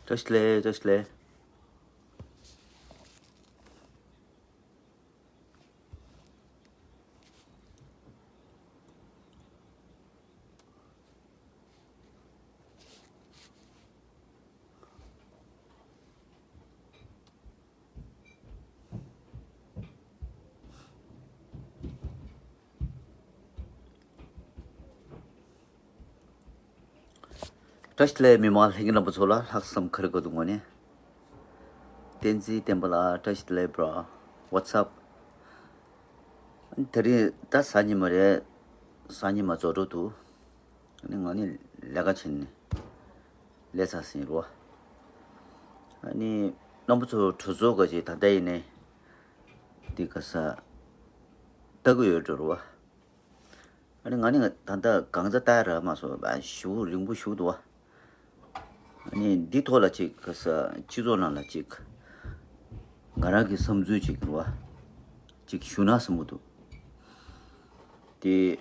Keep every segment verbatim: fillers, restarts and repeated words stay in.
བཀྲ་ཤིས་བདེ་ལེགས། བཀྲ་ཤིས་བདེ་ལེགས། བཀྲ་ཤིས་བདེ་ལེགས། མི་མང་ལྷན་རྒྱས་རྣམ་པ་ཚོ་ལ་ལྷག་བསམ་ཁ་རི་གོ་དུ་ངོ་ནས། བསྟན་འཛིན་བསྟན་པ་ལགས། བཀྲ་ཤིས་བདེ་ལེགས་bro། What's up? དེ་རིང་ད་གཟའ་ཉི་མ་རེད། གཟའ་ཉི་མ་རྫོགས་འགྲོ་འདུག་ཨ་ནི་ང་ནི་ལས་ཀ་བྱས་ནས་ལས་ཚར་ཟིན་རོ། ཨ་ནི་རྣམ་པ་ཚོ་གྲོས་ཚོགས་ག་ཅིག་ད་ལྟ་ཡིན་ནས་འདི་ག་ས་ལྟ་གི་ཡོད་འགྲོ་རོ། ཨ་ནི་ང་ནི་ད་ལྟ་གང་ཚ་ལྟ་ར་མ་སོང་བ་ཞུ་རིང་པོ་ཞུ་འདུག་ཨ་ནི་འདི་ཐོག་ལ་ཅིག་ག་ས་སྤྱི་ཚོགས་ནང་ལ་ཅིག་ང་རང་གི་བསམ་ཚུལ་ཅིག་རོ། ཅིག་ཞུ་ན་བསམ་གི་འདུག་དེ།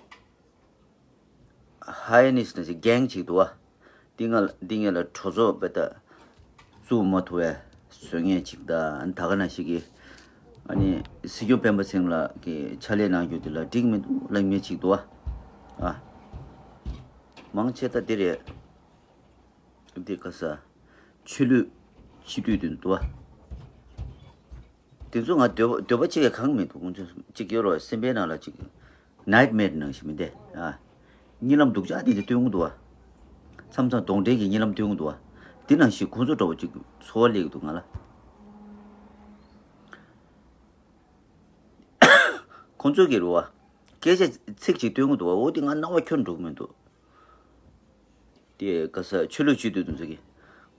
ཧའི་ནི་སི་ནི་སི་གེང་ཅིག་འདུག་བ། འདི་ང་འདི་ངེད་ལ་གྲོས་ཚོགས་བེ་ད་བཙུགས་མ་ཐུབ་པའི་བཟོ་ངན་ཅིག་ད་ད་ག་ན་ཞིག་གིས་ཨ་ནི་སྲིད་སྐྱོང་སྤེན་པ་ཚེ་རིང་ལགས་ཀྱི་ཕྱག་ལས་གནང་རྒྱུ་དེ་ལ་འགྲིག་མི་འདུག་ལབ་མཁན་ཅིག་འདུག་བ། ཨ། མང་ཆེ་ད་འདི་རེད། འདི་ག་ས་ཆོས་ལུགས་སྤྱི་འཐུས་དེ་འདུག་བ། དེ་ཚོ་ང་འདོད་པ་འདོད་པ་གཅིག་ཡང་གང་མི་འདུག་ཁོང་ཚོ་གཅིག་ཡོད་རོགས་སེམས་པའི་ནང་ལ་གཅིག་ནའིཊ་མེར་ནང་བཞིན་མི་འདས་ཨ། གཉིད་ལམ་སྡུག་ཅག་དེ་དེ་སྟོན་གི་འདུག་བ། མཚམས་མཚམས་གདོན་འདྲེ་གི་གཉིད་ལམ་སྟོན་གི་འདུག་བ། དེ་ནང་བཞིན་ཁོང་ཚོ་འདྲ་བོ་གཅིག་ཚོར་བ་སླེབས་གི་འདུག་ང་ལ། ཁོང་ཚོ་གི་རུ་བ། སྐད་ཆ་ཚིག་གཅིག་སྟོན་གི་འདུག་བ། འོ་དེ་ང་རྣ་བ་ཁྱོན་འགྲོ་གི་མི་འདུག་དེ་ག་ས་ཆོས་ལུགས་སྤྱི་འཐུས་དེ་ཚོ་གིས་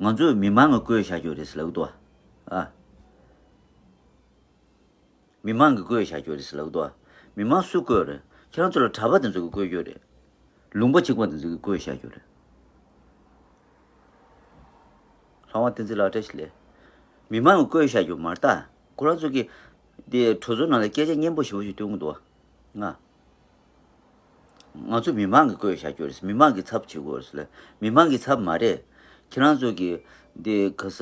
ང་ཚོས་མི་མང་གིས་བསྐོས་བཞག་རྒྱུ་རེད་ཟེར་ལབ་ཀྱི་འདུག་ཨ། མི་མང་གིས་བསྐོས་བཞག་རྒྱུ་རེད་ཟེར་ལབ་ཀྱི་འདུག་ཨ། མི་མང་སུས་བསྐོས་རེད། ཁྱེད་རང་ཚོ་ལ་གྲྭ་པ་དེ་ཚོ་གིས་བསྐོས་རྒྱུ་རེད། ལུང་པ་གཅིག་པ་དེ་ཚོ་གིས་བསྐོས་བཞག་རྒྱུ་རེད། ལྷ་དབང་བསྟན་འཛིན་ལགས་བཀྲ་ཤིས་བདེ་ལེགས། མི་མང་གིས་བསྐོས་བཞག་རྒྱུ་མ་རེད་ད། ཁོ་རང་ཚོ་གིས་དེ་གྲོས་ཚོགས་ནང་ལ་སྐད་ཆ་སྙན་པོ་ཞེ་པོ་ཞིག་སྟོན་གྱི་འདུག་ཨ། ང་ང་ཚོ་མི་མང་གིས་བསྐོས་བཞག་རྒྱུ་རེད། མི་མང་གི་ཚབ་བྱེད་དགོས་རེད་ཟེར་ལ། མི་མང་གི་ཚབ་མ་རེད། ཁྱེད་རང་ཚོ་གིས་འདི་ག་ས་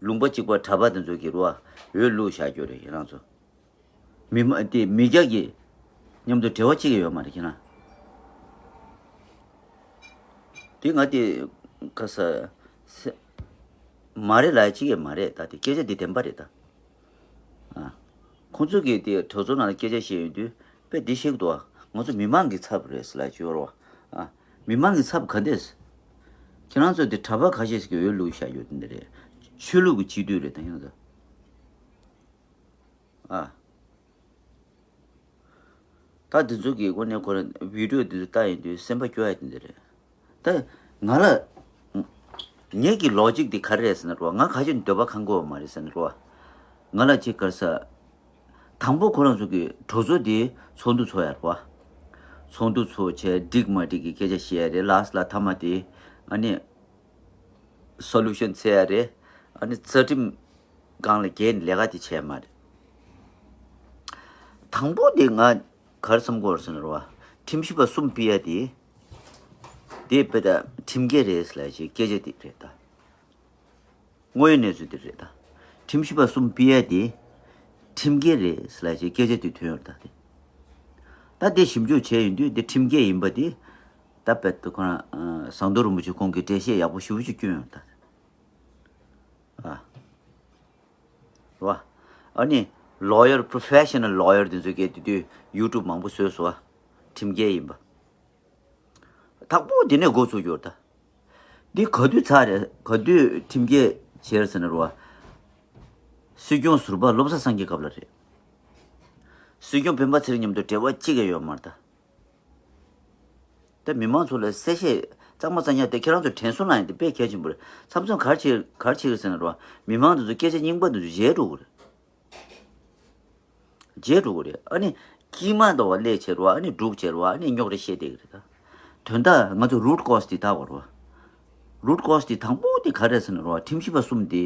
ལུང་པ་གཅིག་པ་གྲྭ་པ་དེ་ཚོ་གི་རུ་བ་འོས་བླུགས་བཞག་རྒྱུ་རེད། ཁྱེད་རང་ཚོ་མི་མ་དེ་མི་སྐྱ་གི་མཉམ་དུ་འབྲེལ་བ་གཅིག་ཡོད་མ་རེད་ཁྱེད་རང་། དེ་ང་དེ་ག་ས་སེ་མ་རེད་ལ་གཅིག་ཡང་མ་རེད། ད་དེ་སྐད་ཆ་དེ་བདེན་པ་རེད་ད། ཨ། ཁོང་ཚོ་གིས་དེ་གྲོས་ཚོགས་ནང་ལ་སྐད་ཆ་བཤད་ཡོང་དུས་དཔེ་འདི་བཤད་ཀྱི་འདུག་ཨ། ང་ཚོ་མི་མང་གི་ཚབ་རེད་ཟེར་ལབ་ཀྱི་ཡོད་རེད་བ། ཨ། མི་མང་གི་ཚབ་ག་འདྲས། ཁྱེད་རང་ཚོ་དེ་གྲྭ་པ་ཁ་ཤས་ཤིག་གིས་འོས་བླུགས་བཞག་ཡོད་དེ་འདི་རེད། ཆོས་ལུགས་ཀྱི་སྤྱི་འཐུས་རེད་ད་ཁྱེད་རང་ཚོ། ཨ། ད་འདི་ཚོ་གི་སྒོ་ནས་ཁོ་རང་བི་ཌིའོ་འདི་ཚོ་ལྟ་ཡིན་དུས་སེམས་པ་སྐྱོ་ཡ་དེ་འདི་རེད། ད་ང་ལ་ངེད་ཀྱི་ལོ་ཇིག་འདི་ག་རེ་རེད་ཟེར་ན་རོ། ང་ཁ་ཅིག་འདོད་པ་ཁེངས་དགོས་པ་མ་རེད་ཟེར་ན་རོ། ང་ལ་ཅིག་ག་རེ་ཟེར། དང་པོ་ཁོ་རང་ཚོ་གི་གྲོས་ཚོགས་འདི་ཚོགས་འདུ་ཚོགས་ཡ་རོ། ཚོགས་འདུ་ཚོགས་བྱས་འགྲིག་མ་འགྲིག་གི་སྐད་ཆ་བཤད་ཡ་རེད། ལཱསི་ལ་མཐའ་མ་དེ་ཨ་ནི་སོ་ལུ་ཤན་འཚོལ་ཡ་རེད། ཨ་ནི་རྩ་ཁྲིམས་སྒང་ལ་འགལ་ནས་ལས་ཀ་དེ་བྱས་མ་རེད། དང་པོ་དེ་ང་ག་རེ་བསམ་གྱི་ཡོད་རེད་ཟེར་ན་རོ། ཁྲིམས་ཞིབ་པ་གསུམ་ཕུད་ཡ་དེ། དེ་དཔེ་ད་ཁྲིམས་འགལ་རེད་ཟེར་ལབ་ཅིག་སྐད་ཆ་དེ་རེད་ད། དངོས་ཡོད་གནས་ཚུལ་དེ་རེད་ད། ཁྲིམས་ཞིབ་པ་གསུམ་ཕུད་ཡ་དེ་ཁྲིམས་འགལ་རེད་ཟེར་ལབ་ཅིག་སྐད་ཆ་དེ་ཐོན་ཡོད་རེད་ད་དེ། ད་དེ་ཞིབ་འཇུག་བྱས་ཡོང་དུས་དེ་ཁྲིམས་འགལ་ཡིན་པ་དེ། ད་དཔེ་ད་ཁོ་རང་ཟམ་གདོང་རིན་པོ་ཆེ་ཁོང་གིས་འགྲེལ་བཤད་ཡག་པོ་ཞེ་པོ་ཅིག་བསྐྱོན་ཡོད་རེད་ད། ཨ། རེད་བ། ཨ་ནི་ལོ་ཡར་པོ་རོ་ཕེ་ཤ་ནལ་ལོ་ཡར་དེ་ཚོ་གིས་དེ་དུས་ཡུ་ཊུབ་མང་པོ་བཟོས་སོང་བ། ཁྲིམས་འགལ་ཡིན་པ། དང་པོ་དེ་ནས་འགོ་བཙུགས་ཡོད་ད། འདི་ག་དུས་ཚར་རེད། ག་དུས་ཁྲིམས་འགལ་བྱས་རེད་ཟེར་ན་རེད་བ། སྲིད་སྐྱོང་ཟུར་པ་བློ་བཟང་སེང་གེ་སྐབས་ལ་རེད། སྲིད་སྐྱོང་སྤེན་པ་ཚེ་རིང་མཉམ་དུ་འབྲེལ་བ་གཅིག་ཀྱང་ཡོད་མ་རེད་ད། ད་མི་མང་ཚོ་ལ་གསལ་བཤད་གཙང་མ་གཙང་རྐྱང་དེ་ཁྱེད་རང་ཚོ་དྲན་གསོ་གནང་ཡ་དེ་དཔེ་གལ་ཆེན་པོ་རེད། མཚམས་མཚམས་ག་རེ་བྱེད་ག་རེ་བྱེད་ཀྱི་ཟེར་ན་རོ། མི་མང་དེ་ཚོ་སྐད་ཆ་རྙིང་པ་དེ་ཚོ་བརྗེད་འགྲོ་གི་རེད། བརྗེད་འགྲོ་གི་རེད། ཨ་ནི་དཀྱིལ་མ་འདྲ་བ་སླེབས་བྱས་རོ། ཨ་ནི་སྒྲུག་བྱས་རོ། ཨ་ནི་རྙོག་དྲ་བཤད་བསྡད་ཀྱི་རེད་ད། དོན་དག་ང་ཚོ་རུཊ་ཀོ་ཛི་དེ་བལྟ་དགོས་རེད་བ། རུཊ་ཀོ་ཛི་དེ་དང་པོ་དེ་ག་རེ་རེད་ཟེར་ན་རོ། ཁྲིམས་ཞིབ་པ་གསུམ་དེ།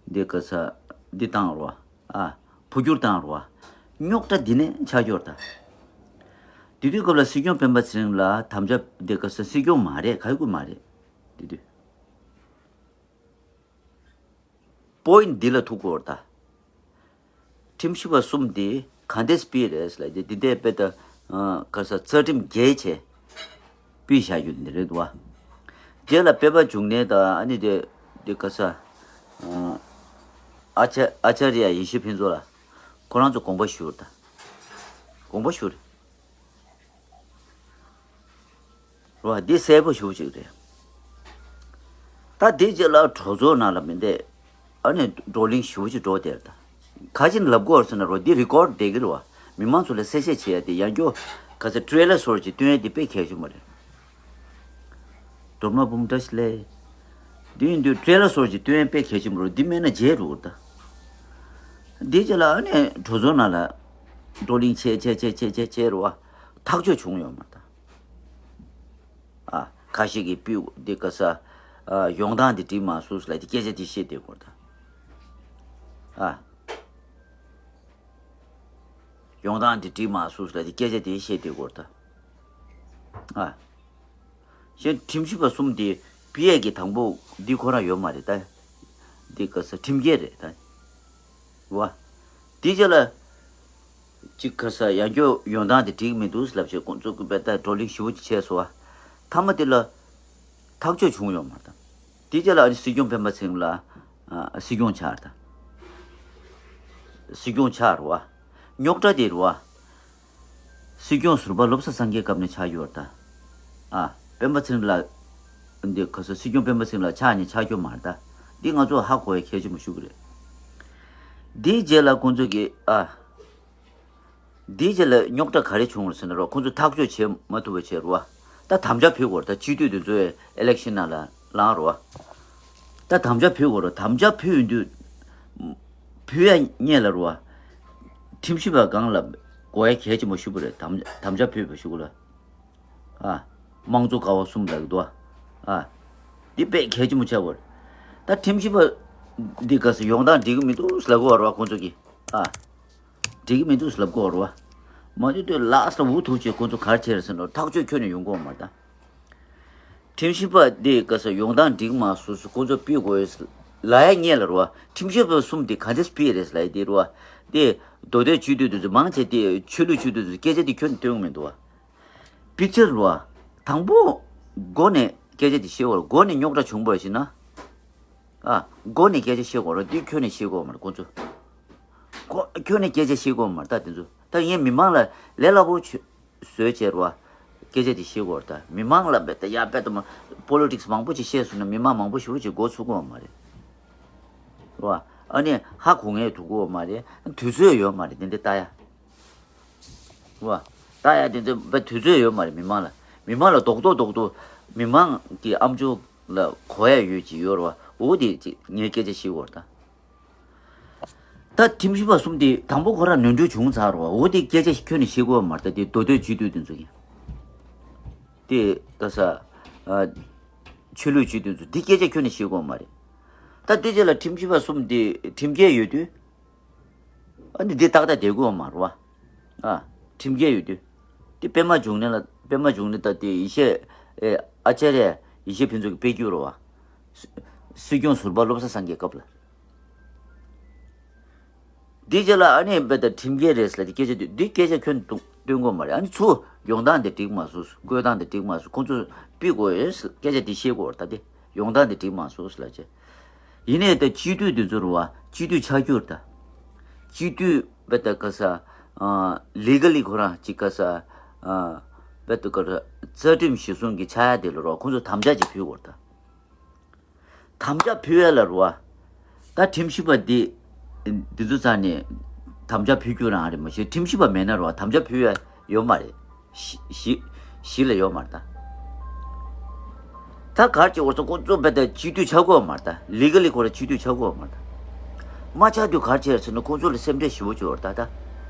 འདི་ག་ས། འདི་བཏང་རོ། ཨ། འཕོ་འགྱུར་བཏང་རོ། རྙོག་དྲ་འདི་ནས་ཆགས་ཀྱི་ཡོད་རེད་ད། དེ་དུས་སྐབས་ལ་སྲིད་སྐྱོང་སྤེན་པ་ཚེ་རིང་ལ་དམ་བཅའ་འདི་ག་ས་སྲིད་སྐྱོང་མ་རེད། ག་ཡོད་ཀྱི་མ་རེད། དེ་དུས། པོ་ཡིན་འདི་ལ་ཐུག་གོ་ར་ད། ཁྲིམས་ཞིབ་པ་གསུམ་དེ་ག་འདྲས་སྤེལ་རེད་ལབ་དེ་འདི་འདྲས་དཔེ་ད་ག་ས་རྩ་ཁྲིམས་རྒྱས་བྱས་སྤེལ་བཞག་རྒྱུ་འདི་རེད་འདུག་བ། རྗེས་ལ་སྤེན་པ་འབྱུང་གནས་དང་ཨ་ནི་དེ་དེ་ག་ས་ཨ་ཅ་ཨ་ཅཱརྱ་ཡེ་ཤེས་ཕུན་ཚོགས་ལ་ཁོ་རང་ཚོ་དགོངས་པ་ཞུ་ར་ད། དགོངས་པ་ཞུ་རེད། རོ། འདི་གསལ་པོ་ཞུ་ཅིག་རེད། ད་འདི་རྗེས་ལ་གྲོས་ཚོགས་ནང་ལ་མི་འདེད། ཨ་ནི་བགྲོ་གླེང་ཞུ་ཅིག་འགྲོ་དེར་ད། ག་ཅིན་ལབ་དགོས་ཟེར་ན་རོ། འདི་རི་ཀོར་བསྡད་ཀྱི་རེད་བ། མི་མང་ཚོ་ལ་གསལ་བཤད་བྱེད་ཡ་དེ་ཡང་སྐྱོ། ག་ཚ་ཊི་རེ་ལར་སོར་ཅིག་སྟོན་ཡ་དེ་དཔེ་གལ་ཆེན་པོ་རེད། སྒྲོལ་མ་འབུམ་བཀྲ་ཤིས་ལེ། འདི་ཡིན་དུས་ཊི་རེ་ལར་སོར་ཅིག་སྟོན་ཡ་དཔེ་གལ་ཆེན་པོ་རེད། འདི་མེད་ན་བརྗེད་འགྲོ་གི་རེད་ད། འདི་རྗེས་ལ་ཨ་ནི་གྲོས་ཚོགས་ནང་ལ་བགྲོ་གླེང་བྱས་བྱས་བྱས་བྱས་བྱས་བྱས་རེད་བ། ཐག་གཅོད་བྱུང་ཡོད་མ་རེད་ད། ཨ། ཁ་ཤས་ཀྱིས་སྤུས་འདི་ག་ས། ཨ། ཡོང་སྟངས་འདི་འགྲིག་མ་སོང་ལབ་དེ་སྐད་ཆ་དེ་བཤད་བསྡད་ཡོད་རེད་ད། ཨ། ཡོང་སྟངས་འདི་འགྲིག་མ་སོང་ལབ་དེ་སྐད་ཆ་དེ་བཤད་བསྡད་ཡོད་རེད་ད། ཨ། གཞན་ཁྲིམས་ཞིབ་པ་གསུམ་དེ་སྤེལ་ཡས་ཀྱི་དང་པོ་འདི་ཁོ་རང་ཡོད་མ་རེད་ད། འདི་ག་ས་ཁྲིམས་འགལ་རེད་ད། བ། དེ་རྗེས་ལ། གཅིག་ག་ས་ཡང་སྐྱོ་ཡོང་སྟངས་དེ་འགྲིག་མི་འདུག་ལབ་བྱས་ཁོང་ཚོ་གི་བེ་ད་བགྲོ་གླེང་ཞིབ་པོ་ཅིག་བྱས་སོང་བ། མཐའ་མ་དེ་ལ་ཐག་གཅོད་བྱུང་ཡོད་མ་རེད་ད། དེ་རྗེས་ལ་ཨ་ནི་སྲིད་སྐྱོང་སྤེན་པ་ཚེ་རིང་ལ་ཨ་སྲིད་སྐྱོང་ཆགས་རེད་ད། སྲིད་སྐྱོང་ཆགས་རེད་བ། རྙོག་དྲ་དེ་རེད་བ། སྲིད་སྐྱོང་ཟུར་པ་བློ་བཟང་སངས་རྒྱས་སྐབས་ནས་ཆགས་ཡོད་རེད་ད། ཨ། སྤེན་པ་ཚེ་རིང་ལགས། འདི་ག་ས་སྲིད་སྐྱོང་སྤེན་པ་ཚེ་རིང་ལགས་ཆགས་ནས་ཆགས་ཡོད་མ་རེད་ད། འདི་ང་ཚོ་ཧ་གོ་ཡ་གལ་ཆེན་པོ་ཞིག་རེད། འདིའི་རྗེས་ལ་ཁོང་ཚོ་གིས་ཨ། འདིའི་རྗེས་ལ་རྙོག་དྲ་ག་རེ་བྱུང་རེད་ཟེར་ན་རོ། ཁོང་ཚོ་ཐག་གཅོད་བྱེད་མ་ཐུབ་པ་བྱས་རོ། ད་དམ་བཅའ་ཕུལ་དགོས་རེད་ད། སྤྱི་འཐུས་དེ་ཚོའི་ཨི་ལེག་ཤན་ནང་ལ་ལངས་རོ། ད་དམ་བཅའ་ཕུལ་དགོས་རེད། དམ་བཅའ་ཕུལ་ཡོང་དུས། ཕུལ་ཡ་སྔོན་ལ་རོ། ཁྲིམས་ཞིབ་པ་སྒང་ལ་གོ་ཡ་གལ་ཆེན་པོ་ཞུ་གི་རེད། དམ་དམ་བཅའ་ཕུལ་བ་ཞུ་གི་ལ། ཨ། དམངས་གཙོ་ཀ་བ་གསུམ་ལབ་ཀྱི་འདུག་ཨ། ཨ། འདི་དཔེ་གལ་ཆེན་པོ་ཆགས་པ་རེད། ད་ཁྲིམས་ཞིབ་པ་འདི་ག་ས་ཡོང་སྟངས་འགྲིག་གི་མི་འདུག་ལབ་གི་ཡོད་རེད་བ་ཁོང་ཚོ་གིས། ཨ། འགྲིག་གི་མི་འདུག་ལབ་གི་ཡོད་རེད་བ། མ་འདི་དུས་ལགས་ལ་འུ་ཐུག་བྱས་ཁོང་ཚོ་ག་རེ་བྱས་རེད་ཟེར་ན་ཐག་གཅོད་ཁྱོན་ནས་ཡོང་གི་ཡོད་མ་རེད་ད། ཁྲིམས་ཞིབ་པ་འདི་ག་ས་ཡོང་སྟངས་འགྲིག་མ་སོང་ཟེར་ཁོང་ཚོ་ཕུད་དགོས་ལབ་ཡ་སྔོན་ལ་རེད་བ། ཁྲིམས་ཞིབ་པ་གསུམ་འདི་ག་འདྲས་ཕུད་རེད་ལབ་ཡ་འདི་རེད་བ། འདི་མདོ་སྟོད་སྤྱི་འཐུས་འདི་ཚོ་མང་ཆེ་འདི་ཆོས་ལུགས་སྤྱི་འཐུས་འདི་ཚོ་སྐད་ཆ་འདི་ཁྱོན་ནས་སྟོན་གི་མི་འདུག་བ། ཕལ་ཆེར་རོ། དང་པོ། མགོ་ནས་སྐད་ཆ་དེ་བཤད་དགོས་རེད། མགོ་ནས་རྙོག་དྲ་བྱུང་བ་ཡིན་ན། ཨ། མགོ་ནས་སྐད་ཆ་བཤད་དགོས་རེད། དེ་ཁྱོན་ནས་བཤད་དགོས་མ་རེད་ཁོང་ཚོ། ཁོ་ཁྱོན་ནས་སྐད་ཆ་བཤད་དགོས་མ་རེད་ད་དེ་ཚོ། ད་ངས་མི་མང་ལ་ལས་སླ་པོ་བྱོས་བཟོས་བྱས་རོ། སྐད་ཆ་དེ་བཤད་དགོས་རེད་ད། མི་མང་ལ་བེད་ད་ཡ་བེད་ད་མ་པོ་ལི་ཊིག་སི་མང་པོ་ཅིག་བཤད་སོང་ན་མི་མང་མང་པོ་ཞེ་པོ་ཅིག་མགོ་ཚོས་དགོས་མ་རེད། རོ། ཨ་ནི་ཧ་གོ་མཁན་ཐུག་གི་ཡོད་མ་རེད། དུས་ཚོད་ཡོད་མ་རེད་དེ་འདྲ་ལྟ་ཡ། བ། ལྟ་ཡ་དེ་ཚོ་བ་དུས་ཚོད་ཡོད་མ་རེད་མི་མང་ལ། མི་མང་ལ་རྡོག་རྡོག་རྡོག་རྡོག་མི་མང་གི་ཨམ་ཅོག་ལ་གོ་ཡ་ཡོད་ཅིག་ཡོད་རེད་བ། འོ་དེ་ཅིག་ངས་སྐད་ཆ་བཤད་དགོས་རེད་ད། ད་ཁྲིམས་ཞིབ་པ་གསུམ་དེ་དང་པོ་ཁོ་རང་ནོར་འཁྲུལ་བྱུང་ཚར་རེད་བ། འོ་དེ་སྐད་ཆ་ཁྱོན་ནས་བཤད་དགོས་མ་རེད་ད། དེ་མདོ་སྟོད་སྤྱི་འཐུས་དེ་ཚོ་གི། དེ་ད་ས། ཨ། ཆོས་ལུགས་སྤྱི་འཐུས་ཚོ་འདི་སྐད་ཆ་ཁྱོན་ནས་བཤད་དགོས་མ་རེད། ད་དེ་རྗེས་ལ་ཁྲིམས་ཞིབ་པ་གསུམ་དེ་ཁྲིམས་འགལ་ཡོད་དུས། ཨ་ནི་འདི་ཏག་ཏག་བསྡད་དགོས་མ་རེད་བ། ཨ། ཁྲིམས་འགལ་ཡོད་དུས། དེ་པད་མ་འབྱུང་གནས་ལ་པད་མ་འབྱུང་གནས་ད་དེ་ཡེ་ཤེས་ཨེ་ཨ་ཅཱརྱ་ཡེ་ཤེས་ཕུན་ཚོགས་ཀྱི་དཔེ་བརྒྱུད་རེད་བ། སྲིད་སྐྱོང་ཟུར་པ་བློ་བཟང་སངས་རྒྱས་སྐབས་ལ། འདི་རྗེས་ལ་ཨ་ནི་བེད་ད་ཁྲིམས་འགལ་རེད་ཟེར་ལ་དེ་སྐད་ཆ་དུས་འདི་སྐད་ཆ་ཁྱོན་ནས་སྟོན་དགོས་མ་རེད། ཨ་ནི་ཚུར་ཡོང་སྟངས་དེ་འགྲིག་མ་སོང་། བཀོད་སྟངས་དེ་འགྲིག་མ་སོང་། ཁོང་ཚོ་ཕུད་དགོས་ཡོད་ཟེར་སྐད་ཆ་དེ་བཤད་དགོས་རེད་ད། དེ་ཡོང་སྟངས་དེ་འགྲིག་མ་སོང་ཟེར་ལ་བྱས། ཡིན་ནའི་ད་སྤྱི་འཐུས་དེ་ཚོ་རུ་བ་སྤྱི་འཐུས་ཆགས་རྒྱུ་རེད་ད། སྤྱི་འཐུས་བེད་ད་ག་ས། ལི་ག་ལི་ཁོ་རང་གཅིག་ག་ས། བེད་ད་ག་ར་རྩ་ཁྲིམས་གཞི་བཟུང་གི་ཆགས་ཡ་དེ་ལ་རུ་བ་ཁོང་ཚོ་དམ་བཅའ་ཅིག་ཕུལ་དགོས་རེད་ད། དམ་བཅའ་ཕུལ་ཡ་ལ་རུ་བ། ད་ཁྲིམས་ཞིབ་པ་འདི། འདི་ཚོ་རྩ་ནས། དམ་བཅའ་ཕུལ་རྒྱུ་རང་རེད་མ་གཞི་ཁྲིམས་ཞིབ་པ་མེད་ན་རུ་བ་དམ་བཅའ་ཕུལ་ཡ་ཡོད་མ་རེད། གཞི་གཞི་གཞི་ལ་ཡོད་མ་རེད་ད། ད་གར་གྱི་འོ་ཚོ་ཁོ་ཚོ་བེད་ད་སྤྱི་འཐུས་ཆགས་དགོས་མ་རེད་ད། ལི་ག་ལི་ཁོ་ར་སྤྱི་འཐུས་ཆགས་དགོས་མ་རེད་ད། མ་ཆགས་དུས་གར་བྱས་ཟེར་ན་ཁོ་ཚོ་ལ་སེམས་ཁྲལ་ཞེ་པོ་ཅིག་ཡོད་རེད་ད་ད།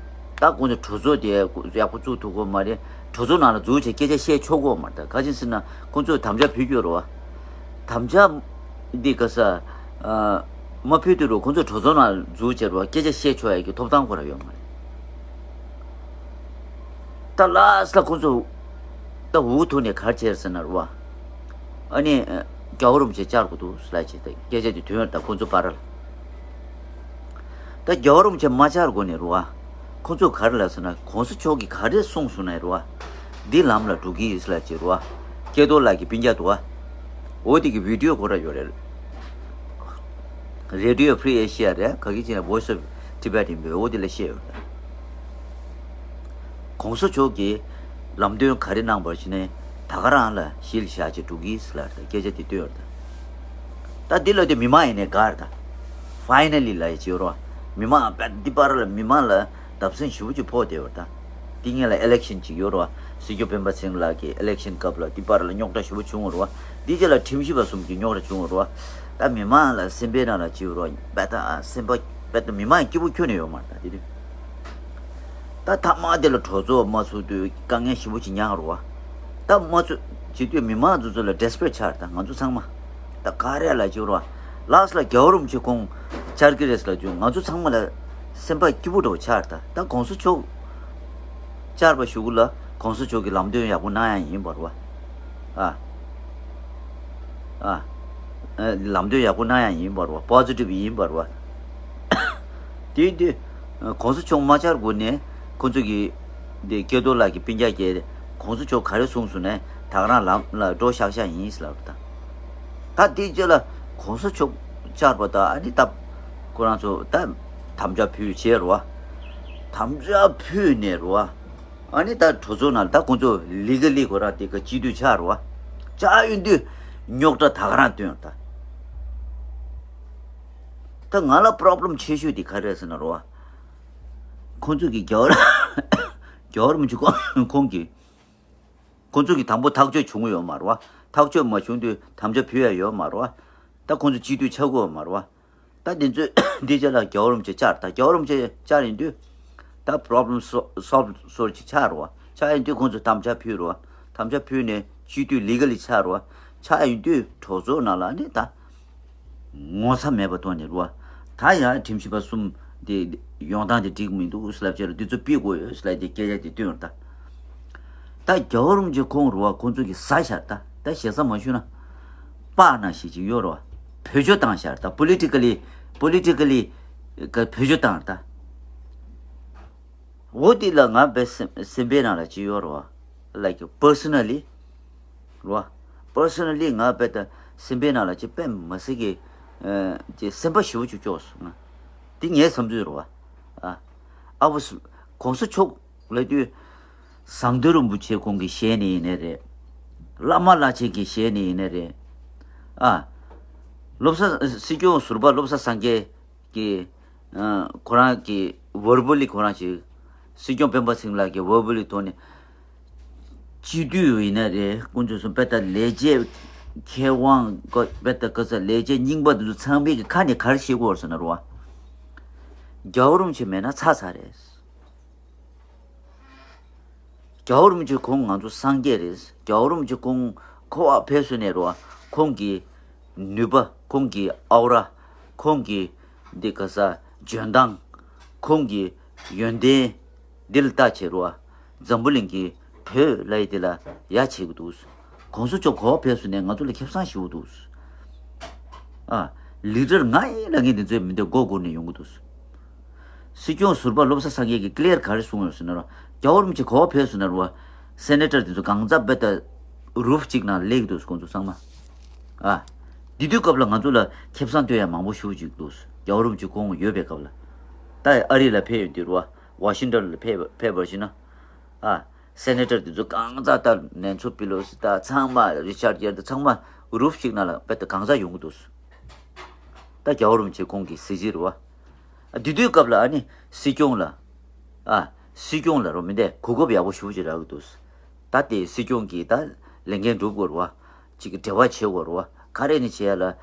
ད་ཁོ་ཚོ་གྲོས་ཚོགས་དེ་ཡག་པོ་བཙུགས་ཐུབ་ཀྱི་ཡོད་མ་རེད། གྲོས་ཚོགས་ནང་ལ་འཛུལ་བྱས་སྐད་ཆ་བཤད་ཆོག་གི་ཡོད་མ་རེད་ད། ག་ཅི་ཟེར་ན་ཁོ་ཚོས་དམ་བཅའ་ཕུལ་རྒྱུ་རེད་བ། དམ་བཅའ་འདི་ག་ས། ཨ། མ་ཕུལ་དུས་རུ་ཁོ་ཚོ་གྲོས་ཚོགས་ནང་འཛུལ་བྱས་རུ་སྐད་ཆ་བཤད་ཆོག་ཡ་གི་ཐོབ་ཐང་ཁོ་རང་ཡོད་མ་རེད། ད་ལ་སླ་ཁོ་ཚོ་ད་འུ་ཐུག་ནས་གར་བྱས་ཟེར་ན་རུ་བ། ཨ་ནི་རྒྱལ་བ་རིན་པོ་ཆེ་བཅར་དགོས་འདུག་ཟེར་ལ་བྱས་ཏེ་སྐད་ཆ་དེ་དོན་ད་ཁོ་ཚོ་བར་ལ། ད་རྒྱལ་བ་རིན་པོ་ཆེ་མ་བཅར་གོང་ནས་རེད་བ། ཁོ་ཚོས་ག་རེ་ལབ་སོང་ན། གོང་ས་མཆོག་གིས་ག་རེ་གསུངས་སོང་ན་རེད་བ། འདི་ལམ་ལ་འགྲོ་གི་ཡིན་ཟེར་ལབ་བྱས་རེད་བ། ཀྱེ་རྡོར་ལགས་ཀྱི་སྤུན་ཀྱག་འདུག་བ། འོ་དེ་གི་བི་ཌི་ཡོ་ཁོ་རང་ཡོད་རེད། Radio Free Asia རེད། ག་གི་ཅིག་ན་Voice of Tibet ཡིན་པས། འོ་དེ་ལ་བཤད་ཡོད་རེད། གོང་ས་མཆོག་གིས་ལམ་སྟོན་ག་རེ་གནང་བར་བྱས་ནས་ད་ག་རང་ལ་གཞི་ལ་བཞག་བྱས་འགྲོ་གི་ཡིན་ཟེར་ལབ་རེད། སྐད་ཆ་དེ་བཏོན་ཡོད་རེད། ད་འདི་ལ་དེ་མི་མང་ཡིན་ནས་དགའ་རེད། ད་Finally ལབ་ཡ་ཅིག་ཡོད་རེད་བ། མི་མང་བས་འདི་བར་ལ་མི་མང་ལ་བརྡབ་གསིག་ཞེ་པོ་ཅིག་ཕོག་བསྡད་ཡོད་རེད། ད་འདི་སྔོན་ལ་ཨི་ལེག་ཤན་ཅིག་ཡོད་རེད་བ། སྲིད་སྐྱོང་སྤེན་པ་ཚེ་རིང་ལགས་ཀྱི་ཨི་ལེག་ཤན་སྐབས་ལ་འདི་བར་ལ་རྙོག་དྲ་ཞེ་པོ་བྱུང་བ་རེད་བ། འདི་རྗེས་ལ་ཁྲིམས་ཞིབ་པ་གསུམ་གྱི་རྙོག་དྲ་བྱུང་བ་རེད་བ། ད་མི་མང་ལ་སེམས་པའི་ནང་ལ་ཅིག་ཡོད་རེད་བ། བས་ད་སེམས་པ་བས་ད་མི་མང་སྐྱིད་པོ་ཁྱོན་ནས་ཡོད་མ་རེད། ད་དེ་དུས་ད་མཐའ་མ་དེ་ལ་གྲོས་ཚོགས་མ་ཚུགས་དུས་དཀའ་ངལ་ཞེ་པོ་ཅིག་མྱངས་རེད་བ། ད་མ་ཚུགས་བྱེད་དུས་མི་མང་ཚོ་ཚོ་ལ་ཌེ་སི་པེ་རེ་ཊི་ཆགས་རེད། ད་ང་ཚོ་ཚང་མ་ད་ག་རེ་ལབ་ཀྱི་ཡོད་རེད་བ། ལཱ་སི་ལ་རྒྱལ་བ་རིན་པོ་ཆེ་ཁོང་བཅར་གྱི་རེད་ལབ་དུས་ང་ཚོ་ཚང་མ་ལ་སེམས་པ་སྐྱིད་པོ་འདྲ་བོ་ཆགས་རེད། ད་ད་གོང་ས་མཆོག་བཅར་བ་ཞུ་གི་ལ་གོང་ས་མཆོག་གིས་ལམ་སྟོན་ཡག་པོ་གནང་ཡ་ཡིན་པ་རེད་བ། ཨ། ཨ། ཨ། ལམ་སྟོན་ཡག་པོ་གནང་ཡ་ཡིན་པ་རེད་བ། པོ་ཟི་ཊིབ་ཡིན་པ་རེད་བ། དེ་དུས་གོང་ས་མཆོག་མ་བཅར་གོང་ནས་ཁོ་ཚོ་གིས་དེ་ཀྱེ་རྡོར་ལགས་ཀྱི་སྤུན་ཀྱག་གིས་གོང་ས་མཆོག་ག་རེ་གསུངས་སོང་ནས་ད་ག་རང་ལམ་ལ་འགྲོ་ཤག་ཤག་ཡིན་ཟེར་ལབ་རེད། ད་དེ་རྗེས་ལ་གོང་ས་མཆོག་བཅར་བ་དང་ཨ་ནི་ད་ཁོ་རང་ཚོ་ད་དམ་བཅའ་ཕུལ་བྱས་རེད་བ། དམ་བཅའ་ཕུལ་ནས་རེད་བ། ཨ་ནི་ད་གྲོས་ཚོགས་ནང་ད་ཁོང་ཚོ་ལི་ག་ལི་ཁོ་རང་དེ་ག་སྤྱི་འཐུས་ཆགས་རེད་བ། ཆགས་ཡོང་དུས་རྙོག་དྲ་ད་ག་རང་བཏོན་ད། ད་ང་ལ་པོ་རོབ་ལེམ་ཆེ་ཤོས་དེ་ག་རེ་རེད་ཟེར་ན་རེད་བ། ཁོང་ཚོ་གི་རྒྱལ་བ་རྒྱལ་བ་རིན་པོ་ཆེ་ཁོང་ཁོང་གི་ཁོང་ཚོ་གི་དང་པོ་ཐག་གཅོད་བྱུང་ཡོད་མ་རེད་བ། ཐག་གཅོད་མ་བྱུང་དུས་དམ་བཅའ་ཕུལ་ཡ་ཡོད་མ་རེད་བ། ད་ཁོང་ཚོ་སྤྱི་འཐུས་ཆགས་ཀྱི་ཡོད་མ་རེད་བ། ད་འདི་ཚོས་འདི་རྗེས་ལ་རྒྱལ་བ་རིན་པོ་ཆེ་བཅར། ད་རྒྱལ་བ་རིན་པོ་ཆེ་བཅར་ཡིན་དུས་ད་པོ་རོབ་ལེམ་སོ་སོལབ་སོལ་ཅིག་ཆགས་རེད་བ། ཆགས་ཡིན་དུས་ཁོང་ཚོས་དམ་བཅའ་ཕུལ་རེད་བ། དམ་བཅའ་ཕུལ་ནས་སྤྱི་འཐུས་ལི་ག་ལི་ཆགས་རེད་བ། ཆགས་ཡིན་དུས་གྲོས་ཚོགས་ནང་ལ་ནི་ད་ངོ་ཚ་མེད་པ་ཐོག་ནས་རེད་བ། ད་ཡང་ཁྲིམས་ཞིབ་པ་གསུམ་དེ་ཡོང་སྟངས་དེ་འགྲིག་མི་འདུག་ཟེར་ལབ་བྱས་ལ་འདི་ཚོ་ཕུད་དགོས་ཡོད་ཟེར་ལབ་དེ་སྐད་ཆ་དེ་བཏོན་རེད་ད། ད་རྒྱལ་བ་རིན་པོ་ཆེ་ཁོང་རུ་བ་ཁོང་ཚོ་གི་ཟ་ཤར་ད་ད་ཞེ་ས་མ་ཞུ་ན། པགས་ནང་བཞིན་ཅིག་ཡོད་རུ་བ། བེད་སྤྱོད་བཏང་ཤར་ད་པོ་ལི་ཊི་ཀ་ལི་པོ་ལི་ཊི་ཀ་ལི་ག་བེད་སྤྱོད་བཏང་ད། འོ་དེ་ལ་ང་བས་སེམས་སེམས་པའི་ནང་ལ་ཅི་ཡོད་རུ་བ། ལའིཀ་པར་སོ་ན་ལི་རུ་བ། པར་སོ་ན་ལི་ང་བས་ད་སེམས་པའི་ནང་ལ་ཅི་དཔེ་མ་སྲིད་ཀྱི་ཅི་སེམས་པ་ཞེ་པོ་ཅིག་སྐྱོ་སོང་ང་། དེ་ངའི་བསམ་ཚུལ་རུ་བ། ཨ་ཨ་བོ་གོང་ས་མཆོག་ལབ་དུས། ཟམ་གདོང་རིན་པོ་ཆེ་ཁོང་གི་ཞལ་ནས་ཡིན་ནའི་རེད། བླ་མ་བླ་ཆེན་གྱི་ཞལ་ནས་ཡིན་ནའི་རེད། ཨ། བློ་བཟང་སྲིད་སྐྱོང་ཟུར་པ་བློ་བཟང་སངས་རྒྱས་ཀྱི། ཨ། ཁོ་རང་གི་ཝར་བ་ལི་ཁོ་རང་ཞིག་སྲིད་སྐྱོང་སྤེན་པ་ཚེ་རིང་ལགས་ཀྱི་ཝར་བ་ལི་ཐོག་ནས། སྤྱི་འཐུས་ཡིན་ནའི་རེད། ཁོང་ཚོ་སུ་དཔེ་ལྟ་ལས་བྱེད་མཁས་དབང་དཔེ་ལྟ་ག་ས་ལས་བྱེད་རྙིང་པ་འདི་ཚོ་ཚང་མའི་གི་ཁ་ནས་ག་རེ་བཤད་ཀྱི་ཡོད་ཟེར་ན་རུ་བ། རྒྱལ་བ་རིན་པོ་ཆེ་མེད་ན་ཚར་ཚར་རེད། རྒྱལ་བ་རིན་པོ་ཆེ་ཁོང་ང་ཚོ་སངས་རྒྱས་རེད། རྒྱལ་བ་རིན་པོ་ཆེ་ཁོང་ཁོ་བ་ཕེབས་སོང་ནས་རོ། ཁོང་གི་ནུས་པ། ཁོང་གི་ཨའོ་ར། ཁོང་གི་འདི་ག་ས་འཇོན་ཐང་། ཁོང་གི་ཡོན་ཏན་འདི་ལ་ལྟ་བྱེད་རོ། འཛམ་བུ་གླིང་གི་བོད་ལ་ཡི་དེ་ལ་ཡ་བྱེད་ཀྱི་འདུག་གོང་ས་མཆོག་གོ་བ་ཕེབས་སོང་ནས་ང་ཚོ་ལ་ཁེ་བཟང་ཞེ་པོ་འདུག་ཨ། ལི་ཌར་ང་ཡིན་ལ་ངས་འདི་ཚོའི་མི་འདོད་མགོ་སྒུར་ནས་ཡོང་གི་འདུག་སྲིད་སྐྱོང་ཟུར་པ་བློ་བཟང་སངས་རྒྱས་ཀྱིས་ཀི་ལི་ཡར་ག་རེ་གསུངས་ཡོད་ཟེར་ན་རོ། རྒྱལ་བ་རིན་པོ་ཆེ་གོ་བ་ཕེབས་ཟེར་ན་རོ། སེ་ནེ་ཊར་དེ་ཚོ་གང་ཚ་བེ་ད་རུབ་གཅིག་ནང་སླེབས་འདུག་ཁོང་ཚོ་ཚང་མ། ཨ། དེ་དུས་སྐབས་ལ་ང་ཚོ་ལ་ཁེ་བཟང་སྟོན་ཡ་མང་པོ་ཞེ་པོ་ཅིག་འདུག་རྒྱལ་བ་རིན་པོ་ཆེ་ཁོང་ཡོད་པའི་སྐབས་ལ། ད་ཨ་རི་ལ་ཕེབས་ཡོད་དུས་རོ། ཝ་ཤིང་ཊོན་ལ་ཕེབས་ཕེབས་པར་ཞིག་ན། ཨ། སེ་ནེ་ཊར་དེ་ཚོ་གང་ཚ་ད་ནན་སི་པེ་ལོ་སི་ད་ཚང་མ་རི་ཆར་ཌ་གྷེར་ད་ཚང་མ་རུབ་གཅིག་ནང་ལ་བེ་ད་གང་ཚ་ཡོང་གི་འདུག་ད་རྒྱལ་བ་རིན་པོ་ཆེ་ཁོང་གི་གཟི་བརྗིད་རེད་བ། ཨ། དེ་དུས་སྐབས་ལ་ཨ་ནི་སྲིད་སྐྱོང་ལ། ཨ། སྲིད་སྐྱོང་ལ་རོ་མི་འདས་གོ་སྐབས་ཡག་པོ་ཞེ་པོ་ཅིག་རག་གི་འདུག་ད་དེ་སྲིད་སྐྱོང་གིས་ད་ལས་འགན་སྒྲུབ་དགོས་རེད་བ། ཅིག་གི་འབྲེལ་བ་བྱེད་དགོས་རེད་བ། ག་རེ་ནས་བྱེད་ཡ་ལ།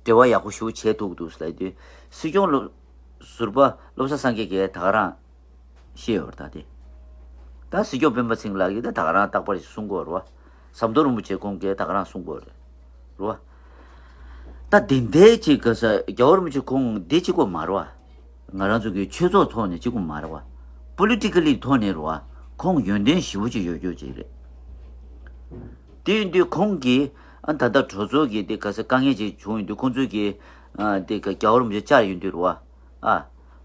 འབྲེལ་བ་ཡག་པོ་ཞེ་པོ་བྱེད་ཐུབ་ཀྱི་འདུག་ལབ་དུས། སྲིད་སྐྱོང་བློ། ཟུར་པ་བློ་བཟང་སངས་རྒྱས་ཀྱིས་ད་ག་རང་བཤད་ཡོད་རེད་ད་དེ། ད་སྲིད་སྐྱོང་སྤེན་པ་ཚེ་རིང་ལགས་ཀྱིས་ད་ད་ག་རང་རྟག་པར་གསུང་གི་ཡོད་རེད་བ། ཟམ་གདོང་རིན་པོ་ཆེ་ཁོང་གིས་ད་ག་རང་གསུང་གི་ཡོད་རེད། རེད་བ། ད་དེ་འདྲའི་ཅིག་ག་ས་རྒྱལ་བ་རིན་པོ་ཆེ་ཁོང་འདི་གཅིག་པོ་མ་རེད་བ། ང་རང་ཚོ་གི་ཆོས་ཚོགས་ཐོག་ནས་གཅིག་པོ་མ་རེད་བ། པོ་ལི་ཊི་ཀ་ལི་ཐོག་ནས་རེད་བ། ཁོང་ཡོན་ཏན་ཞེ་པོ་ཅིག་ཡོད་རྒྱུ་ཅིག་རེད། དེ་ཡིན་དུས་ཁོང་གིས་ཨ་ད་ལྟ་གྲོས་ཚོགས་ཀྱི་དེ་ག་ས་དཀའ་ངལ་ཅིག་བྱུང་ཡོང་དུས་ཁོང་ཚོས་ཀྱིས་ཨ་དེ་ག་རྒྱལ་བ་རིན་པོ་ཆེ་བཅར་ཡོང་དུས་རེད་བ། ཨ།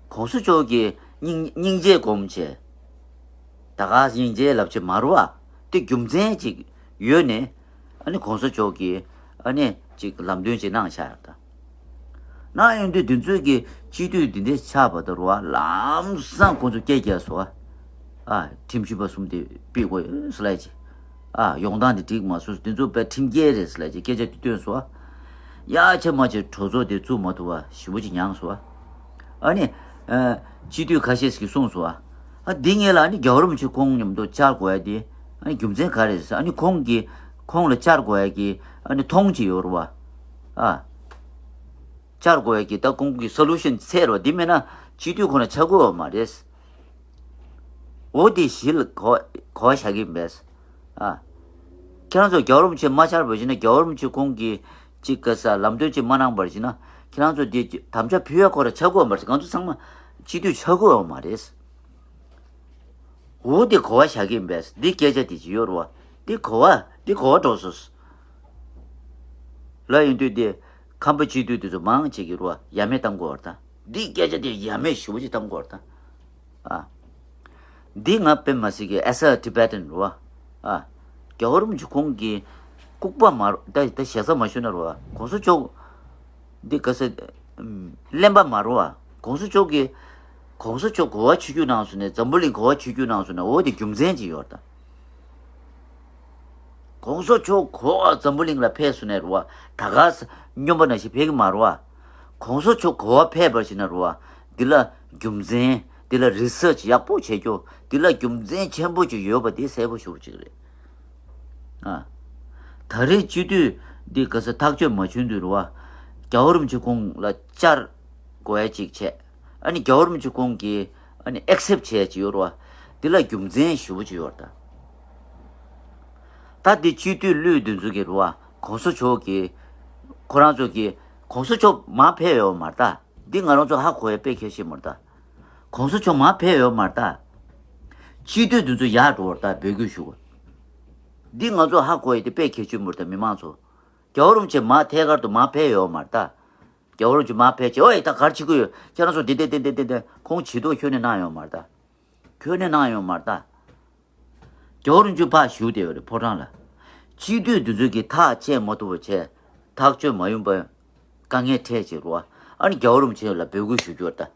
གོང་ས་མཆོག་གིས་སྙིང་སྙིང་རྗེ་སྒོམ་བྱས། ད་ག་སྙིང་རྗེ་ལབ་བྱེད་མ་རུ་བ། དེ་རྒྱུ་མཚན་ཅིག་ཡོད་ནས། ཨ་ནི་གོང་ས་མཆོག་གིས་ཨ་ནི་ཅིག་ལམ་སྟོན་ཅིག་གནང་བཞག་ད། ན་ཡོང་དུས་དེ་ཚོས་ཀྱི་སྤྱི་འཐུས་འདི་འདྲ་ཆགས་པ་དང་རུ་བ་ལམ་སང་ཁོང་ཚོ་སྐད་རྒྱག་སོ། ཨ། ཁྲིམས་ཞིབ་པ་གསུམ་དེ་ཕུད་དགོས་ཡོད་ཟེར་ལབ་ཅིག་ཨ། ཡོང་སྟངས་དེ་འགྲིག་མ་སོང་། དེ་ཚོ་དཔེ་ཁྲིམས་འགལ་རེད་ཟེར་ལབ་ཅིག་སྐད་ཆ་དེ་བཏོན་སོ། ཡ་ཆ་མ་ཆ་གྲོས་ཚོགས་དེ་བཙུགས་མ་ཐུབ་པ་ཞེ་པོ་ཅིག་མྱངས་སོ། ཨ་ནི། ཨ། སྤྱི་འཐུས་ཁ་ཤས་ཀྱིས་གསུངས་སོ། ཨ། འདི་ངེད་ལ་ཨ་ནི་རྒྱལ་བ་རིན་པོ་ཆེ་ཁོང་མཉམ་དུ་བཅར་དགོས་ཡ་དེ་ཨ་ནི་རྒྱུ་མཚན་ག་རེ་རེད་ཟེར། ཨ་ནི་ཁོང་གིས་ཁོང་ལ་བཅར་དགོས་ཡ་གི་ཨ་ནི་མཐོང་ཅིག་ཡོད་རེད་བ། ཨ། བཅར་དགོས་ཡ་གི་ད་ཁོང་གི་སོ་ལུ་ཤན་འཚོལ་རོགས། འདི་མེད་ན་སྤྱི་འཐུས་ཁོ་ན་ཆགས་ཀྱི་ཡོད་མ་རེད། འོ་དེ་གཞི་ལ་གོ་གོ་བ་བཞག་གི་ཡིན་པས། ཨ། ཁྱེད་རང་ཚོ་རྒྱལ་བ་རིན་པོ་ཆེ་མ་བཅར་བར་བྱས་ན། རྒྱལ་བ་རིན་པོ་ཆེ་ཁོང་གིས་ཅིག་ག་ས་ལམ་སྟོན་ཅིག་མ་གནང་བར་བྱས་ན། ཁྱེད་རང་ཚོ་དེ་དམ་བཅའ་ཕུལ་ཡ་ཁོ་ར་ཆགས་ཀྱི་ཡོད་མ་རེད། ང་ཚོ་ཚང་མ་སྤྱི་འཐུས་ཆགས་ཀྱི་ཡོད་མ་རེད། འོ་དེ་གོ་བ་བཞག་གི་ཡིན་པས། འདི་སྐད་ཆ་དེ་ཅིག་ཡོད་རེད་བ། འདི་གོ་བ་འདི་གོ་བ་འགྲོ་སོང་ལ་ཡོང་དུས་དེ་ཁམས་པ་སྤྱི་འཐུས་དེ་ཚོ་མང་ཆེ་གི་རེད་བ། ཡ་མེད་གཏོང་དགོས་རེད་ད། འདི་སྐད་ཆ་དེ་ཡ་མེད་ཞེ་པོ་ཅིག་གཏོང་དགོས་རེད་ད། ཨ། འདི་ང་དཔེ་མ་སྲིད་ཀྱི་as a Tibetan རེད་བ། ཨ། རྒྱལ་བ་རིན་པོ་ཆེ་ཁོང་གི་ལྐུགས་པ་མ་རེད་ད། ད་ཞེ་ས་མ་ཞུ་ན་རེད་བ། གོང་ས་མཆོག་འདི་ག་ས་གླེན་པ་མ་རེད་བ། གོང་ས་མཆོག་གི་གོང་ས་མཆོག་གོ་བ་ཆོད་རྒྱུ་གནང་སོང་ནས། འཛམ་བུ་གླིང་གོ་བ་ཆོད་རྒྱུ་གནང་སོང་ནས། འོ་དེ་རྒྱུ་མཚན་ཅིག་ཡོད་རེད་ད། གོང་ས་མཆོག་གོ་བ་འཛམ་བུ་གླིང་ལ་ཕེབས་སོང་ནས་རེད་བ། ད་ག་ས་སྨྱོན་པ་ནང་བཞིན་ཕེབས་ཀྱི་མ་རེད་བ། གོང་ས་མཆོག་གོ་བ་ཕེབས་པར་བྱས་ན་རེད་བ། འདི་ལ་རྒྱུ་མཚན། འདི་ལ་research ཡག་པོ་བྱེད་རྒྱུ། འདི་ལ་རྒྱུ་མཚན་ཆེན་པོ་ཅིག་ཡོད་པ་དེ་གསལ་པོ་ཞེ་པོ་ཅིག་རེད། ཨ། ད་རེས་སྤྱི་འཐུས་འདི་ག་ས་ཐག་གཅོད་མ་བྱུང་དུས་རེད་བ། རྒྱལ་བ་རིན་པོ་ཆེ་ཁོང་ལ་བཅར་དགོས་ཡ་ཅིག་བྱས། ཨ་ནི་རྒྱལ་བ་རིན་པོ་ཆེ་ཁོང་གིས་ཨ་ནི་accept བྱས་ཅིག་ཡོད་རེད་བ། འདི་ལ་རྒྱུ་མཚན་ཞེ་པོ་ཅིག་ཡོད་རེད་ད། ད་འདི་སྤྱི་འཐུས་ལུས་འདི་ཚོ་གི་རེད་བ། གོང་ས་མཆོག་གིས་ཁོ་རང་ཚོ་གིས་གོང་ས་མཆོག་མར་ཕེབས་ཡོད་མ་རེད་ད། འདི་ང་རང་ཚོ་ཧ་གོ་ཡ་དཔེ་གལ་ཆེན་མ་རེད་ད། གོང་ས་མཆོག་མར་ཕེབས་ཡོད་མ་རེད་ད། སྤྱི་འཐུས་འདི་ཚོ་ཡར་འགྲོ་བར་ད་འབོད་སྐུལ་ཞུ་དགོས། འདི་ང་ཚོ་ཧ་གོ་ཡ་དེ་དཔེ་གལ་ཆེན་མ་རེད་ད། མི་མང་ཚོ། རྒྱལ་བ་རིན་པོ་ཆེ་མར་ཐད་ཀར་དུ་མར་ཕེབས་ཡོད་མ་རེད་ད། རྒྱལ་བ་རིན་པོ་ཆེ་མར་ཕེབས་བྱས། ཨོ་ཡ་ད་ག་རེ་བྱེད་ཀྱི་ཡོད། ཁྱེད་རང་ཚོ་འདི་འདི་འདི་འདི་འདི་འདི་ཁོང་བྱེད་ཐུབ་ཁྱོན་ནས་གནང་ཡོད་མ་རེད་ད། ཁྱོན་ནས་གནང་ཡོད་མ་རེད་ད། རྒྱལ་བ་རིན་པོ་ཆེ་ཕར་བཞུགས་བསྡད་ཡོད་རེད་ཕོ་བྲང་ལ། སྤྱི་འཐུས་འདི་ཚོ་གིས་ཐག་བཅད་མ་ཐུབ་པ་བྱས། ཐག་གཅོད་མ་ཡོང་པ་དཀའ་ངལ་འཕྲད་བྱས་རེད་བ། ཨ་ནི་རྒྱལ་བ་རིན་པོ་ཆེ་ལ་འབོད་སྐུལ་ཞུ་རྒྱུ་རེད་ད།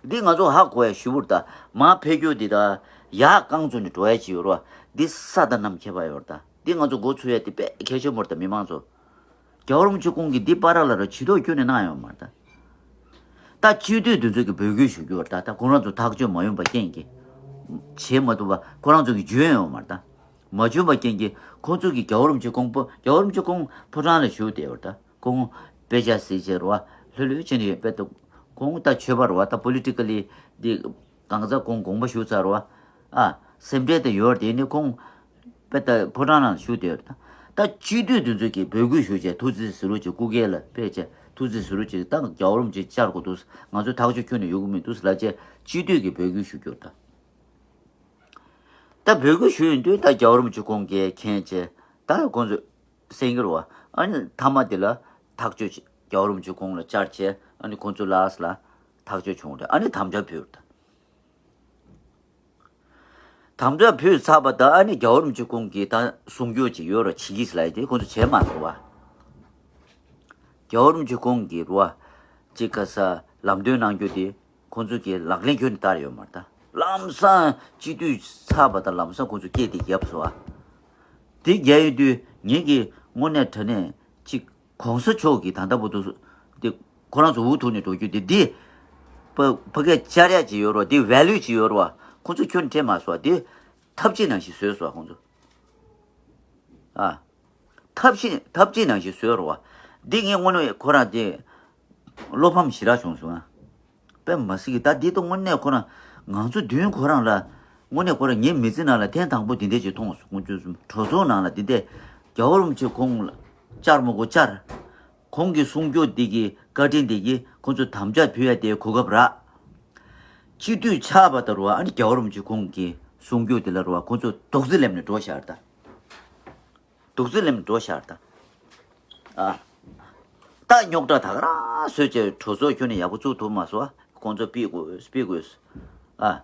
འདི་ང་ཚོ་ཧ་གོ་ཡ་ཞུ་བུར་ད། མར་ཕེབས་རྒྱུ་འདི་ད་ཡར་རྐང་བཙུགས་ནས་འགྲོ་ཡ་ཅིག་ཡོད་རེད་བ། འདི་ས་དང་གནམ་ཁྱད་པར་ཡོད་རེད་ད། འདི་ང་ཚོ་འགོ་ཚུགས་ཡ་འདི་དཔེ་གལ་ཆེན་པོ་རེད་ད། མི་མང་ཚོ། རྒྱལ་བ་རིན་པོ་ཆེ་ཁོང་གིས་འདི་བར་ལ་ར་བྱེད་ཐུབ་ཁྱོན་ནས་གནང་ཡོད་མ་རེད་ད། ད་སྤྱི་འཐུས་འདི་ཚོ་གིས་འབོད་སྐུལ་ཞུ་རྒྱུ་རེད་ད། ད་ཁོང་རང་ཚོ་ཐག་གཅོད་མ་ཡོང་པ་རྐྱེན་གྱིས། བྱེད་མ་ཐུབ་པ་ཁོ་རང་ཚོ་གིས་འཇོན་ཡོད་མ་རེད་ད། མ་འཇོན་པ་རྐྱེན་གྱིས་ཁོང་ཚོ་གིས་རྒྱལ་བ་རིན་པོ་ཆེ་ཁོང་པོ། རྒྱལ་བ་རིན་པོ་ཆེ་ཁོང་ཕོ་བྲང་ལ་བཞུགས་བསྡད་ཡོད་རེད་ད། ཁོང་དཔེ་ཆ་གཟིགས་བྱས་རེད་བ། ལྷོད་ལྷོད་བྱས་ནས་ཡོད་པས་ད། ཁོང་ད་ཆོས་པ་རེད་བ། ད་པོ་ལི་ཊི་ཀ་ལི་འདི་གང་ཟག་ཁོང་དགོངས་པ་ཞུ་ཚར་རེད་བ། ཨ། སེམས་ཁྲལ་དེ་ཡོད་རེད། དེ་ནི་ཁོང་དཔེ་ད་ཕོ་བྲང་ནང་བཞུགས་བསྡད་ཡོད་རེད་ད། ད་སྤྱི་འཐུས་དེ་ཚོ་གིས་འབོད་སྐུལ་ཞུ་བྱས་ཐུགས་རྗེ་གཟིགས་རོགས་གྱིས། སྐུ་སྒེར་ལ་ཕེབས་བྱས་ཐུགས་རྗེ་གཟིགས་རོགས་གྱིས། ད་རྒྱལ་བ་རིན་པོ་ཆེ་བཅར་དགོས་འདུག་ང་ཚོ་ཐག་གཅོད་ཁྱོན་ནས་ཡོང་གི་མི་འདུག་ཟེར་ལབ་བྱས་སྤྱི་འཐུས་ཀྱིས་འབོད་སྐུལ་ཞུ་རྒྱུ་རེད་ད། ད་འབོད་སྐུལ་ཞུས་ཡོང་དུས་ད་རྒྱལ་བ་རིན་པོ་ཆེ་ཁོང་གིས་མཁྱེན་བྱས་ད་ཁོང་ཚོས་གསན་གྱི་རེད་བ། ཨ་ནི་མཐའ་མ་དེ་ལ་ཐག་གཅོད་བྱས། རྒྱལ་བ་རིན་པོ་ཆེ་ཁོང་ལ་བཅར་བྱས། ཨ་ནི་ཁོང་ཚོ་ལ་ཨ་ས་ལ་ཐག་གཅོད་བྱུང་རེད། ཨ་ནི་དམ་བཅའ་ཕུལ་རེད། དམ་བཅའ་ཕུལ་ཚར་བ་དང་ཨ་ནི་རྒྱལ་བ་རིན་པོ་ཆེ་ཁོང་གིས་ད་གསུང་རྒྱུ་ཅིག་ཡོད་རེད། བྱེད་ཀྱི་ཟེར་ལབ་ཡ་དེ་ཁོང་ཚོ་བྱས་མ་སོང་བ། རྒྱལ་བ་རིན་པོ་ཆེ་ཁོང་གིས་རེད་བ། ཅིག་ག་ས་ལམ་སྟོན་གནང་རྒྱུ་དེ་ཁོང་ཚོ་གིས་ལག་ལེན་ཁྱོན་ནས་བསྟར་ཡོད་མ་རེད་ད། ལམ་སང་སྤྱི་འཐུས་ཚར་བ་དང་ལམ་སང་ཁོང་ཚོ་སྐད་དེ་བརྒྱབ་སོང་བ། དེ་བརྒྱབ་ཡོང་དུས་ངེད་ཀྱིས་དངོས་གནས་དྲང་གནས་ཅིག་གོང་ས་མཆོག་གིས་ད་ལྟ་བར་དུ་དེ་ཁོ་རང་ཚོ་འུ་ཐུག་ནས་འགྲོ་རྒྱུ་དེ་འདི་ཕ་ཕ་གིར་བཅར་ཡ་ཅིག་ཡོད་རེད་བ། དེ་ཝེ་ལུ་ཅིག་ཡོད་རེད་བ། ཁོ་ཚོ་ཁྱོན་ནས་དྲན་མ་སོང་བ། དེ་ཐབས་ཤེས་ནང་བཞིན་བཟོས་སོང་བ་ཁོང་ཚོ། ཨ། ཐབས་ཤེས་ཐབས་ཤེས་ནང་བཞིན་བཟོས་རེད་བ། འདི་ངས་དངོས་གནས་ཁོ་རང་དེ་བློ་ཕམ་ཞེ་དྲག་བྱུང་སོང་ཨ། དཔེ་མ་སྲིད་ཀྱི་ད་འདི་ད་དངོས་གནས་ཁོ་རང་ང་ཚོ་མདུན་ཁོ་རང་ལ་དངོས་གནས་ཁོ་རང་ངའི་མི་ཚེ་ནང་ལ་ཐེངས་དང་པོ་འདི་འདྲ་ཅིག་མཐོང་སོང་། དགུ་བཅུ་གསུམ་གྲོས་ཚོགས་ནང་ལ་འདི་འདྲ་རྒྱལ་བ་རིན་པོ་ཆེ་ཁོང་ལ་བཅར་མི་དགོས་བཅར། ཁོང་གིས་གསུང་རྒྱུ་འདི་གི་བཀའ་དྲིན་འདི་གིས་ཁོང་ཚོ་དམ་བཅའ་ཕུལ་ཡ་དེ་གོ་སྐབས་རག་སྤྱི་འཐུས་ཆགས་པ་ད་རུ་བ་ཨ་ནི་རྒྱལ་བ་རིན་པོ་ཆེ་ཁོང་གིས་གསུང་རྒྱུ་འདི་ལ་རུ་བ་ཁོང་ཚོ་རྡོག་རྫི་ལེམ་ནས་འགྲོ་ཤར་ད། རྡོག་རྫི་ལེམ་འགྲོ་ཤར་ད། ཨ། ད་རྙོག་དྲ་ད་ག་རང་བཟོས་བྱས་གྲོས་ཚོགས་ཁྱོན་ནས་ཡག་པོ་བཙུགས་ཐུབ་མ་སོང་། ཁོང་ཚོ་ཕུད་དགོས་ཕུད་དགོས། ཨ།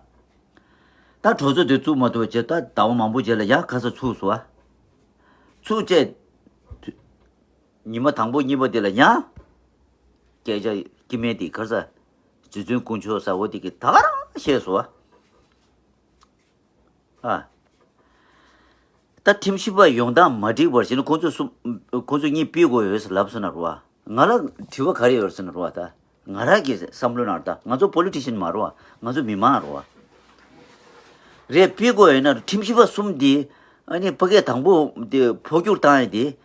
ད་གྲོས་ཚོགས་དེ་བཙུགས་མ་ཐུབ་བྱས་ད་ཟླ་བ་མང་པོ་རྗེས་ལ་ཡ་ཁ་ས་ཚུགས་སོང་ཨ། ཚུགས་བྱས། ཉི་མ་དང་པོ་གཉིས་པ་དེ་ལ་ཡང་སྐད་ཆ་སྐྱེ་མེད་དེ་ཁར་ས་རྗེ་བཙུན་དཀོན་མཆོག་ཟེར་བ་དེ་གི་ད་ག་རང་བཤད་སོང་ཨ། ཨ། ད་ཁྲིམས་ཞིབ་པ་ཡོང་སྟངས་མ་འགྲིག་པར་བྱས་ན་ཁོང་ཚོ་གསུམ་ཁོང་ཚོ་གཉིས་ཕུད་དགོས་ཡོད་ཟེར་ལབ་སོང་ན་རོ་ཨ། ང་ལ་དྲི་བ་ག་རེ་ཡོད་ཟེར་ན་རོ་ཨ་ད། ང་རང་གི་བསམ་བློ་ནང་ད་ང་ཚོ་པོ་ལི་ཊི་ཤན་མ་རོ་ཨ། ང་ཚོ་མི་མང་རོ་ཨ། རེད་ཕུད་དགོས་ཡོད་ན་ཁྲིམས་ཞིབ་པ་གསུམ་དེ་ཨ་ནི་ཕ་གིར་དང་པོ་དེ་འཕོ་འགྱུར་བཏང་ཡས་དེ།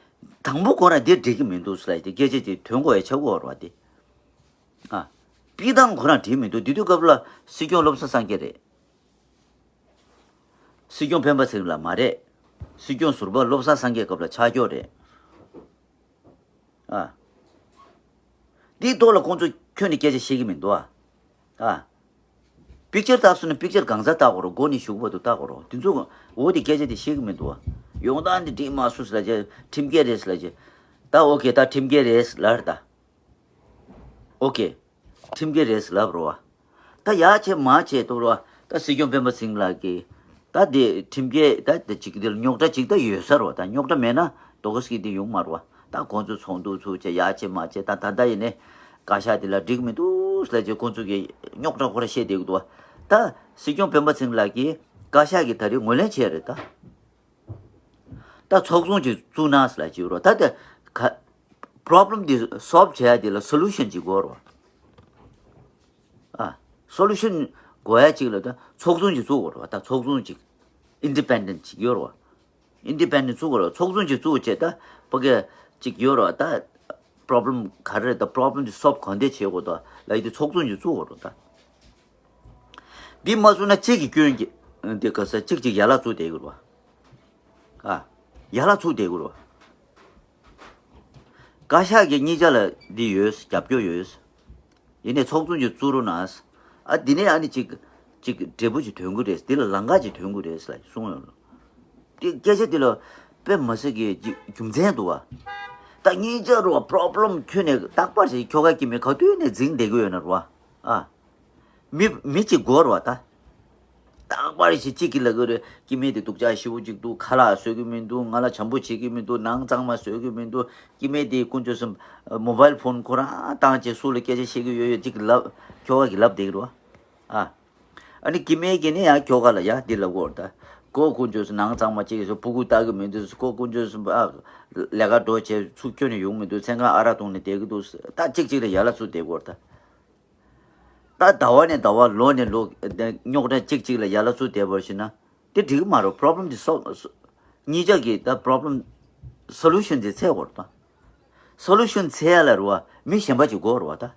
དང་པོ་ཁོ་རང་འདིར་འགྲིག་གི་མི་འདུག་ཟེར་ལབ་ཡས་དེ་སྐད་ཆ་དེ་ཐོན་དགོས་ཡ་ཆགས་ཀྱི་ཡོད་རེད་བ་དེ། ཨ། སྤྱིར་བཏང་ཁོ་རང་འགྲིག་མི་འདུག་དེ་དུས་སྐབས་ལ་སྲིད་སྐྱོང་བློ་བཟང་སངས་རྒྱས་རེད། སྲིད་སྐྱོང་སྤེན་པ་ཚེ་རིང་ལགས་མ་རེད། སྲིད་སྐྱོང་ཟུར་པ་བློ་བཟང་སངས་རྒྱས་སྐབས་ལ་ཆགས་ཀྱི་ཡོད་རེད། ཨ། འདིའི་ཐོག་ལ་ཁོང་ཚོ་ཁྱོན་ནས་སྐད་ཆ་བཤད་ཀྱི་མི་འདུག་ཨ། ཨ། པིག་ཅར་བལྟས་སོང་ན་པིག་ཅར་གང་ས་བལྟ་དགོས་རེད། མགོ་ནས་གཞུག་བར་དུ་བལྟ་དགོས་རེད། དེ་ཚོ་འོ་དེ་སྐད་ཆ་དེ་བཤད་ཀྱི་མི་འདུག་ཨ། ཡོང་སྟངས་འདི་འགྲིག་མ་སོང་ཟེར་ལབ་བྱས་ཁྲིམས་འགལ་རེད་ཟེར་ལབ་བྱས། ད་ཨོ་ཁེ་ད་ཁྲིམས་འགལ་རེད་ཟེར་ལབ་རེད་ད། ཨོ་ཁེ། ཁྲིམས་འགལ་རེད་ཟེར་ལབ་རོ་བ། ད་ཡ་བྱས་མ་བྱས་ཐུབ་རོ་བ། ད་སྲིད་སྐྱོང་སྤེན་པ་ཚེ་རིང་ལགས་ཀྱིས། ད་དེ་ཁྲིམས་འགལ་ད་དེ་ཅིག་དེ་ལ་རྙོག་དྲ་ཅིག་ད་ཡོད་ས་རོ་བ། ད་རྙོག་དྲ་མེད་ན་དོ་ག་སྐྱིད་དེ་ཡོང་མ་རོ་བ། ད་ཁོང་ཚོ་ཚོགས་འདུ་ཚུགས་བྱས་ཡ་བྱས་མ་བྱས་ད་ད་ད་ཡིན་ནས་བཀའ་ཤག་དེ་ལ་འགྲིག་མི་འདུག་ཟེར་བྱས་ཁོང་ཚོ་གིས་རྙོག་དྲ་ཁོ་ར་བཤད་བསྡད་ཀྱི་འདུག་བ། ད་སྲིད་སྐྱོང་སྤེན་པ་ཚེ་རིང་ལགས་ཀྱིས་བཀའ་ཤག་གིས་ད་རེས་ངོས་ལེན་བྱས་རེད་ད། ད་ཚོགས་ཆུང་ཅིག་བཙུགས་ན་ཟེར་ལབ་ཀྱི་ཡོད་རེད་བ། ད་དེ་ག་པོ་རོབ་ལེམ་དེ་སོལབ་བྱེད་ཡ་དེ་ལ་སོ་ལུ་ཤན་ཅིག་དགོས་རེད་བ། ཨ། སོ་ལུ་ཤན་དགོས་ཡ་ཅིག་ལ་ད་ཚོགས་ཆུང་ཅིག་བཙུགས་དགོས་རེད་བ། ད་ཚོགས་ཆུང་ཅིག་ཨིན་ཌི་པེན་ཌེན་ཊི་ཅིག་ཡོད་རེད་བ། ཨིན་ཌི་པེན་ཌེན་ཊི་བཙུགས་དགོས་རེད་བ། ཚོགས་ཆུང་ཅིག་བཙུགས་བྱས་ད་ཕ་གི་ཅིག་ཡོད་རེད་བ། ད་པོ་རོབ་ལེམ་ག་རེ་རེད། ད་པོ་རོབ་ལེམ་དེ་སོལབ་གང་འདྲ་བྱེད་དགོས་ད་ལབ་ཡ་དེ་ཚོགས་ཆུང་ཅིག་བཙུགས་དགོས་རེད་ད། འདི་མ་བཙུགས་ན་གཅིག་གི་སྐྱོན་གྱི་འདི་ག་ས་གཅིག་གཅིག་ཡན་ལག་བཙུགས་བསྡད་ཀྱི་རེད་བ། ཨ། ཡན་ལག་བཙུགས་བསྡད་ཀྱི་རེད་བ། བཀའ་ཤག་གི་གཉིས་ཆ་ལ་འདི་ཡོད། རྒྱབ་སྐྱོར་ཡོད། ཡིན་ནའི་ཚོགས་ཆུང་ཅིག་བཙུགས་རོགས་གནང་། ཨ། འདི་ནས་ཨ་ནི་ཅིག་ཅིག་འབྲས་བུ་ཅིག་ཐོན་གྱི་རེད། འདི་ལ་ལམ་ཁ་ཅིག་ཐོན་གྱི་རེད་ལབ་གསུངས་ཡོད། འདི་སྐད་ཆ་འདི་ལ་དཔེ་མི་སྲིད་ཀྱི་རྒྱུ་རྒྱུ་མཚན་འདུག་བ། ད་གཉིས་ཆ་རེད་བ། པོ་རོབ་ལེམ་ཁྱོན་ནས་རྟག་པར་ཞིག་ཁྱོ་ག་སྐྱེ་དམན་ག་དུས་ནས་འཛིང་བསྡད་ཀྱི་ཡོད་ན་རེད་བ། ཨ། མི་མི་གཅིག་དགོས་རེད་བ་ད། རྟག་པར་ཞིག་གཅིག་གིས་ལབ་ཀྱི་རེད། སྐྱེ་དམན་དེ་སྡུག་ཅག་ཞེ་པོ་ཅིག་འདུག་ཁ་ལག་བཟོ་གི་མི་འདུག་ང་ལ་བྱམས་པོ་བྱེད་ཀྱི་མི་འདུག་ནང་གཙང་མ་བཟོ་གི་མི་འདུག་སྐྱེ་དམན་དེ་དཀོན་མཆོག་གསུམ་མོ་བྷའིལ་ཕོན་ཁོ་རང་བཏང་བྱས་སུ་ལ་སྐད་ཆ་བཤད་ཀྱི་ཡོད་ཡོད་ཅིག་ལབ་ཁྱོ་ག་གིས་ལབ་བསྡད་ཀྱི་རེད་བ། ཨ། ཨ་ནི་སྐྱེ་དམན་གྱིས་ནི་ཡང་ཁྱོ་ག་ལ་ཡ་འདི་ལབ་ཀྱི་ཡོད་རེད་ད། ཁོ་དཀོན་མཆོག་གསུམ་ནང་གཙང་མ་བྱེད་ཀྱི་སོ་ཕྲུ་གུ་ལྟ་གི་མི་འདུག་ཁོ་དཀོན་མཆོག་གསུམ་ཨ་ལས་ཀ་འགྲོ་བྱས་ཚུར་ཁྱོན་ནས་ཡོང་མི་འདུག་མཚན་གང་ཨ་རག་བཏུང་ནས་བསྡད་ཀྱི་འདུག་ད་གཅིག་གཅིག་ལ་ཡ་ལ་ཚུར་བསྡད་ཀྱི་ཡོད་རེད་ད། ད་ཟླ་བ་ནས་ཟླ་བ་ལོ་ནས་ལོ་རྙོག་དྲ་གཅིག་གཅིག་ལ་ཡ་ལ་ཚུར་བསྡད་པར་ཞིག་ན་དེ་འགྲིག་གི་མ་རེད། པོ་རོབ་ལེམ་དེ་སོལ་གཉིས་ཆ་གི་ད་པོ་རོབ་ལེམ་སོ་ལུ་ཤན་དེ་འཚོལ་དགོས་རེད་ད། སོ་ལུ་ཤན་འཚོལ་ཡ་ལ་རེད་བ་མི་གཞན་པ་ཅིག་དགོས་རེད་བ་ད།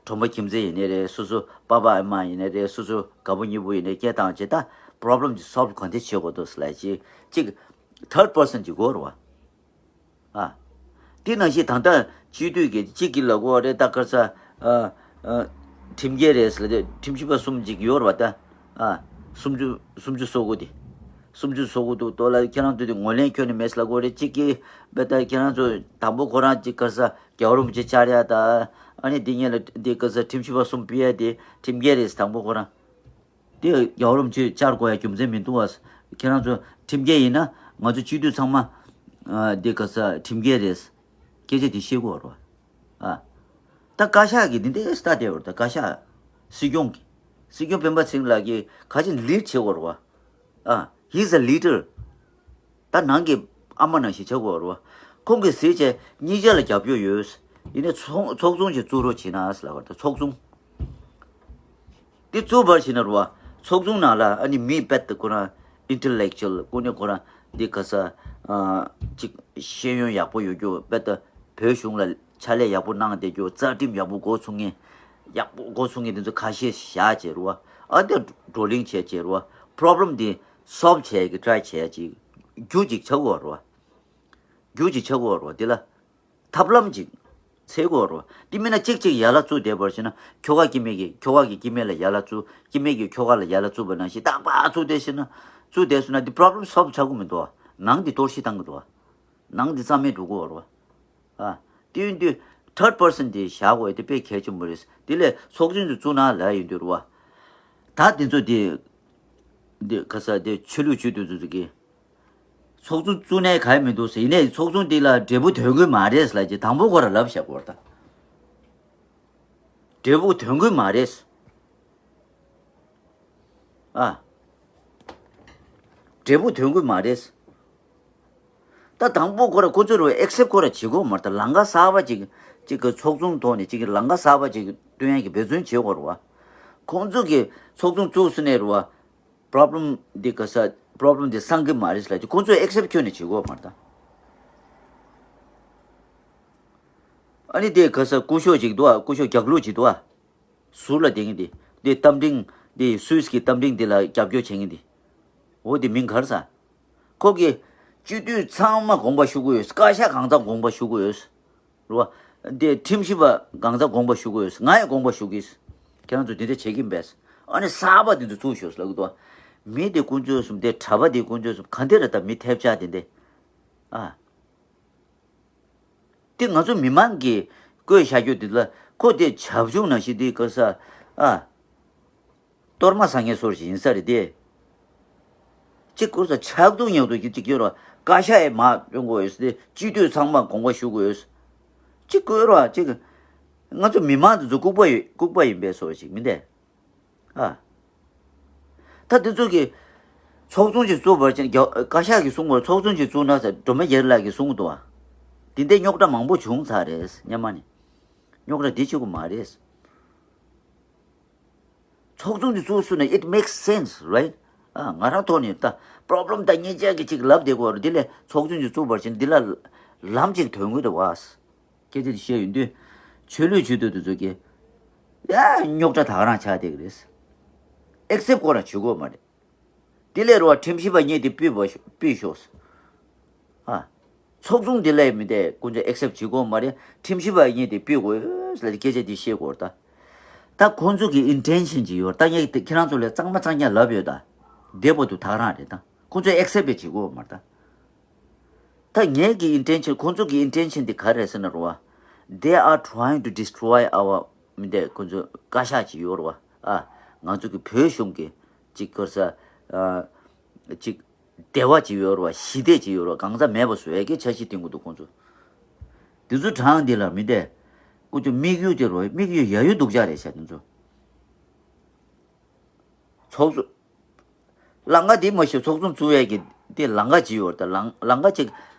གྲོང་པ་ཁྱིམ་མཚེས་ཡིན་ནའི་རེད། སོ་སོ་པ་ཕ་ཨ་མ་ཡིན་ནའི་རེད། སོ་སོ་རྒད་པོ་གཉིས་པོ་ཡིན་ནའི་སྐད་བཏང་བྱས་ད་པོ་རོབ་ལེམ་དེ་སོལབ་གང་འདྲ་བྱེད་དགོས་འདུག་ཟེར་ལབ་ཅིག་ཅིག་ཐར་ཌི་པར་སན་ཅིག་དགོས་རེད་བ། ཨ། དེ་ནང་བཞིན་ད་ལྟ་སྤྱི་འཐུས་ཀྱི་གཅིག་གིས་ལབ་ཀྱི་ཡོད་རེད་ད་ག་རེ་ཟེར། ཨ། ཨ། ཁྲིམས་འགལ་རེད་ཟེར་ལབ་དེ་ཁྲིམས་ཞིབ་པ་གསུམ་ཅིག་ཡོད་རེད་བ་ད། ཨ། སུམ་ཅུ་སུམ་ཅུ་སོ་དགུ་དེ། སུམ་ཅུ་སོ་དགུ་འདུག་དོ་ལ་ཁྱེད་རང་ཚོ་དེ་ངོས་ལེན་ཁྱོན་ནས་མེད་ཟེར་ལབ་ཀྱི་ཡོད་རེད། གཅིག་གིས་བས་ད་ཁྱེད་རང་ཚོ་དང་པོ་ཁོ་རང་གཅིག་ག་རེ་ཟེར་རྒྱལ་བ་རིན་པོ་ཆེ་བཅར་ཡ་ད། ཨ་ནི་དེ་སྔོན་ལ་དེ་ག་རེ་ཟེར་ཁྲིམས་ཞིབ་པ་གསུམ་ཕུད་ཡ་དེ་ཁྲིམས་འགལ་རེད་ཟེར་དང་པོ་ཁོ་རང་། དེ་རྒྱལ་བ་རིན་པོ་ཆེ་བཅར་དགོས་ཡ་རྒྱུ་མཚན་མི་འདུག་བ། ཁྱེད་རང་ཚོ་ཁྲིམས་འགལ་ཡིན་ན་ང་ཚོ་སྤྱི་འཐུས་ཚང་མ་ཨ་དེ་ག་ས་ཁྲིམས་འགལ་རེད། སྐད་ཆ་དེ་བཤད་དགོས་རེད་བ། ཨ། ད་བཀའ་ཤག་གིས་འདི་འདྲའི་ལྟ་བསྡད་ཡོད་རེད་ད། བཀའ་ཤག་སྲིད་སྐྱོང་གིས་སྲིད་སྐྱོང་སྤེན་པ་ཚེ་རིང་ལགས་ཀྱིས་ག་ཅིག་ལིཌ་བྱེད་དགོས་རེད་བ། ཨ། He's a leader། ད་ནང་གི་ཨ་མ་ནང་བཞིན་བྱེད་དགོས་རེད་བ། ཁོང་གིས་ཟེར་བྱས་གཉིས་ཆ་ལ་རྒྱབ་སྐྱོར་ཡོད། ཡིན་ནའི་ཚོགས་ཚོགས་ཆུང་ཞིག་བཙུགས་རོགས་བྱེད་ན་ཟེར་ལབ་པ་རེད་ད། ཚོགས་ཆུང་དེ་བཙུགས་པར་བྱེད་ན་རེད་བ། ཚོགས་ཆུང་ནང་ལ་ཨ་ནི་མི་དཔེ་ད་ཁོ་རང་ཨིན་ཊེ་ལེག་ཅུ་ཨལ་ཀུན་ནས་ཁོ་རང་འདི་ག་ས་ཨ་ཅིག་ཤེས་ཡོན་ཡག་པོ་ཡོད་རྒྱུ་དཔེ་ད་བོད་གཞུང་ལ་ཕྱག་ལས་ཡག་པོ་གནང་བསྡད་རྒྱུ། རྩ་ཁྲིམས་ཡག་པོ་འགོ་ཚུགས་མཁན། ཡག་པོ་འགོ་ཚུགས་མཁན་དེ་ཚོ་ཁ་ཤས་བཞག་བྱས་རེད་བ། ཨ་དེ་བགྲོ་གླེང་བྱས་བྱས་རེད་བ། པོ་རོབ་ལེམ་དེ་སོལབ་བྱས་ཀྱི་ཊ་རའི་བྱས་ཅིག་རྒྱུ་ཅིག་ཆགས་དགོས་རེད་བ། རྒྱུ་ཅིག་ཆགས་དགོས་རེད་བ། དེ་ལ་ཐབས་ལམ་ཅིག་འཚོལ་དགོས་རེད་བ། དེ་མིན་ན་གཅིག་གཅིག་ཡ་ལ་བཙུགས་བསྡད་པར་བྱས་ན་ཁྱོ་ག་སྐྱེ་དམན་གྱིས་ཁྱོ་ག་གིས་སྐྱེ་དམན་ལ་ཡ་ལ་བཙུགས། སྐྱེ་དམན་གྱིས་ཁྱོ་ག་ལ་ཡ་ལ་བཙུགས་པ་ནང་བཞིན་རྟག་པར་བཙུགས་བསྡད་ཟེར་ན་བཙུགས་བསྡད་སོང་ན་འདི་པོ་རོབ་ལེམ་སོལབ་ཆགས་ཀྱི་མི་འདུག་བ། ནང་འདི་གཏོར་བཤིག་བཏང་གི་འདུག་བ། ནང་འདི་རྩ་མེད་འགྲོ་གི་ཡོད་རེད་བ། ཨ། དེ་ཡིན་དུས་ ཐར་པར་སན་དེ་བཞག་དགོས་དེ་དཔེ་གལ་ཆེན་པོ་རེད། དེ་ལས་ཚོགས་ཆུང་དེ་བཙུགས་ན་ལབ་ཡོང་དུས་རེད་བ། ད་དེ་ཚོ་དེ་དེ་ག་ས་དེ་ཆོས་ལུགས་ཆོས་དེ་ཚོ་གི་ཚོགས་ཆུང་བཙུགས་ནས་ག་ཡ་མི་འདུག་ཟེར། ཡིན་ནའི་ཚོགས་ཆུང་དེ་ལ་འབྲས་བུ་ཐོན་གི་མ་རེད་ལབ་ཀྱི་དང་པོ་ཁོ་ར་ལབ་བཞག་གོ་ད། འབྲས་བུ་ཐོན་གི་མ་རེད། ཨ། འབྲས་བུ་ཐོན་གི་མ་རེད། ད་དང་པོ་ཁོ་ར་ཁོ་ཚོ་རུ་ཨེག་སེབ་ཁོ་ར་བྱེད་དགོས་མ་རེད། ད་ལམ་ཁ་གསར་པ་ཅིག་ཅིག་གི་ཚོགས་ཆུང་ཐོག་ནས་ཅིག་གི་ལམ་ཁ་གསར་པ་ཅིག་སྟོན་ཡ་གི་འབད་བརྩོན་བྱེད་དགོས་རེད་བ། ཁོང་ཚོ་གི་ཚོགས་ཆུང་བཙུགས་ཟིན་ནས་རེད་བ། པྲོབ་ལེམ་འདི་ག་ས་པྲོབ་ལེམ་འདི་སང་གི་མ་རེད་ལབ་ཀྱི་ཁོང་ཚོས་ཨེག་སེབ་ཁྱོན་ནས་བྱེད་དགོས་མ་རེད་ད། ཨ་ནི་དེ་ག་ས་སྐུ་ཞབས་ཅིག་འདུག་ཨ། སྐུ་ཞབས་རྒྱག་ལུགས་ཅིག་འདུག་ཨ། ཟུར་ལ་བསྡད་མཁན་དེ། དེ་རྟ་མགྲིན། དེ་སུད་སི་གི་རྟ་མགྲིན་དེ་ལ་རྒྱབ་སྐྱོར་བྱེད་མཁན་དེ། འོ་དེ་མིང་ག་རེ་ཟ། ཁོ་གིས་སྤྱི་འཐུས་ཚང་མ་དགོངས་པ་ཞུ་གི་ཡོད། བཀའ་ཤག་གང་ཚང་དགོངས་པ་ཞུ་གི་ཡོད། རེད་བ། དེ་ཁྲིམས་ཞིབ་པ་གང་ཚང་དགོངས་པ་ཞུ་གི་ཡོད། ང་ཡང་དགོངས་པ་ཞུ་གི་ཡོད། ཁྱེད་རང་ཚོ་དེ་འདྲ་བྱེད་ཀྱིན་པས། ཨ་ནི་གསར་པ་དེ་ཚོ་བཙུགས་ཤོག་ལབ་གི་འདུག་མི་དེ་དཀོན་མཆོག་གསུམ་དེ་གྲྭ་པ་དེ་དཀོན་མཆོག་གསུམ་ག་འདྲ་རེད། ད་མི་ཐེབས་ཆག་དེ་འདྲ། ཨ། དེ་ང་ཚོ་མི་མང་གིས་བསྐོས་བཞག་རྒྱུ་དེ་ལ་ཁོ་དེ་བྱབ་ཆུང་ནང་བཞིན་དེ་ག་ས། ཨ། གཏོར་མ་བཟང་ངན་སོར་ཞིག་ཡིན་ས་རེད་དེ། གཅིག་བསྐོས་ས་ཆག་ཐུག་ཉག་ཐུག་གཅིག་གཅིག་ཡོད་ར། བཀའ་ཤག་ཡས་མ་སྤྱོད་དགོས་ཡོད་ས་དེ་སྤྱི་འཐུས་ཚང་མ་དགོངས་པ་ཞུ་དགོས་ཡོད་ས། གཅིག་བསྐོས་ར་གཅིག་ང་ཚོ་མི་མང་དེ་ཚོ་ལྐུགས་པ་ཡོད་ལྐུགས་པ་ཡིན་པའི་སོར་ཞིག་མིན་ཏེ། ཨ། ད་དེ་ཚོ་གི་ཚོགས་ཆུང་ཅིག་བཙུགས་པར་བྱས་རྒྱ་བཀའ་ཤག་གིས་གསུངས་པར་ཚོགས་ཆུང་ཅིག་བཙུགས་ན་ཟེར་སྒྲོལ་མ་རྒྱ་རི་ལགས་ཀྱིས་གསུངས་འདུག་ཨ། དེ་འདྲའི་རྙོག་དྲ་མང་པོ་བྱུང་ཚར་རེད་སྙམ་མ་ནི། རྙོག་དྲ་འདི་བྱེད་དགོས་མ་རེད། ཚོགས་ཆུང་ཅིག་བཙུགས་སོང་ན་it makes sense, right? ཨ། ང་རང་ཐོག་ནས་ད་པྲོབ་ལེམ་དང་གཉིས་ཆ་གི་ཅིག་ལབ་བསྡད་དགོས་རེད། འདི་ལས་ཚོགས་ཆུང་ཅིག་བཙུགས་པར་བྱས་འདི་ལ་ལམ་ཅིག་ཐོན་གི་རེད་བ། སྐད་ཆ་དེ་བཤད་ཡོང་དུས། ཆོས་ལུགས་ཆོས་དོན་དེ་ཚོ་གིས་ཡ་རྙོག་དྲ་ད་ག་རང་ཆགས་བསྡད་ཀྱི་རེད། ཨེག་སེབ་ཁོ་རང་བྱེད་དགོས་མ་རེད། དེ་ལས་རོ་ཁྲིམས་ཞིབ་པ་གཉིས་དེ་ཕུད་པ་ཕུད་ཤོག་ཨ། ཚོགས་ཆུང་དེ་ལས་མི་དེ་ཁོང་ཚོས་ཨེག་སེབ་བྱེད་དགོས་མ་རེད། ཁྲིམས་ཞིབ་པ་གཉིས་དེ་ཕུད་དགོས་ལ་སྐད་ཆ་དེ་བཤད་དགོས་རེད་ད། ད་ཁོང་ཚོ་གི་ཨིན་ཊེན་ཤན་ཅིག་ཡོད་ད། ངས་དེ་ཁྱེད་རང་ཚོ་ལ་གཙང་མ་གཙང་རྐྱང་ལབ་ཡོད་ད། བདེ་པོ་འདུག་ད་ག་རང་རེད་ད། ཁོང་ཚོས་ཨེག་སེབ་བྱེད་དགོས་མ་རེད་ད། ད་ངེད་ཀྱི་ཨིན་ཊེན་ཤན་ཁོང་ཚོ་གི་ཨིན་ཊེན་ཤན་དེ་ག་རེ་རེད་ཟེར་ན་རོ། They are trying to destroy our མི་འདས་ཁོང་ཚོ་བཀའ་ཤག་ཅིག་ཡོད་རེད་བ། ཨ། ང་ཚོ་གི་བོད་གཞུང་གི་ཅིག་གོ་ས། ཨ། ཅིག་བདེ་བ་ཅིག་ཡོད་རེད་བ། ཞི་བདེ་ཅིག་ཡོད་རེད་བ། གང་ཟག་མེད་པ་བཟོ་ཡ་གི་འཆར་གཞི་བཏིང་གི་འདུག་ཁོང་ཚོ། དེ་ཚོ་དྲང་འདི་ལ་མི་འདས་ཁོང་ཚོ་དམིགས་ཡུལ་དེ་རོ་དམིགས་ཡུལ་ཡ་ཡུལ་སྡུག་ཅག་རེད་ཤག་དེ་ཚོ། ཚོགས་གཙོ། ལམ་ཁ་འདི་མ་གཞི་ཚོགས་ཆུང་བཙུགས་ཡས་ཀྱི་འདི་ལམ་ཁ་ཅིག་ཡོད་རེད་ད། ལམ་ལམ་ཁ་ཅིག་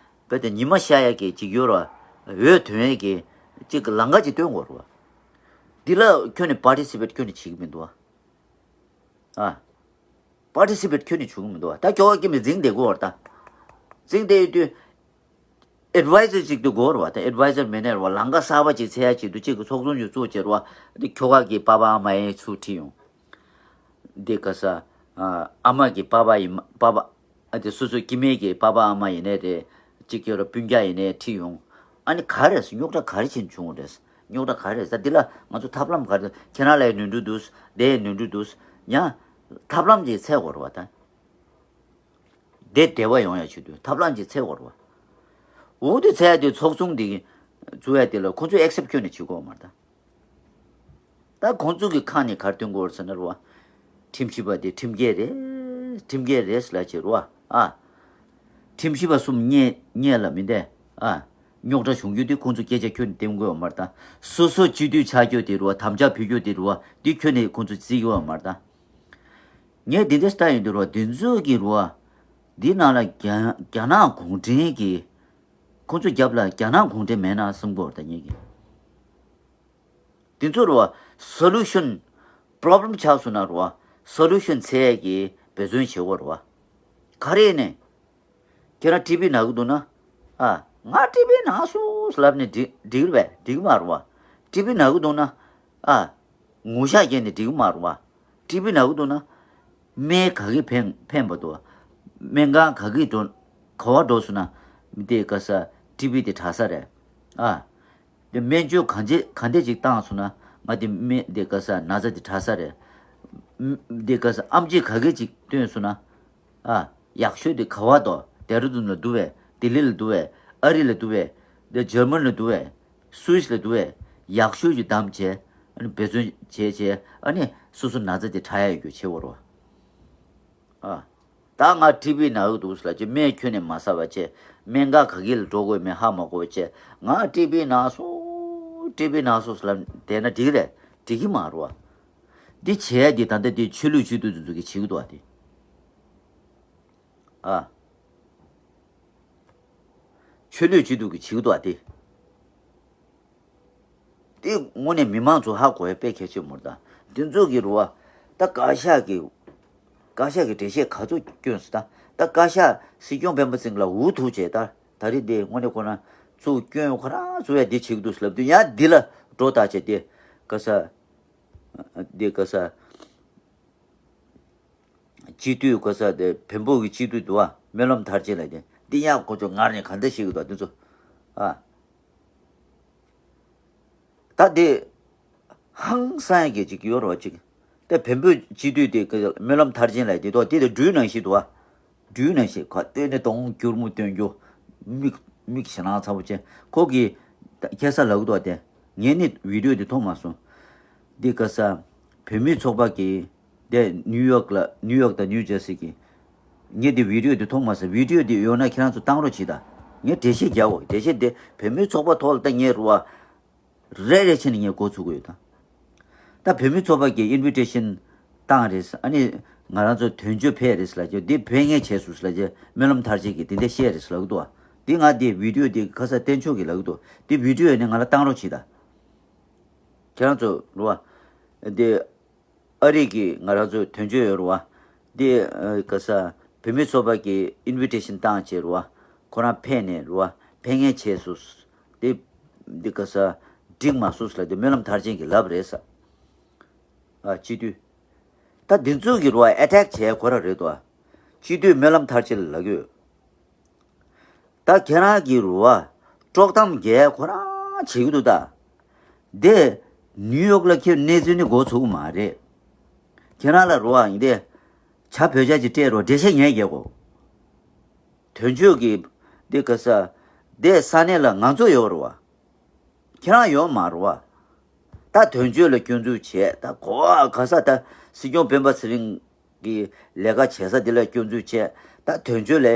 རྦད་དེ་ཉི་མ་ཤར་ཡས་ཀྱི་ཅིག་ཡོད་རེད་བ། འོད་ཐོན་ཡས་ཀྱི་ཅིག་གི་ལམ་ཁ་ཅིག་སྟོན་དགོས་རེད་བ། འདི་ལ་ཁྱོན་ནས་པར་ཊི་སི་པེ་ཊི་ཁྱོན་ནས་བྱེད་ཀྱི་མི་འདུག་བ། ཨ། པར་ཊི་སི་པེ་ཊི་ཁྱོན་ནས་བྱུང་གི་མི་འདུག་བ། ད་ཁྱོ་ག་སྐྱེ་མི་འཛིང་བསྡད་དགོས་བ་རེད་ད། འཛིང་བསྡད་ཡོད་དུས། ཨེཌ་ཝའི་ཛར་ཅིག་ཏུ་དགོས་རེད་བ། ད་ཨེཌ་ཝའི་ཛར་མེད་ནའི་རེད་བ། ལམ་ཁ་གསར་པ་ཅིག་འཚོལ་ཡ་ཆེད་དུ་གཅིག་གི་ཚོགས་ཆུང་ཅིག་བཙུགས་བྱས་རེད་བ། འདི་ཁྱོ་ག་གི་པ་ཕ་ཨ་མ་ཡིན་ཚུར་ཁྲིད་ཡོང་། འདི་ག་ས། ཨ་མ་གི་པ་ཕ་ཡིན་པ་ཕ། ཨ་དེ་སོ་སོ་སྐྱེ་དམན་གྱི་པ་ཕ་ཨ་མ་ཡིན་ནའི་རེད། གཅིག་གི་རེད་སྤུན་ཀྱག་ཡིན་ནའི་ཁྲིད་ཡོང་། ཨ་ནི་ག་རེ་རེད་ཟེར། རྙོག་དྲ་ག་རེ་བྱས་ནས་བྱུང་བ་རེད། རྙོག་དྲ་ག་རེ་རེད་ཟེར། འདི་ལ་ང་ཚོ་ཐབས་ལམ་ག་རེ། ཁྱེད་རང་ལ་ཡང་ནོར་འཁྲུལ་འདུག་དེ་ཡང་ནོར་འཁྲུལ་འདུག་ཡང་ཐབས་ལམ་ཅིག་འཚོལ་དགོས་རེད་བ་ད། དེ་བདེ་བ་ཡོང་ཡ་ཆེད་དུ་ཐབས་ལམ་ཅིག་འཚོལ་དགོས་རེད་བ། འོ་དེ་འཚོལ་ཡ་དེ་ཚོགས་ཆུང་དེ་བཙུགས་ཡ་དེ་ལ་ཁོང་ཚོས་ཨེག་སེབ་ཁྱོན་ནས་བྱེད་དགོས་མ་རེད་ད། ད་ཁོང་ཚོ་གི་ཁ་ནས་ག་རེ་ཐོན་གྱི་ཡོད་རེད་ཟེར་ན་རེད་བ། ཁྲིམས་ཞིབ་པ་དེ་ཁྲིམས་འགལ་རེད། ཁྲིམས་འགལ་རེད་ཟེར་ལབ་བྱས་རེད་བ། ཨ། ཁྲིམས་ཞིབ་པ་གསུམ་རྙེད་རྙེད་ལ་མི་འདས། ཨ། རྙོག་དྲ་བྱུང་རྒྱུ་དེ་ཁོང་ཚོ་སྐད་ཆ་ཁྱོན་ནས་འདེམས་དགོས་བ་མ་རེད་ད། སོ་སོ་སྤྱི་འཐུས་ཆགས་རྒྱུ་དེ་རེད་བ། དམ་བཅའ་ཕུལ་རྒྱུ་དེ་རེད་བ། དེ་ཁྱོན་ནས་ཁོང་ཚོ་བརྩི་གི་ཡོད་བ་མ་རེད་ད། ངས་འདི་འདྲ་ལྟ་ཡོང་དུས་རེད་བ། འདི་ཚོ་གི་རེད་བ། འདི་ནང་ལ་རྒྱ་རྒྱ་ནག་གུང་ཁྲན་གྱི་ཁོང་ཚོ་རྒྱབ་ལ་རྒྱ་ནག་གུང་ཁྲན་མེད་ན་བསམ་གྱི་ཡོད་རེད་ད་ངེད་ཀྱིས། དེ་ཚོ་རེད་བ། སོ་ལུ་ཤན། པྲོབ་ལེམ་ཆགས་སོང་ན་རེད་བ། སོ་ལུ་ཤན་འཚོལ་ཡས་ཀྱི་འབད་བརྩོན་བྱེད་དགོས་རེད་བ། ག་རེ་ནས། ཁྱེད་རང་ཊི་བི་ན་གི་འདུག་ན། ཨ། ང་ཊི་བི་ན་སོང་ལབ་ནས་འགྲིག་འགྲིག་རེད་པས། འགྲིག་མ་རེད་བ། ཊི་བི་ན་གི་འདུག་ན། ཨ། ངུ་ཤག་བརྒྱབ་ནས་འགྲིག་མ་རེད་བ། ཊི་བི་ན་གི་འདུག་ན། སྨན་ག་གི་ཕན་ཕན་པ་འདུག་སྨན་ཁང་ག་གི་འགྲོ་ག་བ་འགྲོ་སོང་ན། མི་དེ་ག་ས་ཊི་བི་དེ་དྲག་ས་རེད། ཨ། དེ་སྨན་བཅོས་གང་ཅི་གང་འདྲ་ཅིག་བཏང་སོང་ན་ང་དེ་སྨན་དེ་ག་ས་ན་ཚ་དེ་དྲག་ས་རེད། དེ་ག་ས་ཨེམ་ཆི་ག་གི་ཅིག་བཏོན་སོང་ན། ཨ། ཡག་ཤོས་དེ་ག་བ་དོ། ལྡེ་ར་ལྡུན་ལ་འདུག་པས། ལྡི་ལི་ལ་འདུག་པས། ཨ་རི་ལ་འདུག་པས། དེ་འཇར་མན་ལ་འདུག་པས། སུད་སི་ལ་འདུག་བས། ཡག་ཤོས་ཀྱི་བདམས་བྱས། ཨ་ནི་འབད་བརྩོན་བྱས་བྱས། ཨ་ནི་སོ་སོ་ན་ཚ་དེ་དྲག་ཡ་ཡོད་རྒྱུ་བྱེད་དགོས་རེད་བ། ཨ། ད་ང་ཊི་བི་ན་ཡོད་འདུག་ཟེར་ལབ་ཀྱི། སྨན་ཁྱོན་ནས་མ་ཟ་བ་བྱས། སྨན་ཁང་ག་གི་ལ་འགྲོ་དགོས་མེད་ཧ་མ་གོ་བ་བྱས། ང་ཊི་བི་ན་སོང་། ཊི་བི་ན་སོང་ཟེར་ལབ་བསྡད་ན་འགྲིག་རེད། འགྲིག་གི་མ་རེད་བ། འདི་བྱས་ཏེ་ད་ལྟ་འདི་ཆོས་ལུགས་སྤྱི་འཐུས་དེ་ཚོ་གིས་བྱེད་ཀྱི་འདུག་བ་དེ། ཨ། ཆོས་ལུགས་སྤྱི་འཐུས་ཀྱིས་བྱེད་ཀྱི་འདུག་བ་དེ། དེ་དངོས་གནས་མི་མང་ཚོ་ཧ་གོ་ཡ་དཔེ་གལ་ཆེན་མོ་རེད་ད། དེ་ཚོ་གི་རུ་བ། ད་བཀའ་ཤག་གི། བཀའ་ཤག་གི་འགྲེལ་བཤད་ག་ཚོད་བསྐྱོན་སོང་ད། ད་བཀའ་ཤག་སྲིད་སྐྱོང་སྤེན་པ་ཚེ་རིང་ལ་འུ་ཐུག་བྱས་ད། ད་རེས་དེ་དངོས་གནས་ཁོ་རང་ཚུར་བསྐྱོན། ཁོ་རང་ཚུར་ཡ་འདི་བྱེད་ཀྱི་འདུག་ལབ་དུས་ཡང་འདི་ལ་འགྲོ་ད་བྱས་ཏེ། ག་ས། འདི་ག་ས། སྤྱི་འཐུས་གོ་ས་དེ་བོན་པོ་གི་སྤྱི་འཐུས་འདུག་བ། སྨོན་ལམ་མཐར་ཕྱིན་ལ་དེ་འདི་ཡང་ཁོ་ཚོ་ངར་ནས་ག་འདྲ་ཞིག་འདུག་འདི་ཚོ། ཨ། ད་དེ་ཧང་སང་ཡ་གི་ཅིག་ཡོད་རོ་ཅིག་དེ་བོན་པོའི་སྤྱི་འཐུས་དེ་གི་སྨོན་ལམ་མཐར་ཕྱིན་ལ་དེ་ཐོག་དེ་དེ་སྦྲུལ་ནང་བཞིན་འདུག་བ། སྦྲུལ་ནང་བཞིན་ཁ་སྟོན་ནས་གདོང་སྒྱུར་མོ་སྟོན་རྒྱུ། མིག་མིག་ཞེ་སྣང་ཚ་པོ་ཅན་ཁོ་གི་ཁ་སང་ལབ་འདུག་བ། དེ་ངས་ནི་བི་ཌིའོ་དེ་མཐོང་མ་སོང་། འདི་ག་ས། བོད་མིའི་ཚོགས་པ་གི་དེ་ནིའུ་ཡོག་ལ། ནིའུ་ཡོག་དང་ནིའུ་ཇར་སི་གི། ངས་དེ་བི་ཌིའོ་དེ་མཐོང་མ་སོང་། བི་ཌིའོ་དེ་ཡོད་ན་ཁྱེད་རང་ཚོ་བཏང་རོགས་གྱིས་ད། ངས་འགྲེལ་བཤད་རྒྱག་འོ། འགྲེལ་བཤད་དེ་བོད་མིའི་ཚོགས་པ་ཐོག་ལ་ད་ངས་རུ་བ། རེ་རེ་བྱས་ནས་ངས་འགོ་ཚུགས་ཀྱི་ཡོད་ད། ད་བོད་མིའི་ཚོགས་པ་གིས་ཨིན་བི་ཊེ་ཤིན་བཏང་རེད། ཨ་ནི་ང་རང་ཚོ་དོན་གཅོད་ཕེབས་རེད་ལབ་ཀྱི། འདི་ཕེབས་མཁན་བྱས་སོང་ལབ་ཀྱི། སྨོན་ལམ་མཐར་ཕྱིན་གྱིས་དེ་འདྲ་བཤད་རེད་ལབ་ཀྱི་འདུག་བ། འདི་ང་དེ་བི་ཌིའོ་དེ་ཁ་སང་བསྟན་མཆོག་གིས་ལབ་ཀྱི་འདུག་འདི་བི་ཌིའོ་ཡིན་ན་ང་ལ་བཏང་རོགས་གྱིས་ད། ཁྱེད་རང་ཚོ་རུ་བ། འདི་ཨ་རི་གི་ང་རང་ཚོ་དོན་གཅོད་ཡོད་རུ་བ། འདི་ཨ་ག་ས། བོད་མིའི་ཚོགས་པ་གིས་ཨིན་བི་ཊེ་ཤིན་བཏང་བྱས་རུ་བ། ཁོ་རང་ཕེབས་ནས་རུ་བ། ཕེབས་མཁན་བྱས་སོང་། འདི་འདི་ག་ས། འགྲིག་མ་སོང་ལབ་དུས་སྨོན་ལམ་མཐར་ཕྱིན་གྱིས་ལབ་རེད་ས། ཨ། སྤྱི་འཐུས། ད་འདི་ཚོ་གི་རུ་བ་ཨེ་ཊེག་བྱས་ཁོ་རང་རེད་དོ། སྤྱི་འཐུས་སྨོན་ལམ་མཐར་ཕྱིན་ལ་ལབ་ཀྱི་ཡོད། ད་ཁྱེད་རང་གི་རུ་བ། དཀྲོག་གཏམ་རྒྱག་ཁོ་རང་བྱེད་ཀྱི་འདུག་ད། དེ་ནིའུ་ཡོག་ལ་ཁྱེད་གནས་ཚུལ་ནི་འགོ་ཚུགས་ཀྱི་མ་རེད། ཁྱེད་རང་ལ་རུ་བ་ཡིན་ཏེ། བྱ་བོད་ཇ་ཅིག་སྤྲད་རོགས། འགྲེལ་བཤད་ངས་རྒྱག་གོ། དོན་གཅོད་ཀྱི་འདི་ག་ས། འདི་ས་གནས་ལ་ང་ཚོ་ཡོད་རེད་བ། ཁྱེད་རང་ཡོད་མ་རེད་བ། ད་དོན་གཅོད་ལ་སྐྱོན་འཛུགས་བྱས། ད་གོ་བ་ག་ས། ད་སྲིད་སྐྱོང་སྤེན་པ་ཚེ་རིང་གི་ལས་ཀ་བྱེད་ས་འདི་ལ་སྐྱོན་འཛུགས་བྱས། ད་དོན་གཅོད་ལ་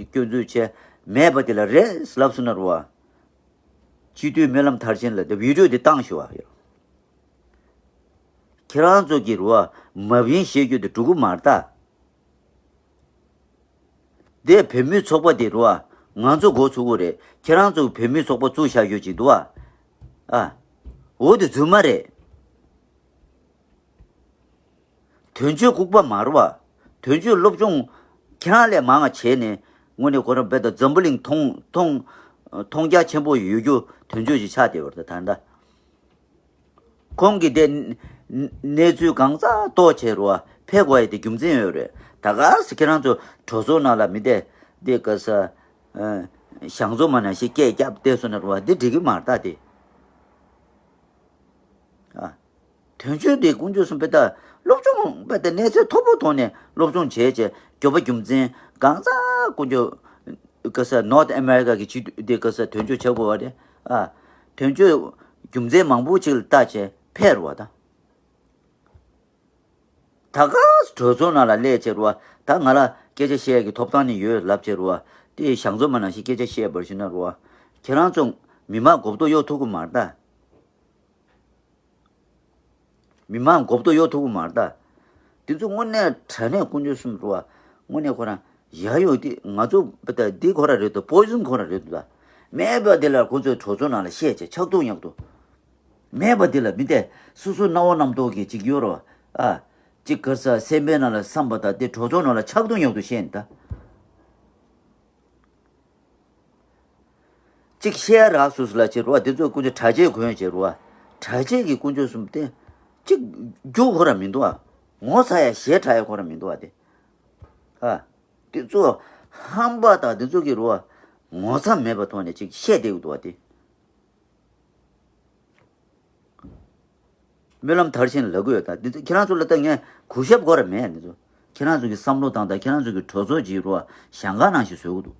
སྐྱོན་འཛུགས་བྱས། མེད་པ་འདི་ལ་རེད་ལབ་སོང་ན་རེད་བ། སྤྱི་འཐུས་སྨོན་ལམ་མཐར་ཕྱིན་ལ་འདི་བི་ཌིའོ་འདི་བཏང་ཞུ་བ་ཡོད། ཁྱེད་རང་ཚོ་གི་རུ་བ་མ་བིན་བཤད་རྒྱུ་དེ་འགྲོ་གི་མ་རེད་ད། དེ་བོད་མིའི་ཚོགས་པ་དེ་རུ་བ་ང་ཚོ་འགོ་ཚུགས་ཀྱི་རེད། ཁྱེད་རང་ཚོ་བོད་མིའི་ཚོགས་པ་བཙུགས་བཞག་རྒྱུ་ཅིག་འདུག་བ། ཨ། འོ་དེ་རྫུན་མ་རེད། དོན་གཅོད་ལྐུགས་པ་མ་རེད་བ། དོན་གཅོད་སློབ་སྦྱོང་ཁྱེད་རང་ལས་མང་བ་བྱས་ནས། དངོས་གནས་ཁོ་རང་དཔེ་ད་འཛམ་བུ་གླིང་མཐོང་མཐོང་མཐོང་རྒྱ་ཆེན་པོ་ཡོད་རྒྱུ་དོན་གཅོད་ཅིག་ཆགས་བསྡད་པ་རེད་ད་ད་ལྟ། ཁོང་གིས་དེ་གནས་ཚུལ་གང་ཙག་རྟོགས་བྱས་རུ་བ་ཕེབས་དགོས་ཡ་དེ་རྒྱུ་མཚན་ཡོད་རེད། ད་ག་སེ་ཁྱེད་རང་ཚོ་གྲོས་ཚོགས་ནང་ལ་མི་དེ་དེ་ག་ས། ཨ། ཞང་ཚོ་མ་ནང་བཞིན་སྐད་རྒྱབ་བསྡད་སོང་ན་རུ་བ་འདི་འགྲིག་གི་མ་རེད་ད་དེ། ཨ། དོན་གཅོད་དེ་དཀོན་མཆོག་གསུམ་དཔེ་ད་སློབ་སྦྱོང་དཔེ་ད་གནས་ཚད་མཐོ་པོ་ཐོག་ནས་སློབ་སྦྱོང་བྱས་བྱས་མགྱོགས་པ་རྒྱུ་མཚན་གང་ཙག་དཀོན་མཆོག་ག་ས་North America གི་སྤྱི་འཐུས་དེ་ག་ས་དོན་གཅོད་བྱ་དགོས་བ་རེད། ཨ། དོན་གཅོད་རྒྱུ་མཚན་མང་པོ་ཅིག་ལ་བལྟས་བྱས་ཕེབས་རུ་བ་ད། ད་ག་གྲོས་ཚོགས་ནང་ལ་སླེབས་བྱས་རུ་བ། ད་ང་ལ་སྐད་ཆ་བཤད་ཀྱི་ཐོབ་ཐང་ནི་ཡོད་ལབ་བྱས་རུ་བ། དེ་ཞང་ཚོ་མ་ནང་བཞིན་སྐད་ཆ་བཤད་པར་ཞུ་ན་རུ་བ། ཁྱེད་རང་ཚོ་མི་མང་མགོ་སྐོར་གཡོག་ཐུབ་ཀྱི་མ་རེད་ད། མི་མང་མགོ་སྐོར་གཡོག་ཐུབ་ཀྱི་མ་རེད་ད། དེ་ཚོ་དངོས་གནས་དྲང་གནས་དཀོན་མཆོག་གསུམ་རུ་བ། དངོས་གནས་ཁོ་རང་ཡ་ཡོད་དེ་ང་ཚོ་ད་འདི་ཁོ་རང་རེད་དོ། པོའི་ཟན་ཁོ་རང་རེད་དོ་ད། མེད་པ་དེ་ལ་ཁོ་ཚོས་གྲོས་ཚོགས་ནང་ལ་བཤད་བྱས་ཆག་ཐུག་ཉག་ཐུག་མེད་པ་དེ་ལ་མི་དེ་སོ་སོ་སྣང་བ་རྣམ་རྟོག་གི་ཅིག་ཡོད་རོ། ཨ། ཅིག་ག་ས་སེམས་པའི་ནང་ལ་བསམ་པ་དང་དེ་གྲོས་ཚོགས་ནང་ལ་ཆག་ཐུག་ཉག་ཐུག་བཤད་ནི་ད། ཅིག་བཤད་རག་སོ་སོ་ལ་བྱེད་རོགས། དེ་ཚོ་དཀོན་མཆོག་གྲྭ་ཆས་གོན་བྱེད་རོགས། གྲྭ་ཆས་ཀྱི་དཀོན་མཆོག་གསུམ་དེ་ཅིག་རྒྱུ་ཁོ་ར་མི་འདུག་ཨ། ངོ་ཚ་ཡ་ཞེ་དྲག་ཡ་ཁོ་ར་མི་འདུག་ཨ་དེ། ཨ། དེ་ཚོ་ཧམ་པ་དང་དེ་ཚོ་གི་རོ། ངོ་ཚ་མེད་པ་ཐོག་ནས་ཅིག་བཤད་བསྡད་ཀྱི་འདུག་ཨ་དེ། སྨོན་ལམ་མཐར་ཕྱིན་ལབ་ཀྱི་ཡོད་ད། འདི་ཚོ་ཁྱེད་རང་ཚོ་ལ་ད་ངས་གུས་ཞབས་དགོས་ར་མེད། འདི་ཚོ་ཁྱེད་རང་ཚོ་གི་བསམ་བློ་བཏང་དང་ཁྱེད་རང་ཚོ་གི་གྲོས་ཚོགས་ཀྱི་རོ་ཞང་ཁ་ནང་བཞིན་བཟོས་ཀྱི་འདུག་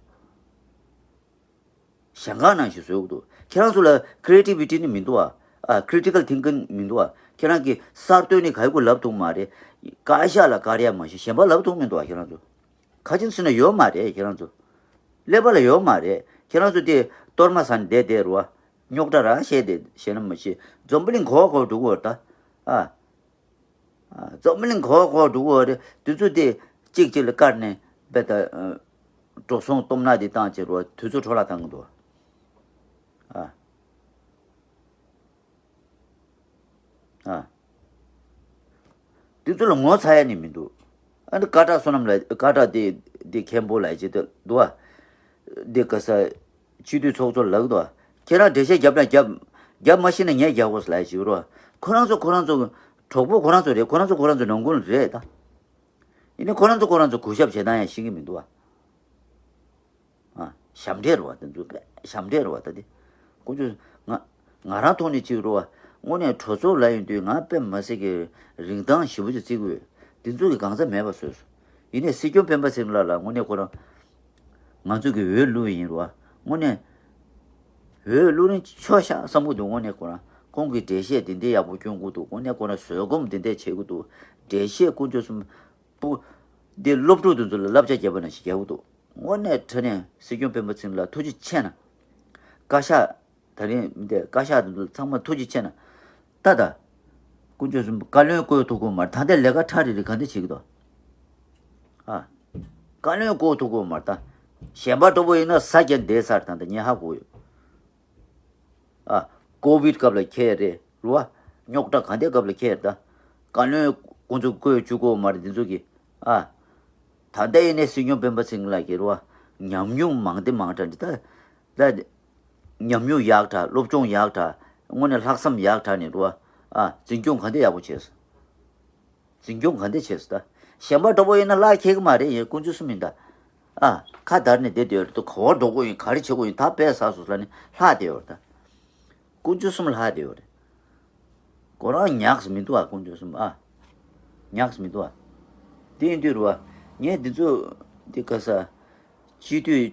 ཞིང་ཁ་ནང་བཞིན་བཟོ་གི་འདུག་ཁྱེད་རང་ཚོ་ལ་creativity་ནི་མི་འདུག་ཨ། ཨ། critical thinking་མི་འདུག་ཨ། ཁྱེད་རང་གི་གསར་གཏོད་ནི་ག་ཡི་གུ་ལབ་ཐུབ་མ་རེད། བཀའ་ཤག་ལ་བཀར་ཡ་མ་གཞི་གཞན་པ་ལབ་ཐུབ་མི་འདུག་ཨ། ཁྱེད་རང་ཚོ་ག་ཅིན་སུ་ན་ཡོད་མ་རེད། ཁྱེད་རང་ཚོ་ཀླད་པ་ལ་ཡོད་མ་རེད། ཁྱེད་རང་ཚོ་དེ་གཏོར་མ་ཟ་ནས་བསྡད་བསྡད་རུ་བ། རྙོག་དྲ་ར་བཤད་དེ་བཤད་ན་མ་གཞི་འཛམ་བུ་གླིང་གོ་གོ་འགྲོ་གི་ཡོད་ད། ཨ། ཨ། འཛམ་བུ་གླིང་གོ་གོ་འགྲོ་གི་ཡོད་རེད། དེ་ཚོ་དེ་གཅིག་གཅིག་ལ་བཀར་ནས་རྦད་དེ་ཨ། འགྲོ་སོང་སྟོབས་ན་དེ་བཏང་བྱས་རུ་བ་དུས་ཚོད་འཕྲོ་བརླག་བཏང་གི་འདུག་ཨ། ཨ། དེ་ཚོ་ལ་ངོ་ཚ་ཡ་ནི་མི་འདུག་ཨ་ནི་ཀ་ཊ་བསོད་ནམས་ལ་ཀ་ཊ་དེ་དེ་མཁན་པོ་ལ་བྱེད་དུ་འདུག་ཨ། དེ་ག་ས་སྤྱི་འཐུས་ཚོགས་གཙོ་ལགས་འདུག་ཨ། ཁྱེད་རང་འགྲེལ་བཤད་རྒྱབ་ན་རྒྱབ། རྒྱབ་མ་ཤེས་ན་ངས་རྒྱག་དགོས་ལ་བྱེད་རོགས། ཁོ་རང་ཚོ་ཁོ་རང་ཚོ་གྲོགས་པོ་ཁོ་རང་ཚོ་རེད། ཁོ་རང་ཚོ་ཁོ་རང་ཚོ་ནང་ཁུལ་རེད་ད། ཡིན་ནའི་ཁོ་རང་ཚོ་ཁོ་རང་ཚོ་གུས་ཞབས་བྱེད་སྟངས་ཡང་ཤེས་ཀྱི་མི་འདུག་ཨ། ཨ། ཞབས་འདྲེན་རེད་བ། དེ་ཚོ་དཔེ་ཞབས་འདྲེན་རེད་བ། ད་དེ་ཀུན་སྤྱོད་ང་ང་རང་ཐོག་ནས་གཅིག་རེད་བ། དངོས་གནས་གྲོས་ཚོགས་ལ་ཡིན་དུས་ང་དཔེ་མ་སྲིད་ཀྱི་རིན་ཐང་ཞེ་པོ་ཅིག་བརྩི་གི་ཡོད། དེ་ཚོ་གི་གང་ཟག་མེད་པ་བཟོས་སོང་། ཡིན་ནའི་སྲིད་སྐྱོང་སྤེན་པ་ཚེ་རིང་ལགས་ལ་དངོས་གནས་ཁོ་རང་ང་ཚོ་གི་འོས་བླུགས་ཡིན་རེད་བ། དངོས་གནས་འོས་བླུགས་རིན་ཆོག་ཤག་བསམ་གི་འདུག་དངོས་གནས་ཁོ་རང་ཁོང་གི་འགྲེལ་བཤད་དེ་འདྲའི་ཡག་པོ་སྐྱོན་གི་འདུག་དངོས་གནས་ཁོ་རང་བཟོད་སྒོམ་དེ་འདྲས་བྱེད་གི་འདུག་འགྲེལ་བཤད་དཀོན་མཆོག་གསུམ། པོ། འདི་སློབ་ཕྲུག་དེ་ཚོ་ལ་བསླབ་བྱ་བརྒྱབ་པ་ནང་བཞིན་རྒྱག་གི་འདུག་དངོས་གནས་དྲང་གནས་སྲིད་སྐྱོང་སྤེན་པ་ཚེ་རིང་ལ་ཐུགས་རྗེ་ཆེ་གནང་། བཀའ་ཤག་ད་རིང་འདི་བཀའ་ཤག་དེ་ཚོ་ཚང་མ་ཐུགས་རྗེ་ཆེ་གནང་། ད་ད། དཀོན་མཆོག་གསུམ་བཀའ་བློན་བསྐོ་ཐུབ་ཀྱི་མ་རེད། ད་ལྟའི་ལས་ཀ་ཁྲ་རེ་རེ་ག་འདྲ་བྱེད་ཀྱི་འདུག་ཨ། བཀའ་བློན་བསྐོ་ཐུབ་ཀྱི་མ་རེད་ད། གཞན་པ་འདྲ་པོ་ཡིན་ན་ས་རྒྱ་འདས་ཚར། ད་ད་ངས་ཧ་གོ་ཡོད། ཨ། ཀོ་བིད་སྐབས་ལ་ཁྱེར་རེད་རུ་བ། རྙོག་དྲ་ག་འདྲའི་སྐབས་ལ་ཁྱེར་ད། བཀའ་བློན་ཁོང་ཚོ་བསྐོས་བཅུག་གོ་མ་རེད་འདི་ཚོ་གི། ཨ། ད་ལྟ་ཡིན་ནའི་སྲིད་སྐྱོང་སྤེན་པ་ཚེ་རིང་ལགས་ཀྱི་རུ་བ། ཉམས་མྱོང་མང་དེ་མང་དྲགས་འདི་ད། ད། ཉམས་མྱོང་ཡག་དྲགས། སློབ་སྦྱོང་ཡག་དྲགས། དངོས་གནས་ལྷག་བསམ་ཡག་དྲགས་ནས་རུ་བ། ཨ། འཛིན་སྐྱོང་ག་འདྲ་ཡག་པོ་བྱས་སོང་། འཛིན་སྐྱོང་ག་འདྲ་བྱས་སོང་ད། གཞན་པ་འདྲ་པོ་ཡིན་ན་ལྷག་ཁེལ་གི་མ་རེད། ཡིན་དཀོན་མཆོག་གསུམ་ཡིན་ད། ཨ། ཁ་བརྡར་ནས་བསྡད་བསྡད་ཡོད་རེད། ད་ག་བ་འགྲོ་དགོས་ཡིན། ག་རེ་བྱེད་དགོས་ཡིན། ད་དཔེ་བསགས་སོང་ལབ་ནས་ལྷག་བསྡད་ཡོད་རེད་ད། དཀོན་མཆོག་གསུམ་ལྷག་བསྡད་ཡོད་རེད། ཁོ་རང་ཉག་མི་འདུག་ཨ། དཀོན་མཆོག་གསུམ་ཨ། ཉག་མི་འདུག་ཨ། དེ་ཡིན་དུས་རུ་བ། ངས་འདི་ཚོ་འདི་ག་ས། སྤྱི་འཐུས།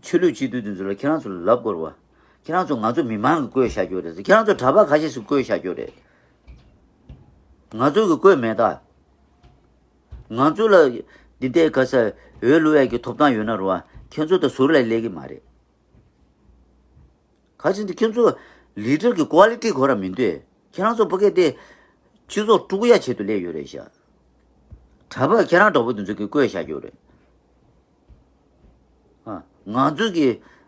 ཆོས་ལུགས་སྤྱི་འཐུས་འདི་ཚོ་ལ་ཁྱེད་རང་ཚོ་ལ་ལབ་དགོས་རེད་བ། ཁྱེད་རང་ཚོ་ང་ཚོ་མི་མང་གིས་བསྐོས་བཞག་རྒྱུ་རེད། ཁྱེད་རང་ཚོ་གྲྭ་པ་ཁ་ཤས་སུ་བསྐོས་བཞག་རྒྱུ་རེད། ང་ཚོ་གིས་བསྐོས་མེད་ད། ང་ཚོ་ལ་འདི་འདྲའི་ག་ས་འོས་བླུག་ཡས་ཀྱི་ཐོབ་ཐང་ཡོད་ན་རུ་བ། ཁྱེད་ཚོ་དང་ཟུར་ལ་སླེབས་ཀྱི་མ་རེད། ག་ཅི་འདི་ཁྱེད་ཚོ་ལི་ཌར་གི་ཀོ་ལི་ཊི་ཁོ་རང་མི་འདུག་ཁྱེད་རང་ཚོ་ཕ་གི་དེ་སྤྱི་ཚོགས་དཀྲུག་ཡ་ཆེད་དུ་སླེབས་ཡོད་རེད་ཤག་གྲྭ་པ་ཁྱེད་རང་འདྲ་པོ་དེ་ཚོ་གིས་བསྐོས་བཞག་ཡོད་རེད། ཨ། ང་ཚོ་གི་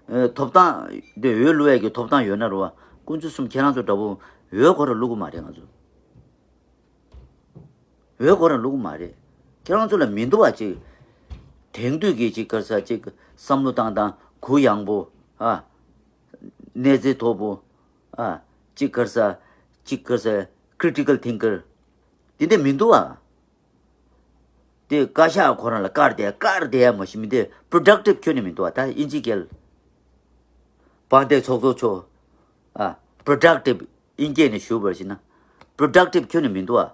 ཨ་ཐོབ་ཐང་དེ་འོས་བླུག་ཡ་གི་ཐོབ་ཐང་ཡོད་ན་རུ་བ། དཀོན་མཆོག་གསུམ་ཁྱེད་རང་ཚོ་འདྲ་པོ་འོས་ཁོ་རང་བླུག་གི་མ་རེད་ང་ཚོ། འོས་ཁོ་རང་བླུག་གི་མ་རེད། ཁྱེད་རང་ཚོ་ལ་མི་འདུག་བ་ཅིག་དེང་དུས་ཀྱི་ཅིག་ག་རེ་ཟ་ཅིག་བསམ་བློ་བཏང་སྟངས་གུ་ཡངས་པོ། ཨ། གནས་ཚད་མཐོ་པོ། ཨ། ཅིག་ག་རེ་ཟ། ཅིག་ག་རེ་ཟ། ཀྲི་ཊི་ཀལ་ཐིང་ཀར། དེ་འདྲ་མི་འདུག་བ། དེ་བཀའ་ཤག་ཁོ་རང་ལ་བཀར་བསྡད་བཀར་བསྡད་ཡ་མ་གཞི་མི་འདུག་པྲོ་ཌག་ཊིབ་ཁྱོན་ནས་མི་འདུག་བ། ད་དབྱིན་ཇིའི་སྐད་ལ་དཔལ་ལྡན་ཚོགས་གཙོ་མཆོག་ཨ། པྲོ་ཌག་ཊིབ་དབྱིན་སྐད་ནས་ཞུ་བར་བྱས་ན། པྲོ་ཌག་ཊིབ་ཁྱོན་ནས་མི་འདུག་བ།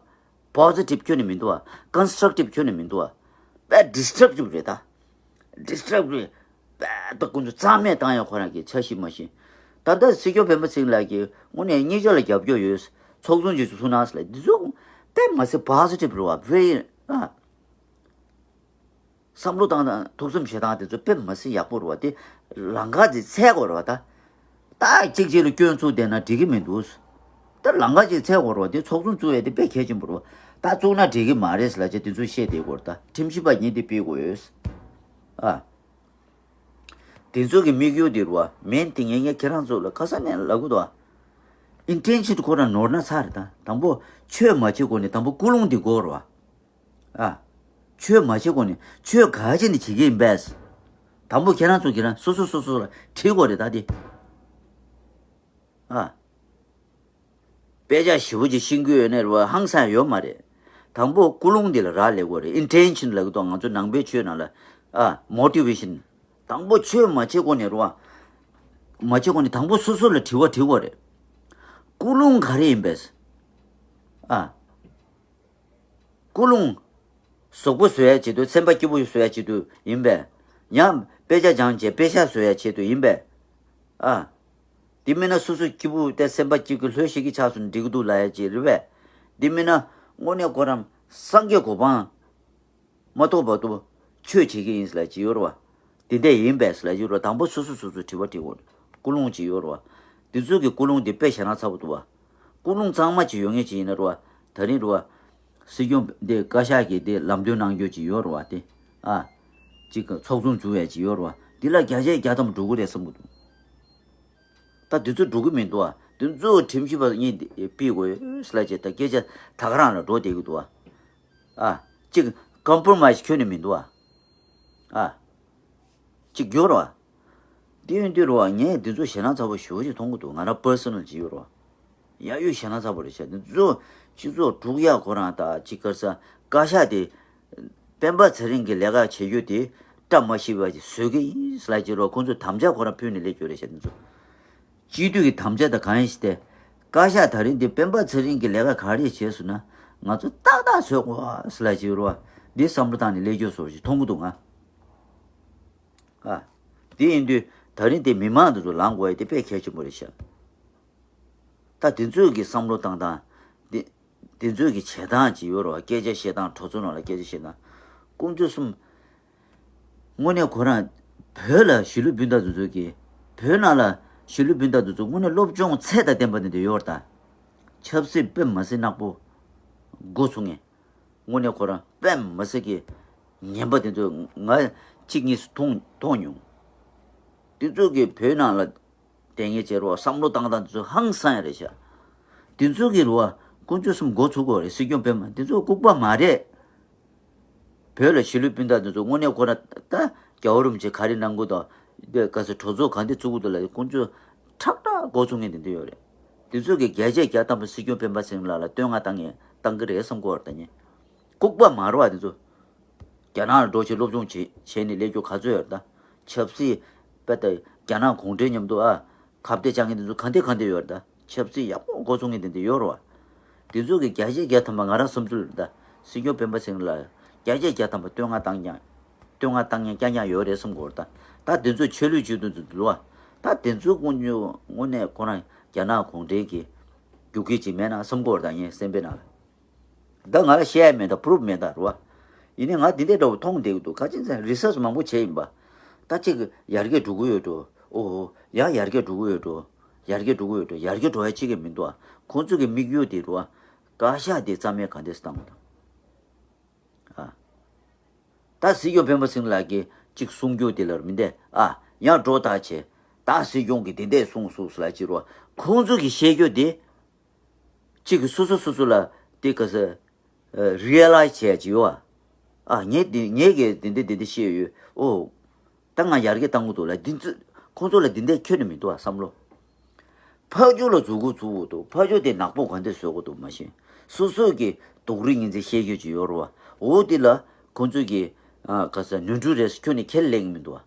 པོ་ཟི་ཊིབ་ཁྱོན་ནས་མི་འདུག་བ། ཀོན་སི་ཊྲག་ཊིབ་ཁྱོན་ནས་མི་འདུག་བ། དཔེ་ཌི་སི་ཊྲག་ཊིབ་རེད་ད། ཌི་སི་ཊྲག་ཊིབ་རེད། དཔེ་ད་ཀུན་སྤྱོད་རྩ་མེད་བཏང་ཡ་ཁོ་རང་གི་འཆར་གཞི་མ་གཞི། ད་ལྟ་སྲིད་སྐྱོང་སྤེན་པ་ཚེ་རིང་ལགས་ཀྱིས་དངོས་གནས་སྙིང་རྗེ་ལ་རྒྱབ་སྐྱོར་ཡོད། ཚོགས་ཆུང་ཅིག་བཙུགས་གནང་ཟེར་ལ་འདི་ཚོ་དཔེ་མ་སྲིད་པོ་ཟི་ཊིབ་རེད་བ། ཝེ་རི་ཨ། བསམ་བློ་བཏང་དང་ཐུགས་བསམ་བཞེས་སྟངས་དེ་ཚོ་དཔེ་མ་སྲིད་ཡག་པོ་རེད་བ། དེ་ལམ་ཁ་དེ་འཚོལ་དགོས་རེད་བ་ད། ད་གཅིག་གཅིག་ལ་སྐྱོན་བཙུགས་བསྡད་ན་འགྲིག་གི་མི་འདུག་ད་ལམ་ཁ་ཅིག་འཚོལ་དགོས་རེད་བ། དེ་ཚོགས་ཆུང་བཙུགས་ཡས་དེ་དཔེ་གལ་ཆེན་པོ་རེད་བ། ད་བཙུགས་ན་འགྲིག་གི་མ་རེད་ཟེར་ལབ་བྱས་དེ་ཚོ་བཤད་བསྡད་དགོས་རེད་ད། ཁྲིམས་ཞིབ་པ་ཉིན་དེ་སྤེལ་དགོས་ཡོད། ཨ། དེ་ཚོ་གི་དམིགས་ཡུལ་དེ་རེད་བ། མེན་དེ་ངས་ངས་ཁྱེད་རང་ཚོ་ལ་ཁ་སང་ནས་ལབ་གི་འདུག་བ། ཨིན་ཊེན་ཤན་ཁོ་རང་ནོར་ན་ཚར་རེད་ད། དང་པོ་ཆོས་མ་བྱེད་གོང་ནས་དང་པོ་ཀུན་སློང་འདི་དགོས་རེད་བ། ཨ། ཆོས་མ་བྱེད་གོང་ནས་ཆོས་ག་ཅི་ནས་བྱེད་ཀྱི་ཡིན་པས། དང་པོ་ཁྱེད་རང་ཚོ་ཁྱེད་རང་སོ་སོ་སོ་སོ་ལ་དྲིས་དགོས་རེད་ད་དེ། ཨ། དཔེ་ཆ་ཞེ་པོ་ཅིག་ཤེས་ཀྱི་ཡོད་ནའི་རེད་བ། ཧང་སང་ཡོད་མ་རེད། དང་པོ་ཀུན་སློང་འདི་ལ་རག་ལས་དགོས་རེད། ཨིན་ཊེན་ཤན་ལབ་ཀྱི་འདུག་ང་ཚོ་ནང་པའི་ཆོས་ནང་ལ། ཨ། མོ་ཊི་ཝེ་ཤན། དང་པོ་ཆོས་མ་བྱེད་གོང་ནས་རེད་བ། མ་བྱེད་གོང་ནས་དང་པོ་སོ་སོ་ལ་དྲི་བ་དྲི་དགོས་རེད། ཀུན་སློང་ག་རེ་ཡིན་པས། ཨ། ཀུན་སློང་། གཟུགས་པོ་བཟོ་ཡ་ཆེད་དུ། སེམས་པ་སྐྱིད་པོ་བཟོ་ཡ་ཆེད་དུ་ཡིན་པས། ཡང་དཔེ་ཆ་སྦྱངས་བྱས་དཔེ་ཤག་བཟོ་ཡ་ཆེད་དུ་ཡིན་པས། ཨ། དེ་མིན་ན་སོ་སོ་སྐྱིད་པོ་དེ་སེམས་པ་སྐྱིད་ཀྱི་ལྷོད་ཤིག་གི་ཆགས་སོང་འགྲིག་གི་འདུག་ལབ་ཡ་ཅིག་རེད་པས། དེ་མིན་ན་དངོས་གནས་ཁོ་རང་སངས་རྒྱས་གོ་འཕང་མ་ཐོབ་བར་དུ་ཆོས་བྱེད་ཀྱི་ཡིན་ལབ་ཅིག་ཡོད་རེད་བ། དེ་འདྲ་ཡིན་པས་ལབ་ཅིག་ཡོད་རེད་བ། དང་པོ་སོ་སོ་སོ་སོ་དྲི་བ་དྲི་དགོས་རེད། ཀུན་སློང་ཅིག་ཡོད་རེད་བ། དེ་ཚོ་གི་ཀུན་སློང་དེ་དཔེ་ཞེ་དྲག་ཚ་པོ་འདུག་བ། ཀུན་སློང་གཙང་མ་ཅིག་ཡོད་མཁན་ཅིག་ཡིན་ན་རེད་བ། ད་རིང་རེད་བ། སྲིད་སྐྱོང་འདི་བཀའ་ཤག་གིས་འདི་ལམ་སྟོན་གནང་རྒྱུ་ཅིག་ཡོད་རེད་བ་དེ། ཨ། ཅིག་ཚོགས་ཆུང་བཙུགས་ཡས་ཅིག་ཡོད་རེད་བ། འདི་ལ་བརྒྱ་ཆ་བརྒྱ་ཐམ་པ་འགྲོ་གི་རེད་བསམ་གི་འདུག་ད་འདི་ཚོ་འགྲོ་གི་མི་འདུག་ཨ། འདི་ཚོ་ཁྲིམས་ཞིབ་པ་གཉིས་ཕུད་དགོས་ཟེར་ལབ་བྱས་ད་སྐད་ཆ་ད་ག་རང་ལ་འགྲོ་བསྡད་ཀྱི་འདུག་ཨ། ཨ། ཅིག་ཀོམ་པོ་རོ་མའི་སི་ཁྱོན་ནས་མི་འདུག་ཨ། ཨ། ཅིག་འགྱུར་བ། དེ་ཡིན་དུས་རོ་ངས་འདི་ཚོ་ཞེ་སྡང་ཚ་པོ་ཞེ་པོ་ཅིག་མཐོང་གི་འདུག་ང་རང་པར་སོ་ནལ་ཅིག་ཡོད་རོ། ཡ་ཡོད་ཞེ་སྡང་ཚ་པོ་རེད་ཤག་འདི་ཚོ་སྤྱི་ཚོགས་དཀྲུག་ཡག་ཁོ་རང་ད་ཅིག་ག་རེ་ཟེར། བཀའ་ཤག་དེ་སྤེན་པ་ཚེ་རིང་གི་ལས་ཀ་བྱེད་རྒྱུ་དེ་བཀྲ་མ་ཤིས་པ་ཅིག་བཟོ་གི་ཡིན་ཟེར་ལབ་ཅིག་རོ། ཁོང་ཚོས་དམ་བཅའ་ཁོ་རང་ཕུལ་ནས་སླེབས་རྒྱུ་རེད་ཤག་འདི་ཚོ། སྤྱི་འཐུས་ཀྱི་དམ་བཅའ་དང་གང་ཡིན་ཞིག་སྟེ། བཀའ་ཤག་ད་རིང་འདི་སྤེན་པ་ཚེ་རིང་གི་ལས་ཀ་ག་རེ་བྱས་སོང་ན་ང་ཚོ་ཏག་ཏག་བཟོ་དགོས་ཟེར་ལབ་ཅིག་རོ། འདི་བསམ་བློ་བཏང་ནས་སླེབས་རྒྱུ་བཟོ་ཞིག་མཐོང་གི་འདུག་ང་། ཨ། དེ་ཡིན་དུས་ད་རིང་དེ་མི་མང་འདི་ཚོ་ལངས་དགོས་ཡ་དེ་དཔེ་གལ་ཆེན་པོ་རེད་ཤག་ད་དེ་ཚོས་ཀྱི་བསམ་བློ་བཏང་སྟངས་དེ། དེ་ཚོས་ཀྱི་བྱེད་སྟངས་ཅིག་ཡོད་རེད་བ། སྐད་ཆ་བཤད་སྟངས། གྲོས་ཚོགས་ནང་ལ་སྐད་ཆ་བཤད་སྟངས། དཀོན་མཆོག་གསུམ། དངོས་གནས་ཁོ་རང་བོད་ལ་གཞིས་ལུས་སྤུན་ཟླ་དེ་ཚོ་གི། བོད་ནང་ལ་གཞིས་ལུས་སྤུན་ཟླ་དེ་ཚོ་དངོས་གནས་སློབ་སྦྱོང་ཚད་དང་ལྡན་པ་དེ་འདྲ་ཡོད་རེད་ད། ཆབ་སྲིད་དཔེ་མ་སྲིད་ནག་པོ་འགོ་ཚུགས་མཁན། དངོས་གནས་ཁོ་རང་དཔེ་མ་སྲིད་ཀྱི་ངན་པ་དེ་ཚོ་ང་གཅིག་གཉིས་སུ་མཐོང་མཐོང་མྱོང་། དེ་ཚོ་གི་བོད་ནང་ལ་དེ་ངས་བྱས་རོགས་བསམ་བློ་བཏང་སྟངས་དེ་ཚོ་ཧང་སང་ཡ་རེད་ཤག་དེ་ཚོ་གི་རོགས་དཀོན་མཆོག་གསུམ་འགོ་ཚུགས་དགོས་རེད། སྲིད་སྐྱོང་སྤེན་པ་དེ་ཚོ་ལྐུགས་པ་མ་རེད། བོད་ལ་གཞིས་ལུས་སྤུན་ཟླ་དེ་ཚོ་དངོས་གནས་ཁོ་རང་ད་རྒྱལ་བ་རིན་པོ་ཆེ་ག་རེ་གནང་དགོས་དང་། དེ་ག་ཚོད་གྲོས་ཚོགས་ག་འདྲ་བཙུགས་དགོས་དང་ལ་དཀོན་མཆོག་ཁྲག་ཁྲག་འགོ་ཚུགས་མཁན་དེ་འདྲ་ཡོད་རེད། དེ་ཚོ་གི་བརྒྱ་ཆ་བརྒྱ་ཐམ་པ་སྲིད་སྐྱོང་སྤེན་པ་ཚེ་རིང་ལགས་ལ་བསྟོད་བསྔགས་བཏང་ངེས་བཏང་གི་རེད་བསམ་གི་ཡོད་རེད་ད་ངས། ལྐུགས་པ་མ་རེད་བ་དེ་ཚོ། རྒྱ་ནག་ལ་འགྲོ་བྱས་སློབ་སྦྱོང་བྱས་བྱས་ནས་སླེབས་རྒྱུ་ག་ཚོད་ཡོད་རེད་ད། ཆབ་སྲིད་དཔེ་ལྟ་རྒྱ་ནག་གུང་ཁྲན་མཉམ་དུ་ཨ། ཁ་གཏད་བཅག་མཁན་དེ་ཚོ་ག་འདྲ་ག་འདྲ་ཡོད་རེད་ད། ཆབ་སྲིད་ཡག་པོ་འགོ་ཚུགས་མཁན་དེ་འདྲ་ཡོད་རེད་བ། དེ་ཚོ་གི་བརྒྱ་ཆ་བརྒྱ་ཐམ་པ་ང་རང་བསམ་ཚུལ་རེད་ད། སྲིད་སྐྱོང་སྤེན་པ་ཚེ་རིང་ལགས་བརྒྱ་ཆ་བརྒྱ་ཐམ་པ་བསྟོད་བསྔགས་བཏང་མཁན། བསྟོད་བསྔགས་བཏང་མཁན་རྐྱང་རྐྱང་ཡོད་རེད་བསམ་གི་ཡོད་རེད་ད། ད་དེ་ཚོ་ཆོས་ལུགས་ཆོས་དོན་དུ་འདུལ་བ། ད་དེ་ཚོ་དཀོན་མཆོག་དངོས་གནས་ཁོ་རང་རྒྱ་ནག་གུང་ཁྲན་གྱི་རྒྱུག་ཁྱི་ཅིག་མེད་ན་བསམ་གི་ཡོད་རེད་ད་ངའི་སེམས་པའི་ནང་ལ། ད་ང་ལ་བཤད་ཡ་མེད་ད། པུ་རུབ་མེད་ད་རེད་བ། ཡིན་ནའི་ང་འདི་འདྲའི་འདྲ་བོ་མཐོང་བསྡད་ཀྱི་འདུག་ག་ཅི་ཟེར་ན་རི་སར་ཆི་མང་པོ་བྱས་ཡིན་པ། ད་ཅིག་ཡར་རྒྱས་འགྲོ་གི་ཡོད་འགྲོ། ཨོ་ཧོ། ཡ་ཡར་རྒྱས་འགྲོ་གི་ཡོད་འགྲོ། ཡར་རྒྱས་འགྲོ་གི་ཡོད་འགྲོ། ཡར་རྒྱས་འགྲོ་ཡ་ཅིག་གི་མི་འདུག་ཨ། ཁོང་ཚོ་གི་དམིགས་ཡུལ་དེ་རེད་བ། བཀའ་ཤག་དེ་རྩ་མེད་ག་འདྲས་བཏང་དགོས་དང་། ཨ། ད་སྲིད་སྐྱོང་སྤེན་པ་ཚེ་རིང་ལགས་ཀྱིས་ཅིག་གསུང་རྒྱུ་དེ་ལ་མི་འདས་ཨ། ཡང་སྒྲོ་བཏགས་བྱས། ད་སྲིད་སྐྱོང་གིས་དེ་འདྲས་གསུངས་སོང་ཟེར་ལབ་ཅིག་རེད་བ། ཁོང་ཚོ་གིས་བཤད་རྒྱུ་དེ། གཅིག་གིས་སོ་སོ་སོ་སོ་ལ་དེ་ག་ས་རི་ཡ་ལའི་ཛི་བྱས་ཀྱི་ཡོད་ཨ། ངས་དེ་ངས་གི་དེ་འདྲ་དེ་འདྲ་བཤད་ཡོད། ཨོ། ད་ང་ཡར་རྒྱས་བཏང་གི་འདུག་ལ་འདི་ཚོ་ཁོང་ཚོ་ལ་འདི་འདྲ་ཁྱོན་ནས་མི་འདུག་ཨ་བསམ་བློ། ཕར་ཕྱོགས་ལ་མཛུབ་གུ་བཙུགས་དགོས་འདུག་ཕར་ཕྱོགས་དེ་ནག་པོ་ག་འདྲ་བཟོ་དགོས་འདུག་མ་གཞི་སོ་སོ་གི་སྡུག་རུས་ངན་ཚད་བཤད་རྒྱུ་ཅིག་ཡོད་རེད་བ། འོ་དེ་ལ་ཁོང་ཚོ་གི་ཨ་ག་ས་ནོར་འཁྲུལ་རེད་ཁྱོན་ནས་ཁས་ལེན་གི་མི་འདུག་ཨ།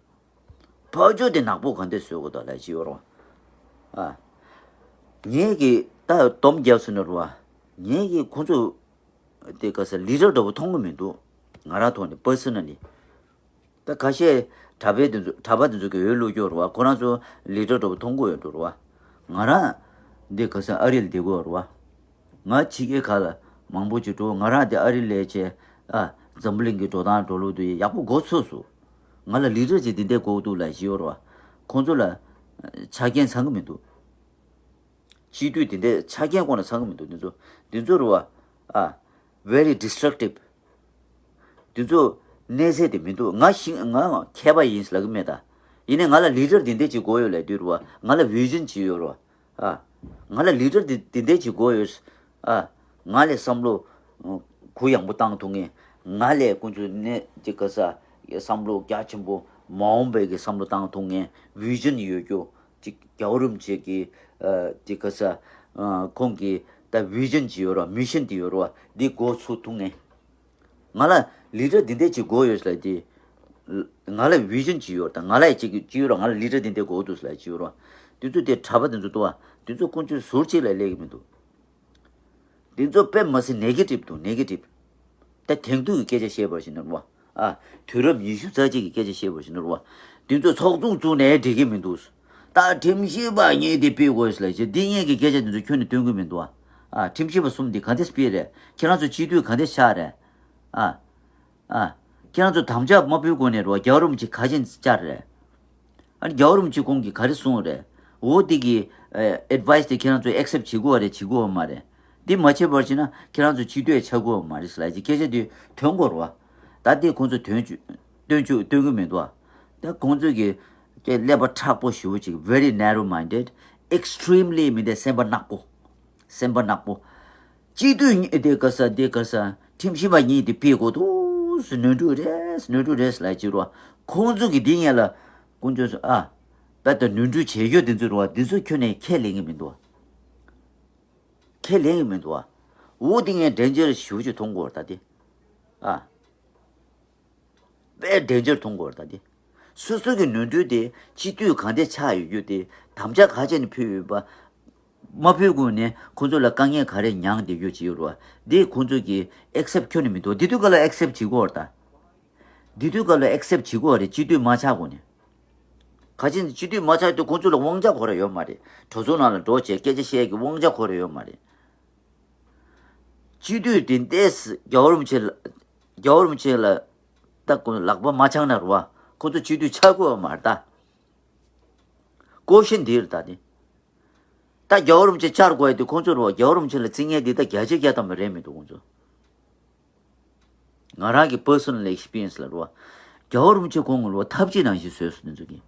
ཕར་ཕྱོགས་དེ་ནག་པོ་ག་འདྲ་བཟོ་དགོས་འདུག་ལབ་ཅིག་ཡོད་རེད་བ། ཨ། ངས་གི་ད་སྡོམ་རྒྱབ་སོང་ན་རེད་བ། ངས་གི་ཁོང་ཚོ་དེ་ག་ས་ལི་ཌར་འདྲ་པོ་མཐོང་གི་མི་འདུག་ང་རང་ཐོག་ནས་པར་སོ་ན་ལི། ད་ཁ་ཤས་གྲྭ་པའི་དེ་ཚོ་གྲྭ་པ་དེ་ཚོ་གི་འོས་བླུག་རྒྱུ་རེད་བ། ཁོ་རང་ཚོ་ལི་ཌར་འདྲ་པོ་མཐོང་གི་ཡོད་འགྲོ་རེད་བ། ང་རང་འདི་ག་ས་ཨ་རི་ལ་བསྡད་ཀྱི་ཡོད་རེད་བ། ང་ཕྱི་རྒྱལ་ཁག་ལ་མང་པོ་ཅིག་འགྲོ། ང་རང་དེ་ཨ་རི་ལ་བྱས་ཨ་འཛམ་བུ་གླིང་གི་འགྲོ་སྟངས་འགྲོ་ལུགས་དེ་ཡག་པོ་མགོ་ཚོས་སོང་། ང་ལ་ལི་ཌར་ཅིག་འདི་འདྲ་དགོས་འདུག་ལབ་ཅིག་ཡོད་རེད་བ། ཁོང་ཚོ་ལ་ཆ་རྐྱེན་ཚང་གི་མི་འདུག་སྤྱི་འཐུས་དེ་འདྲའི་ཆ་རྐྱེན་ཁོ་ན་ཚང་གི་མི་འདུག་འདི་ཚོ་འདི་ཚོ་རུ་བ། ཨ། very destructive། འདི་ཚོ་གནས་ཚད་དེ་མི་འདུག་ང་ཤི་ང་མཁས་པ་ཡིན་ལབ་གི་མེད་ད། ཡིན་ནའི་ང་ལ་ལི་ཌར་འདི་འདྲ་ཅིག་དགོས་ཡོད་ལབ་དུས་རུ་བ། ང་ལ་བི་ཞན་ཅིག་ཡོད་རུ་བ། ཨ། ང་ལ་ལི་ཌར་འདི་འདི་འདྲ་ཅིག་དགོས་ཡོད། ཨ། ང་ལས་བསམ་བློ་གུ་ཡངས་པོ་བཏང་ཐུབ་མཁན། ང་ལས་ཁོང་ཚོ་ནས་ཅིག་ག་ས་བསམ་བློ་རྒྱ་ཆེན་པོ་མ་འོངས་པའི་གི་བསམ་བློ་བཏང་ཐུབ་མཁན། བི་ཞན་ཡོད་རྒྱུ། ཅིག་རྒྱལ་བ་རིན་པོ་ཆེ་གི་ཨ་དེ་ག་ས་ཨ་ཁོང་གི་ད་བི་ཞན་ཅིག་ཡོད་ར། མི་ཤན་དེ་ཡོད་ར། འདི་འགོ་ཚུགས་ཐུབ་ངེས། ང་ལ་ལི་ཌར་འདི་འདྲ་ཅིག་དགོས་ཡོད་ཟེར་ལ་དེ། ང་ལ་བི་ཞན་ཅིག་ཡོད་ད། ང་ལ་ཅིག་ཅིག་ཡོད་ར། ང་ལ་ལི་ཌར་འདི་འདྲ་དགོས་འདུག་ཟེར་ལ་ཅིག་ཡོད་ར། དེ་ཚོ་དེ་གྲྭ་པ་དེ་ཚོ་འདུག་བ། དེ་ཚོ་དཀོན་མཆོག་ཟུར་གཅིག་ལ་སླེབས་ཀྱི་མི་འདུག་འདི་ཚོ་དཔེ་མ་སྲིད་ནེ་གེ་ཊིབ་འདུག་ནེ་གེ་ཊིབ། ད་དེང་དུས་ཀྱི་སྐད་ཆ་བཤད་པར་ཞིག་ནོར་བ། ཨ། དུས་རབས་ཉི་ཤུ་རྩ་གཅིག་གི་སྐད་ཆ་བཤད་པར་ཞིག་ནོར་བ། འདི་ཚོ་ཚོགས་ཆུང་བཙུགས་ནས་འགྲིག་གི་མི་འདུག་ད་ ད་ཁྲིམས་ཞིབ་པ་གཉིས་དེ་ཕུད་དགོས་ལ་ཅི། འདི་གཉིས་ཀྱི་སྐད་ཆ་དེ་ཚོ་ཁྱོན་ནས་སྟོན་གི་མི་འདུག་ཨ། ཨ། ཁྲིམས་ཞིབ་པ་གསུམ་དེ་ག་འདྲས་ཕུད་རེད། ཁྱེད་རང་ཚོ་སྤྱི་འཐུས་ག་འདྲས་ཆགས་རེད། ཨ། ཨ། ཁྱེད་རང་ཚོ་དམ་བཅའ་མ་ཕུལ་གོང་ནས་རོ། རྒྱལ་བ་རིན་པོ་ཆེ་ག་ཅན་བཅར་རེད། ཨ་ནི་རྒྱལ་བ་རིན་པོ་ཆེ་ཁོང་གིས་ག་རེ་གསུངས་རེད། འོ་དེ་གི་ཨེ་ཌི་ཝའི་སི་དེ་ཁྱེད་རང་ཚོས་ཨེག་སེབ་བྱེད་དགོས་རེད། བྱེད་དགོས་མ་རེད། འདི་མ་བྱས་པར་བྱས་ན་ཁྱེད་རང་ཚོ་སྤྱི་འཐུས་ཆགས་དགོས་མ་རེད་ཟེར་ལབ་ཀྱི་སྐད་ཆ་དེ་ཐོན་དགོས་རེད་བ། ད་དེ་ཁོང་ཚོས་ཐོན་བཅུག་སྟོན་བཅུག་སྟོན་གི་མི་འདུག་བ། ད་ཁོང་ཚོས་ཀྱི་ཀྱི་ཀླད་པ་མཁྲེགས་པོ་ཞེ་པོ་ཅིག very narrow minded, extremely མི་འདི་སེམས་པ་ནག་པོ། སེམས་པ་ནག་པོ། སྤྱི་འཐུས་གཉིས་དེ་ག་ས་དེ་ག་ས་ཁྲིམས་ཞིབ་པ་གཉིས་དེ་ཕུད་དགོས་འདུག་ཟེར། ནོར་འཁྲུལ་རེད། ནོར་འཁྲུལ་རེད་ལབ་ཀྱི་རེད་བ། ཁོང་ཚོ་གི་འདི་ངས་ལ་ཁོང་ཚོས་ཨ། དཔེ་ད་ནོར་འཁྲུལ་བྱེད་རྒྱུ་དེ་ཚོ་རེད་བ། དེ་ཚོ་ཁྱོན་ནས་ཁས་ལེན་གི་མི་འདུག་བ། ཁས་ལེན་གི་མི་འདུག་བ། འོ་དེ་ངས་འགྲན་བྱེད་ཞུ་ཅིག་མཐོང་གི་ཡོད་རེད་ད་དེ། ཨ། དཔེ་འགྲན་བྱེད་མཐོང་གི་ཡོད་རེད་ད་དེ། སོ་སོ་གི་ནོར་འཁྲུལ་དེ་སྤྱི་འཐུས་གང་དེ་ཆགས་ཡོད་རྒྱུ་དེ་དམ་བཅའ་ག་ཅན་ནས་ཕུལ་ཡོད་པ། མ་ཕུལ་གོང་ནས་ཁོང་ཚོ་ལ་དཀའ་ངལ་ག་རེ་མྱངས་བསྡད་རྒྱུ་ཅིག་ཡོད་རེད་བ། འདི་ཁོང་ཚོ་གིས་ཨེག་སེབ་ཁྱོན་ནས་མི་འདུག་འདི་དུས་སྐབས་ལ་ཨེག་སེབ་བྱེད་དགོས་རེད་ད། འདི་དུས་སྐབས་ལ་ཨེག་སེབ་བྱེད་དགོས་རེད། སྤྱི་འཐུས་མ་ཆགས་གོང་ནས། ག་ཅི་སྤྱི་འཐུས་མ་ཆགས་དུས་ཁོང་ཚོ་ལ་དབང་ཆ་ཁོ་ར་ཡོད་མ་རེད། གྲོས་ཚོགས་ནང་ལ་འགྲོ་བྱས་སྐད་ཆ་བཤད་ཀྱི་དབང་ཆ་ཁོ་ར་ཡོད་མ་རེད། སྤྱི་འཐུས་དེ་འདྲས་རྒྱལ་བ་རིན་པོ་ཆེ་ལ་རྒྱལ་བ་རིན་པོ་ཆེ་ལ་ད་ཁོང་ལག་པ་མ་འཆང་ན་རེད་བ། ཁོང་ཚོ་སྤྱི་འཐུས་ཆགས་དགོས་པ་མ་རེད་ད། ཀོ་ཤན་འདི་རེད་ད་དེ། ད་རྒྱལ་བ་རིན་པོ་ཆེ་བཅར་དགོས་ཡ་དེ་ཁོང་ཚོ་རེད་བ། རྒྱལ་བ་རིན་པོ་ཆེ་ལ་བརྩི་མཁན་འདི་ད་བརྒྱ་ཆ་བརྒྱ་ཐམ་པ་རེད་མི་འདུག་ཁོང་ཚོ། ང་རང་གི་པར་སོ་ནལ་ཨེག་སི་པི་རི་ཡན་སི་ལ་རེད་བ། རྒྱལ་བ་རིན་པོ་ཆེ་ཁོང་ལ་རེད་བ། ཐབས་ཇུས་ནང་བཞིན་བཟོས་སོང་དེ་ཚོ་གིས།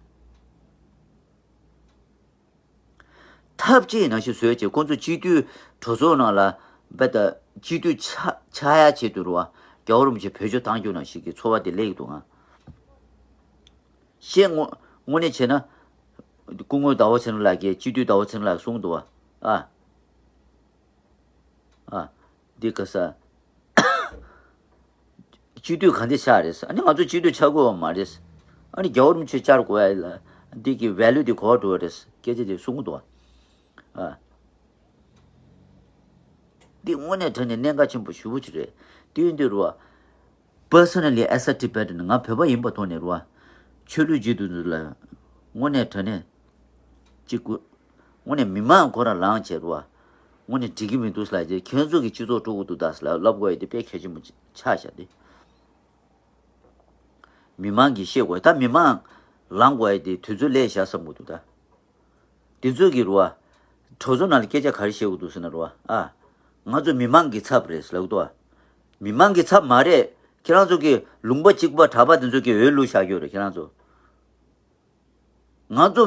ཐབས་ཇུས་ནང་བཞིན་བཟོས་བྱས་ཁོང་ཚོ་སྤྱི་འཐུས་གྲོས་ཚོགས་ནང་ལ་བེད་ད་སྤྱི་འཐུས་ཆགས་ཆགས་ཡ་ཆེད་དུ་རུ་བ། རྒྱལ་བ་རིན་པོ་ཆེ་བེད་སྤྱོད་བཏང་རྒྱུ་ནང་བཞིན་གྱི་ཚོར་བ་དེ་སླེབས་ཀྱི་འདུག་ང་། བཤད་དངོས་དངོས་གནས་བྱས་ན། སྐུ་ངོ་ཟླ་བ་ཚེ་རིང་ལགས་ཀྱིས་སྤྱི་འཐུས་ཟླ་བ་ཚེ་རིང་ལགས་གསུངས་འདུག་བ། ཨ། ཨ། འདི་ག་ས། སྤྱི་འཐུས་ག་འདྲ་ཆགས་རེད། ཨ་ནི་ང་ཚོ་སྤྱི་འཐུས་ཆགས་དགོས་པ་མ་རེད། ཨ་ནི་རྒྱལ་བ་རིན་པོ་ཆེ་བཅར་དགོས་ཡ་ལ་འདི་གི་ཝེ་ལུ་དེ་གོ་འགྲོ་བ་རེད། སྐད་ཆ་དེ་གསུང་གི་འདུག་ཨ། འདི་དངོས་གནས་དྲང་གནས་གནད་འགག་ཆེན་པོ་ཞེ་པོ་ཅིག་རེད། དེ་ཡིན་དུས་རུ་བ། Personally as a Tibetan ང་བོད་པ་ཡིན་པ་ཐོག་ནས་རུ་བ། ཆོས་ལུགས་སྤྱི་འཐུས་ཚོ་ལ་དངོས་གནས་དྲང་གནས་གཅིག་དངོས་གནས་མི་མང་ཁོ་རང་ལངས་བྱས་རུ་བ། དངོས་གནས་འགྲིག་གི་མི་འདུག་ཟེར་ལབ་རྗེས་ཁྱོད་ཚོ་གི་སྤྱི་ཚོགས་དཀྲུག་གི་འདུག་ད་ཟེར་ལབ་ལབ་དགོས་ཡ་དེ་དཔེ་གལ་ཆེན་པོ་ཆགས་བཞག་སྟེ། མི་མང་གིས་ཤེས་དགོས་ད། མི་མང་ལངས་དགོས་ཡ་དེ་དུས་ཚོད་སླེབས་བཞག་བསམ་གི་འདུག་ད། དེ་ཚོ་གི་རུ་བ། གྲོས་ཚོགས་ནང་ལ་སྐད་ཆ་ག་རེ་བཤད་དགོས་འདུག་ཟེར་ན་རུ་བ། ཨ། ང་ཚོ་མི་མང་གི་ཚབ་རེད་ཟེར་ལབ་གི་འདུག་བ། མི་མང་གི་ཚབ་མ་རེད། ཁྱེད་རང་ཚོ་གི་ལུང་པ་གཅིག་པ་གྲྭ་པ་དེ་ཚོ་གི་འོས་བླུགས་བཞག་ཡོད་རེད་ཁྱེད་རང་ཚོ། ང་ཚོ།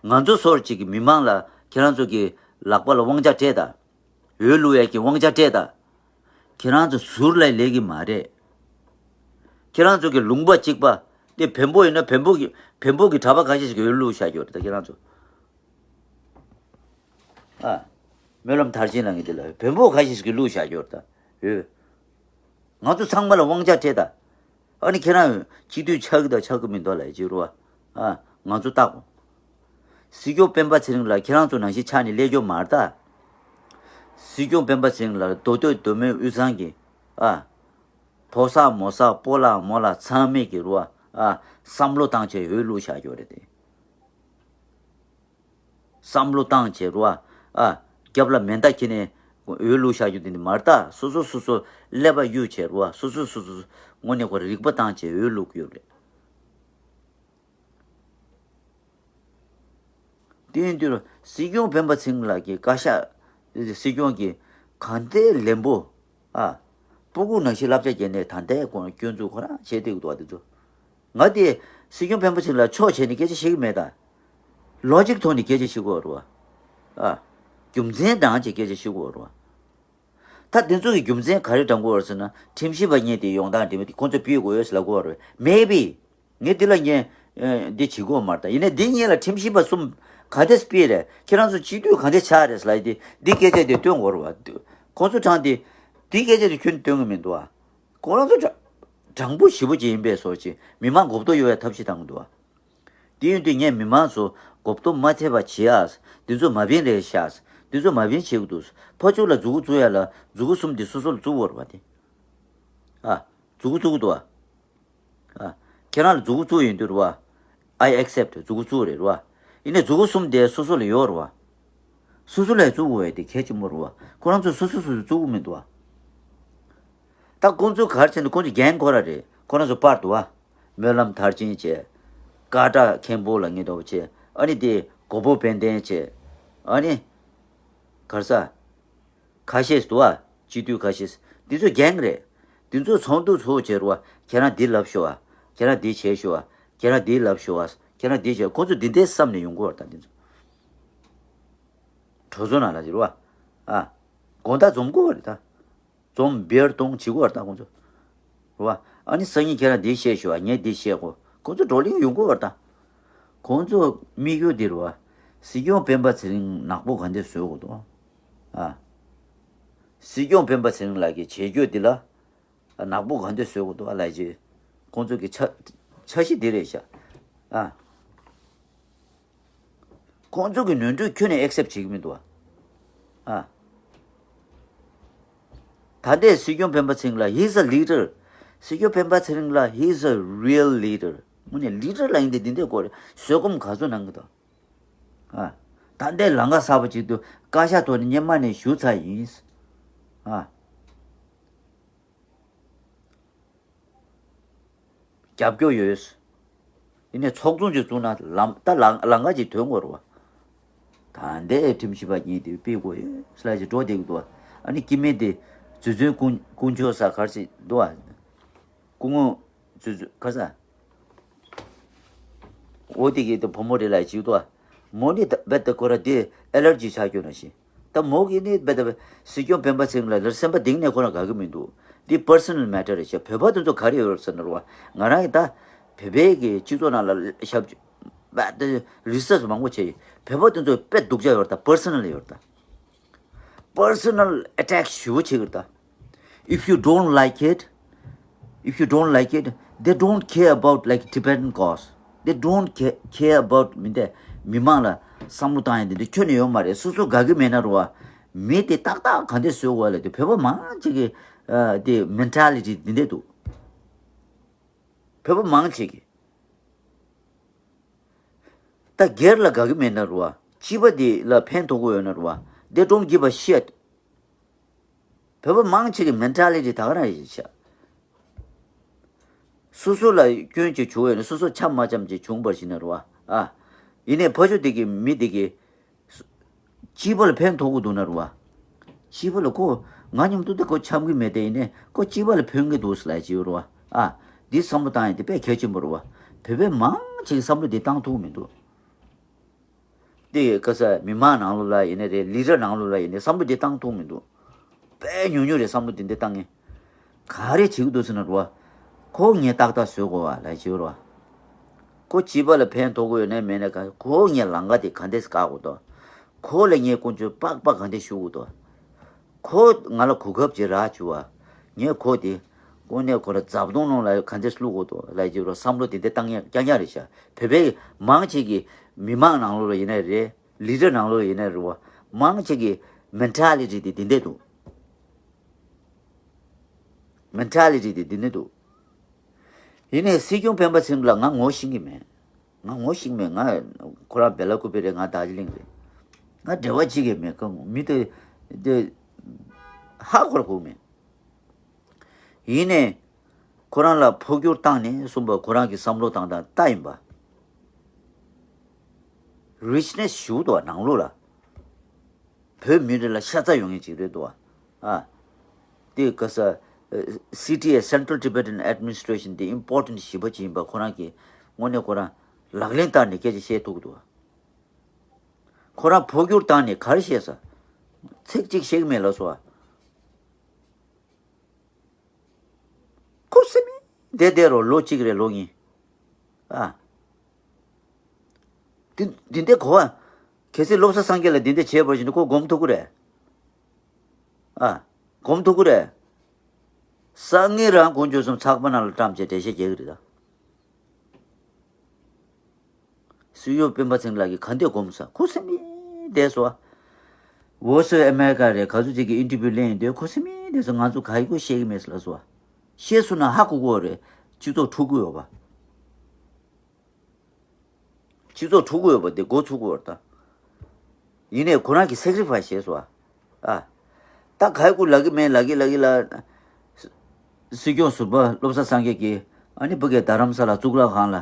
ང་ཚོ་སོར་གཅིག་གི་མི་མང་ལ་ཁྱེད་རང་ཚོ་གི་ལག་པ་ལ་དབང་ཆ་སྤྲད་ད། འོས་བླུག་ཡས་ཀྱི་དབང་ཆ་སྤྲད་ད། ཁྱེད་རང་ཚོ་ཟུར་ལ་ལས་ཀྱི་མ་རེད། ཁྱེད་རང་ཚོ་གི་ལུང་པ་གཅིག་པ། དེ་བོན་པོ་ཡིན་ན་བོན་པོ་གི་བོན་པོ་གི་གྲྭ་པ་ཁ་ཤས་ཤིག་གི་འོས་བླུག་བཞག་ཡོད་རེད་ད་ཁྱེད་རང་ཚོ། ཨ། སྨོན་ལམ་མཐར་ཕྱིན་ལ་ངེས་དེ་ལ་བོན་པོ་ཁ་ཤས་ཤིག་གི་བླུག་བཞག་ཡོད་རེད་ད། འོས། ང་ཚོ་ཚང་མ་ལ་དབང་ཆ་སྤྲད་ད། ཨ་ནི་ཁྱེད་རང་སྤྱི་འཐུས་ཆགས་ཀྱི་དང་ཆགས་ཀྱི་མི་འདུག་ལབ་ཀྱི་རེད་བ། ཨ། ང་ཚོ་བལྟ་གོ། སྲིད་སྐྱོང་སྤེན་པ་ཚེ་རིང་ལགས་ཁྱེད་རང་ཚོ་ནང་བཞིན་ཆགས་ནས་སླེབས་རྒྱུ་མ་རེད་ད། སྲིད་སྐྱོང་སྤེན་པ་ཚེ་རིང་ལགས་མདོ་སྟོད་མདོ་སྨད་དབུས་གཙང་གི། ཨ། ཕོ་གསར་མོ་གསར་སྤོ་ལགས་རྨོ་ལགས་ཚང་མས་ཀྱི་རེད་བ། ཨ། བསམ་བློ་བཏང་བྱས་འོས་བླུག་བཞག་རྒྱུ་རེད་དེ། བསམ་བློ་བཏང་བྱས་རུ་བ། ཨ། རྒྱབ་ལ་མེ་མདའ་འཁྱེར་ནས་འོས་བླུག་བཞག་རྒྱུ་དེ་འདི་མ་རེད་ད། སོ་སོ་སོ་སོ་ཀླད་པ་གཡུག་བྱས་རུ་བ། སོ་སོ་སོ་སོ་དངོས་གནས་ཁོ་རིག་པ་བཏང་བྱས་འོས་བླུག་གི་ཡོད་རེད། དེ་ཡིན་དུས་སྲིད་སྐྱོང་སྤེན་པ་ཚེ་རིང་ལགས་ཀྱི་བཀའ་ཤག་སྲིད་སྐྱོང་གི་གང་ལྟར་ལན་པོ། ཨ། སྤུ་གུ་ནང་བཞིན་བསླབ་བྱ་བརྒྱབ་ནས་ད་ལྟའི་སྐོར་སྐྱོན་འཛུགས་ཁོ་རང་བྱས་བསྡད་ཀྱི་འདུག་བ་དེ་ཚོ། ང་དེ་སྲིད་སྐྱོང་སྤེན་པ་ཚེ་རིང་ལ་ཕྱོགས་བྱས་ནས་སྐད་ཆ་བཤད་ཀྱི་མེད་ད། ལོ་ཇིག་ཐོག་ནས་སྐད་ཆ་བཤད་དགོས་རེད་བ། ཨ། རྒྱུ་མཚན་འདྲ་བྱས་སྐད་ཆ་བཤད་དགོས་རེད་བ། ད་དེ་ཚོ་གི་རྒྱུ་མཚན་ག་རེ་འདྲ་དགོས་རེད་ཟེར་ན་ཁྲིམས་ཞིབ་པ་གཉིས་དེ་ཡོང་སྟངས་འདྲ་མི་དེ་ཁོང་ཚོ་ཕུད་དགོས་ཡོད་ཟེར་ལབ་དགོས་རེད། Maybe། ངས་འདི་ལ་ངས་ཨ་འདི་བྱེད་དགོས་མ་རེད་ད། ཡིན་ནའི་འདི་གཉིས་ལ་ཁྲིམས་ཞིབ་པ་གསུམ་ག་འདྲས་སྤེལ་རེད། ཁྱེད་རང་ཚོ་སྤྱི་འཐུས་ག་འདྲས་ཆགས་རེད་ཟེར་ལབ་ཡ་དེ་འདི་སྐད་ཆ་དེ་སྟོན་དགོས་རེད་བ། ཁོང་ཚོ་དྲང་དེ་འདི་སྐད་ཆ་དེ་ཁྱོན་ནས་སྟོན་གི་མི་འདུག་བ། ཁོ་རང་ཚོ་དྲང་དྲང་པོ་ཞེ་པོ་ཅིག་ཡིན་པའི་བཟོ་ཅིག་མི་མང་མགོ་སྐོར་གཡོག་ཡ་ཐབས་ཤེས་བཏང་གི་འདུག་བ། དེ་ཡིན་དུས་ངས་མི་མང་ཚོ་མགོ་སྐོར་མ་ཐེབས་པ་བྱེད་ཨ། འདི་ཚོ་མ་བིན་རེད་ཤག་འདི་ཚོ་མ་བིན་བྱེད་དགོས་འདུག་ཕར་ཕྱོགས་ལ་མཛུབ་གུ་བཙུགས་ཡ་ལ་མཛུབ་གུ་གསུམ་དེ་སོ་སོ་ལ་བཙུགས་པ་རེད་བ་དེ། ཨ། མཛུབ་གུ་བཙུགས་འདུག་བ། ཨ། ཁྱེད་རང་ལ་མཛུབ་གུ་བཙུགས་ཡོང་དུས་རེད་བ། I accept མཛུབ་གུ་བཙུགས་རེད་རེད་བ། ཡིན་ནའི་མཛུ་གུ་གསུམ་དེ་སོ་སོ་ལ་ཡོད་རེད་བ། སོ་སོ་ལ་བཙུགས་དགོས་ཡ་དེ་གལ་ཆེན་པོ་རེད་བ། ཁོ་རང་ཚོ་སོ་སོ་སོ་སོ་བཙུགས་གི་མི་འདུག་བ། ད་ཁོང་ཚོ་ག་རེ་བྱས་ནས་ཁོང་ཚོ་རྒན་ཁོ་ར་རེད། ཁོ་རང་ཚོ་པར་འདུག་བ། སྨོན་ལམ་མཐར་ཕྱིན་བྱས། ཀ་བྲག་མཁན་པོ་ལ་ངེས་འདོགས་བྱས། ཨ་ནི་དེ་མགོ་པོ་དཔལ་ལྡན་བྱས། ཨ་ནི། ག་རེ་ཟ། ཁ་ཤས་འདུག་བ། སྤྱི་འཐུས་ཁ་ཤས། འདི་ཚོ་རྒན་རེད། འདི་ཚོ་ཚོགས་འདུ་ཚོགས་བྱས་རུ་བ། ཁྱེད་རང་འདི་ལབ་ཤོག་བ། ཁྱེད་རང་འདི་བྱས་ཤོག་བ། ཁྱེད་རང་འདི་ལབ་ཤོག་བ། ཁྱེད་རང་འདི་བྱས། ཁོང་ཚོ་འདི་འདྲའི་བསམ་ནས་ཡོང་གི་ཡོད་རེད་ད་འདི་ཚོ། གྲོས་ཚོགས་ནང་ལ་ཟེར་བ། ཨ། དགོང་དག་འཛོམས་དགོས་པ་རེད་ད། འཛོམས་བེར་གཏོང་བྱེད་དགོས་པ་རེད་ད་ཁོང་ཚོ། རེད་བ། ཨ་ནི་སང་ཉིན་ཁྱེད་རང་འདི་བཤད་ཤོག་ཨ། ངས་འདི་བཤད་གོ། ཁོང་ཚོ་བགྲོ་གླེང་ཡོང་དགོས་པ་རེད་ད། ཁོང་ཚོ་དམིགས་ཡུལ་འདི་རེད་བ། སྲིད་སྐྱོང་སྤེན་པ་ཚེ་རིང་ནག་པོ་ག་འདྲ་བཟོ་དགོས་འདུག་ཨ། སྲིད་སྐྱོང་སྤེན་པ་ཚེ་རིང་ལགས་ཀྱི་བྱེད་སྤྱོད་འདི་ལ། ནག་པོ་ག་འདྲ་བཟོ་དགོས་འདུག་ཨ་ལབ་བྱས། ཁོང་ཚོ་གི་འཆར་འཆར་གཞི་འདི་རེད་ཤག་ཨ། ཁོང་ཚོ་གི་ནོར་འཁྲུལ་ཁྱོན་ནས་ཨེག་སེབ་བྱེད་ཀྱི་མི་འདུག་ཨ། ཨ། ད་ལྟའི་སྲིད་སྐྱོང་སྤེན་པ་ཚེ་རིང་ལགས། He is a leader. སྲིད་སྐྱོང་སྤེན་པ་ཚེ་རིང་ལགས། He is a real leader. དངོས་གནས་ལི་ཌར་ལ་ཡིན་ཏེ་འདི་འདྲའི་སྐོར་བཟོད་སྒོམ་ག་ཚོད་གནང་གི་འདུག་ཨ། ད་ལྟའི་ལམ་ཁ་གསར་པ་ཅིག་ཏུ་བཀའ་ཤག་ཐོག་ནས་སྔོན་མ་ནས་ཞུ་ཚར་ཡིན། ཨ། རྒྱབ་སྐྱོར་ཡོད། ཡིན་ནའི་ཚོགས་ཆུང་ཅིག་བཙུགས་ན་ལམ་ད་ལམ་ལམ་ཁ་ཅིག་ཐོན་དགོས་རེད་བ། ད་ལྟའི་ཁྲིམས་ཞིབ་པ་གཉིས་དེ་སྤེལ་དགོས་ཡོད་ལབ་ཅིག་འགྲོ་བསྡད་ཀྱི་འདུག་བ། ཨ་ནི་སྐྱེ་དམན་དེ་རྫུ་འཕྲུལ་དཀོན་དཀོན་མཆོག་ས་གར་ཅིག་འདུག་བ། སྐུ་ངོ་རྫུ་འཕྲུལ་ག་ས། འོ་དེ་གི་དེ་བུ་མོ་རེད་ལབ་ཅིག་འདུག་བ། མོ་ནི་ད་རྦད་དེ་ཁོ་ར་དེ་ཨེ་ལར་ཇི་ཆགས་ཀྱོ་ན་ཤི། ད་མོ་གི་ནི་རྦད་དེ་སྲིད་སྐྱོང་སྤེན་པ་ཚེ་རིང་ལགས་ལ་སེམས་པ་གཏིང་ནས་ཁོ་རང་དགའ་གི་མི་འདུག་འདི་པར་སོ་ནལ་མེ་ཊར་རེད་ཤག་བོད་པ་དེ་ཚོ་ག་རེ་ཡོད་ཟེར་ན་རེད་བ། ང་རང་གི་ད་བོད་པའི་གི་སྤྱི་ཚོགས་ནང་ལ་ཞབས་རྦད་དེ་རི་སར་ཆི་མང་པོ་བྱས་ཡིན། བོད་པ་དེ་ཚོ་དཔེ་སྡུག་ཅག་ཡོད་རེད་ད། པར་སོ་ནལ་ཡོད་རེད་ད། པར་སོ་ནལ་ཨེ་ཊེག་ཞེ་པོ་བྱེད་ཀྱི་རེད་ད། If you don't like it, if you don't like it, they don't care about, like, Tibetan cause. They don't care, care about མི་འདི་མི་མང་ལ་བསམ་བློ་བཏང་ཡ་འདི་འདི་ཁྱོན་ནས་ཡོད་མ་རེད། སོ་སོ་དགའ་གི་མེད་ན་རུ་བ། མི་དེ་ཏག་ཏག་ག་འདྲ་བཟོ་དགོས་ལབ་དེ་བོད་པ་མང་ཆེ་གི་ཨ་དེ་མེན་ཊ་ལི་ཊི་འདི་འདྲ་འདུག་བོད་པ་མང་ཆེ་གི། ད་སྒེར་ལ་དགའ་གི་མེད་ན་རུ་བ། སྤྱི་པ་དེ་ལ་ཕན་ཐོགས་ཀྱི་ཡོད་ན་རུ་བ། They don't give a shit. བོད་པ་མང་ཆེ་གི་མེན་ཊ་ལི་ཊི་ད་ག་རང་ཡིན་ཤག་སོ་སོ་ལ་སྐྱོན་ཅིག་བྱུང་ཡོད་ན་སོ་སོ་འཆམ་མ་འཆམ་ཅིག་བྱུང་བར་ཞིག་ན་རུ་བ། ཨ། ཡིན་ནའི་ཕ་ཆོས་དེ་གི་མི་དེ་གི་སྤྱི་པ་ལ་ཕན་ཐོགས་ཀྱི་འདུག་ན་རུ་བ། སྤྱི་པ་ལ་ཁོ་ང་མཉམ་དུ་དེ་ཁོ་འཆམ་གི་མེད་དེ། ཡིན་ནའི་ཁོ་སྤྱི་པ་ལ་ཕན་གི་འདུག་ལབ་ཅིག་ཡོད་རུ་བ། ཨ། འདི་བསམ་བློ་བཏང་ཡ་དེ་དཔེ་གལ་ཆེན་པོ་རུ་བ། བོད་པའི་མང་ཆེ་གི་བསམ་བློ་དེ་བཏང་ཐུབ་མི་འདུག་དེ་ག་ས་མི་མང་ནང་ལོགས་ལ་ཡིན་ནའི་རེད། ལི་ཌར་ནང་ལོགས་ལ་ཡིན་ནའི་བསམ་བློ་དེ་བཏང་ཐུབ་མི་འདུག་དཔེ་ཉུང་ཉུང་རེད་བསམ་བློ་དེ་འདྲ་བཏང་ངེས། ག་རེ་བྱེད་ཀྱི་འདུག་ཟེར་ན་རུ་བ། ཁོ་ངས་ཏག་ཏག་བཟོ་དགོས་བ་ལབ་བྱེད་རུ་བ། ཁོ་སྤྱི་པ་ལ་ཕན་ཐོགས་ཀྱི་ཡོད་ནའི་མེད་ནའི་ག་ཁོ་ངས་ལམ་ཁ་དེ་ག་འདྲས་བཀག་དགོས་འདུག་ཁོ་ལ་ངས་ཀུན་སྤྱོད་པགས་པ་ག་འདྲས་ཞུ་དགོས་འདུག་ཁོ་ང་ལ་གོ་སྐབས་ཅིག་རག་བྱུང་བ། ངས་ཁོ་དེ་དངོས་གནས་ཁོ་ལ་རྫབ་དོང་ནང་ལ་ག་འདྲས་བླུག་དགོས་འདུག་ལབ་བྱེད་རུ་བསམ་བློ་དེ་འདྲ་བཏང་ཡ་རྐྱང་རྐྱང་རེད་ཤག་བོད་པའི་མང་ཆེ་གི་མི་མང་ནང་ལོགས་ལ་ཡིན་ནའི་རེད། ལི་ཌར་ནང་ལོགས་ཡིན་ནའི་རེད་བ། མང་ཆེ་གི་མེན་ཊ་ལི་ཊི་དེ་འདི་འདྲས་འདུག་མེན་ཊ་ལི་ཊི་དེ་འདི་འདྲས་འདུག་ཡིན་ནའི་སྲིད་སྐྱོང་སྤེན་པ་ཚེ་རིང་ལགས་ང་ངོ་ཤེས་ཀྱི་མེད། ང་ངོ་ཤེས་ཀྱི་མེད། ང་ཁོ་རང་སྦེ་ལ་ཀུ་པེ་རེད། ང་རྡོ་རྗེ་གླིང་རེད། ང་འབྲེལ་བ་བྱེད་ཀྱི་མེད། ཁོ་མི་དེ་དེ་ཧ་གོ་ར་གོ་མེད། ཡིན་ནའི་ཁོ་རང་ལ་འཕོ་འགྱུར་བཏང་ནས་གསུངས་པ་ཁོ་རང་གི་བསམ་བློ་བཏང་སྟངས་ལྟ་ཡིན་པ། རིཆ་ནེ་སི་ཞུ་འདུག་བ་ནང་ལོགས་ལ། བོད་མི་རིགས་ལ་ཤ་ཚ་ཡོང་མཁན་ཅིག་རེད་འདུག་བ། ཨ། དེ་ག་ས། སི་ཊི་ཨེ། Central Tibetan Administration དེ་ཨིམ་པོར་ཊེན་ཊི་ཞེ་པོ་ཅིག་ཡིན་པ་ཁོ་རང་གིས་དངོས་གནས་ཁོ་རང་ལག་ལེན་བསྟར་ནས་སྐད་ཆ་བཤད་ཐུབ་ཀྱི་འདུག་བ། ཁོ་རང་འཕོ་འགྱུར་བཏང་ནས་ག་རེ་བཤད་ས། ཚིག་གཅིག་བཤད་ཀྱི་མེད་ལབ་སོང་བ། ཁོ་སེམས་བདེ་བདེ་རོ་ལོ་གཅིག་རེད་ལོ་གཉིས། ཨ། འདི་འདི་འདྲའི་གོ་བ། གལ་སྲིད་བློ་བཟང་སངས་རྒྱས་ལ་འདི་འདྲ་བྱས་པ་བཞིན་དུ་ཁོ་སྒོམ་ཐུབ་ཀྱི་རེད། ཨ། སྒོམ་ཐུབ་ཀྱི་རེད། སང་ཉིན་རང་དཀོན་མཆོག་གསུམ་ཚགས་པ་ནང་ལ་བཀྲམ་བྱས་འགྲེལ་བཤད་རྒྱག་གི་རེད་ད། སྲིད་སྐྱོང་སྤེན་པ་ཚེ་རིང་ལགས་ཀྱིས་ག་འདྲས་སྒོམ་ས། ཁོ་སེམས་པ་བདེ་སོང་། Voice of America རེད། ག་ཚོད་ཅིག་གི་ཨིན་ཊར་བིའུ་ལེན་ཡིན་དུས་ཁོ་སེམས་པ་བདེ་སོང་། ང་ཚོ་ག་ཡི་ཁོ་བཤད་ཀྱི་མེད་ལབ་སོང་བ། བཤད་སོང་ན་ཧ་གོ་གི་རེད། སྤྱི་ཚོགས་འཁྲུག་གི་ཡོད་པ། སྤྱི་ཚོགས་འཁྲུག་གི་ཡོད་པ་དེ་འགོ་ཚུགས་ཀྱི་ཡོད་རེད་ད། ཡིན་ནའི་ཁོ་རང་གིས་སེ་ཀྲི་ཕའི་སི་བྱས་སོང་ཨ། ཨ། ད་ག་ཡི་ཁུ་ལ་གི་མེད་ལ་གི་ལ་གི་ལ། སྲིད་སྐྱོང་ཟུར་པ་བློ་བཟང་སངས་རྒྱས་ཀྱིས་ཨ་ནི་ཕ་གིར་རྡ་རམ་ས་ལ་གཙུག་ལག་ཁང་ལ།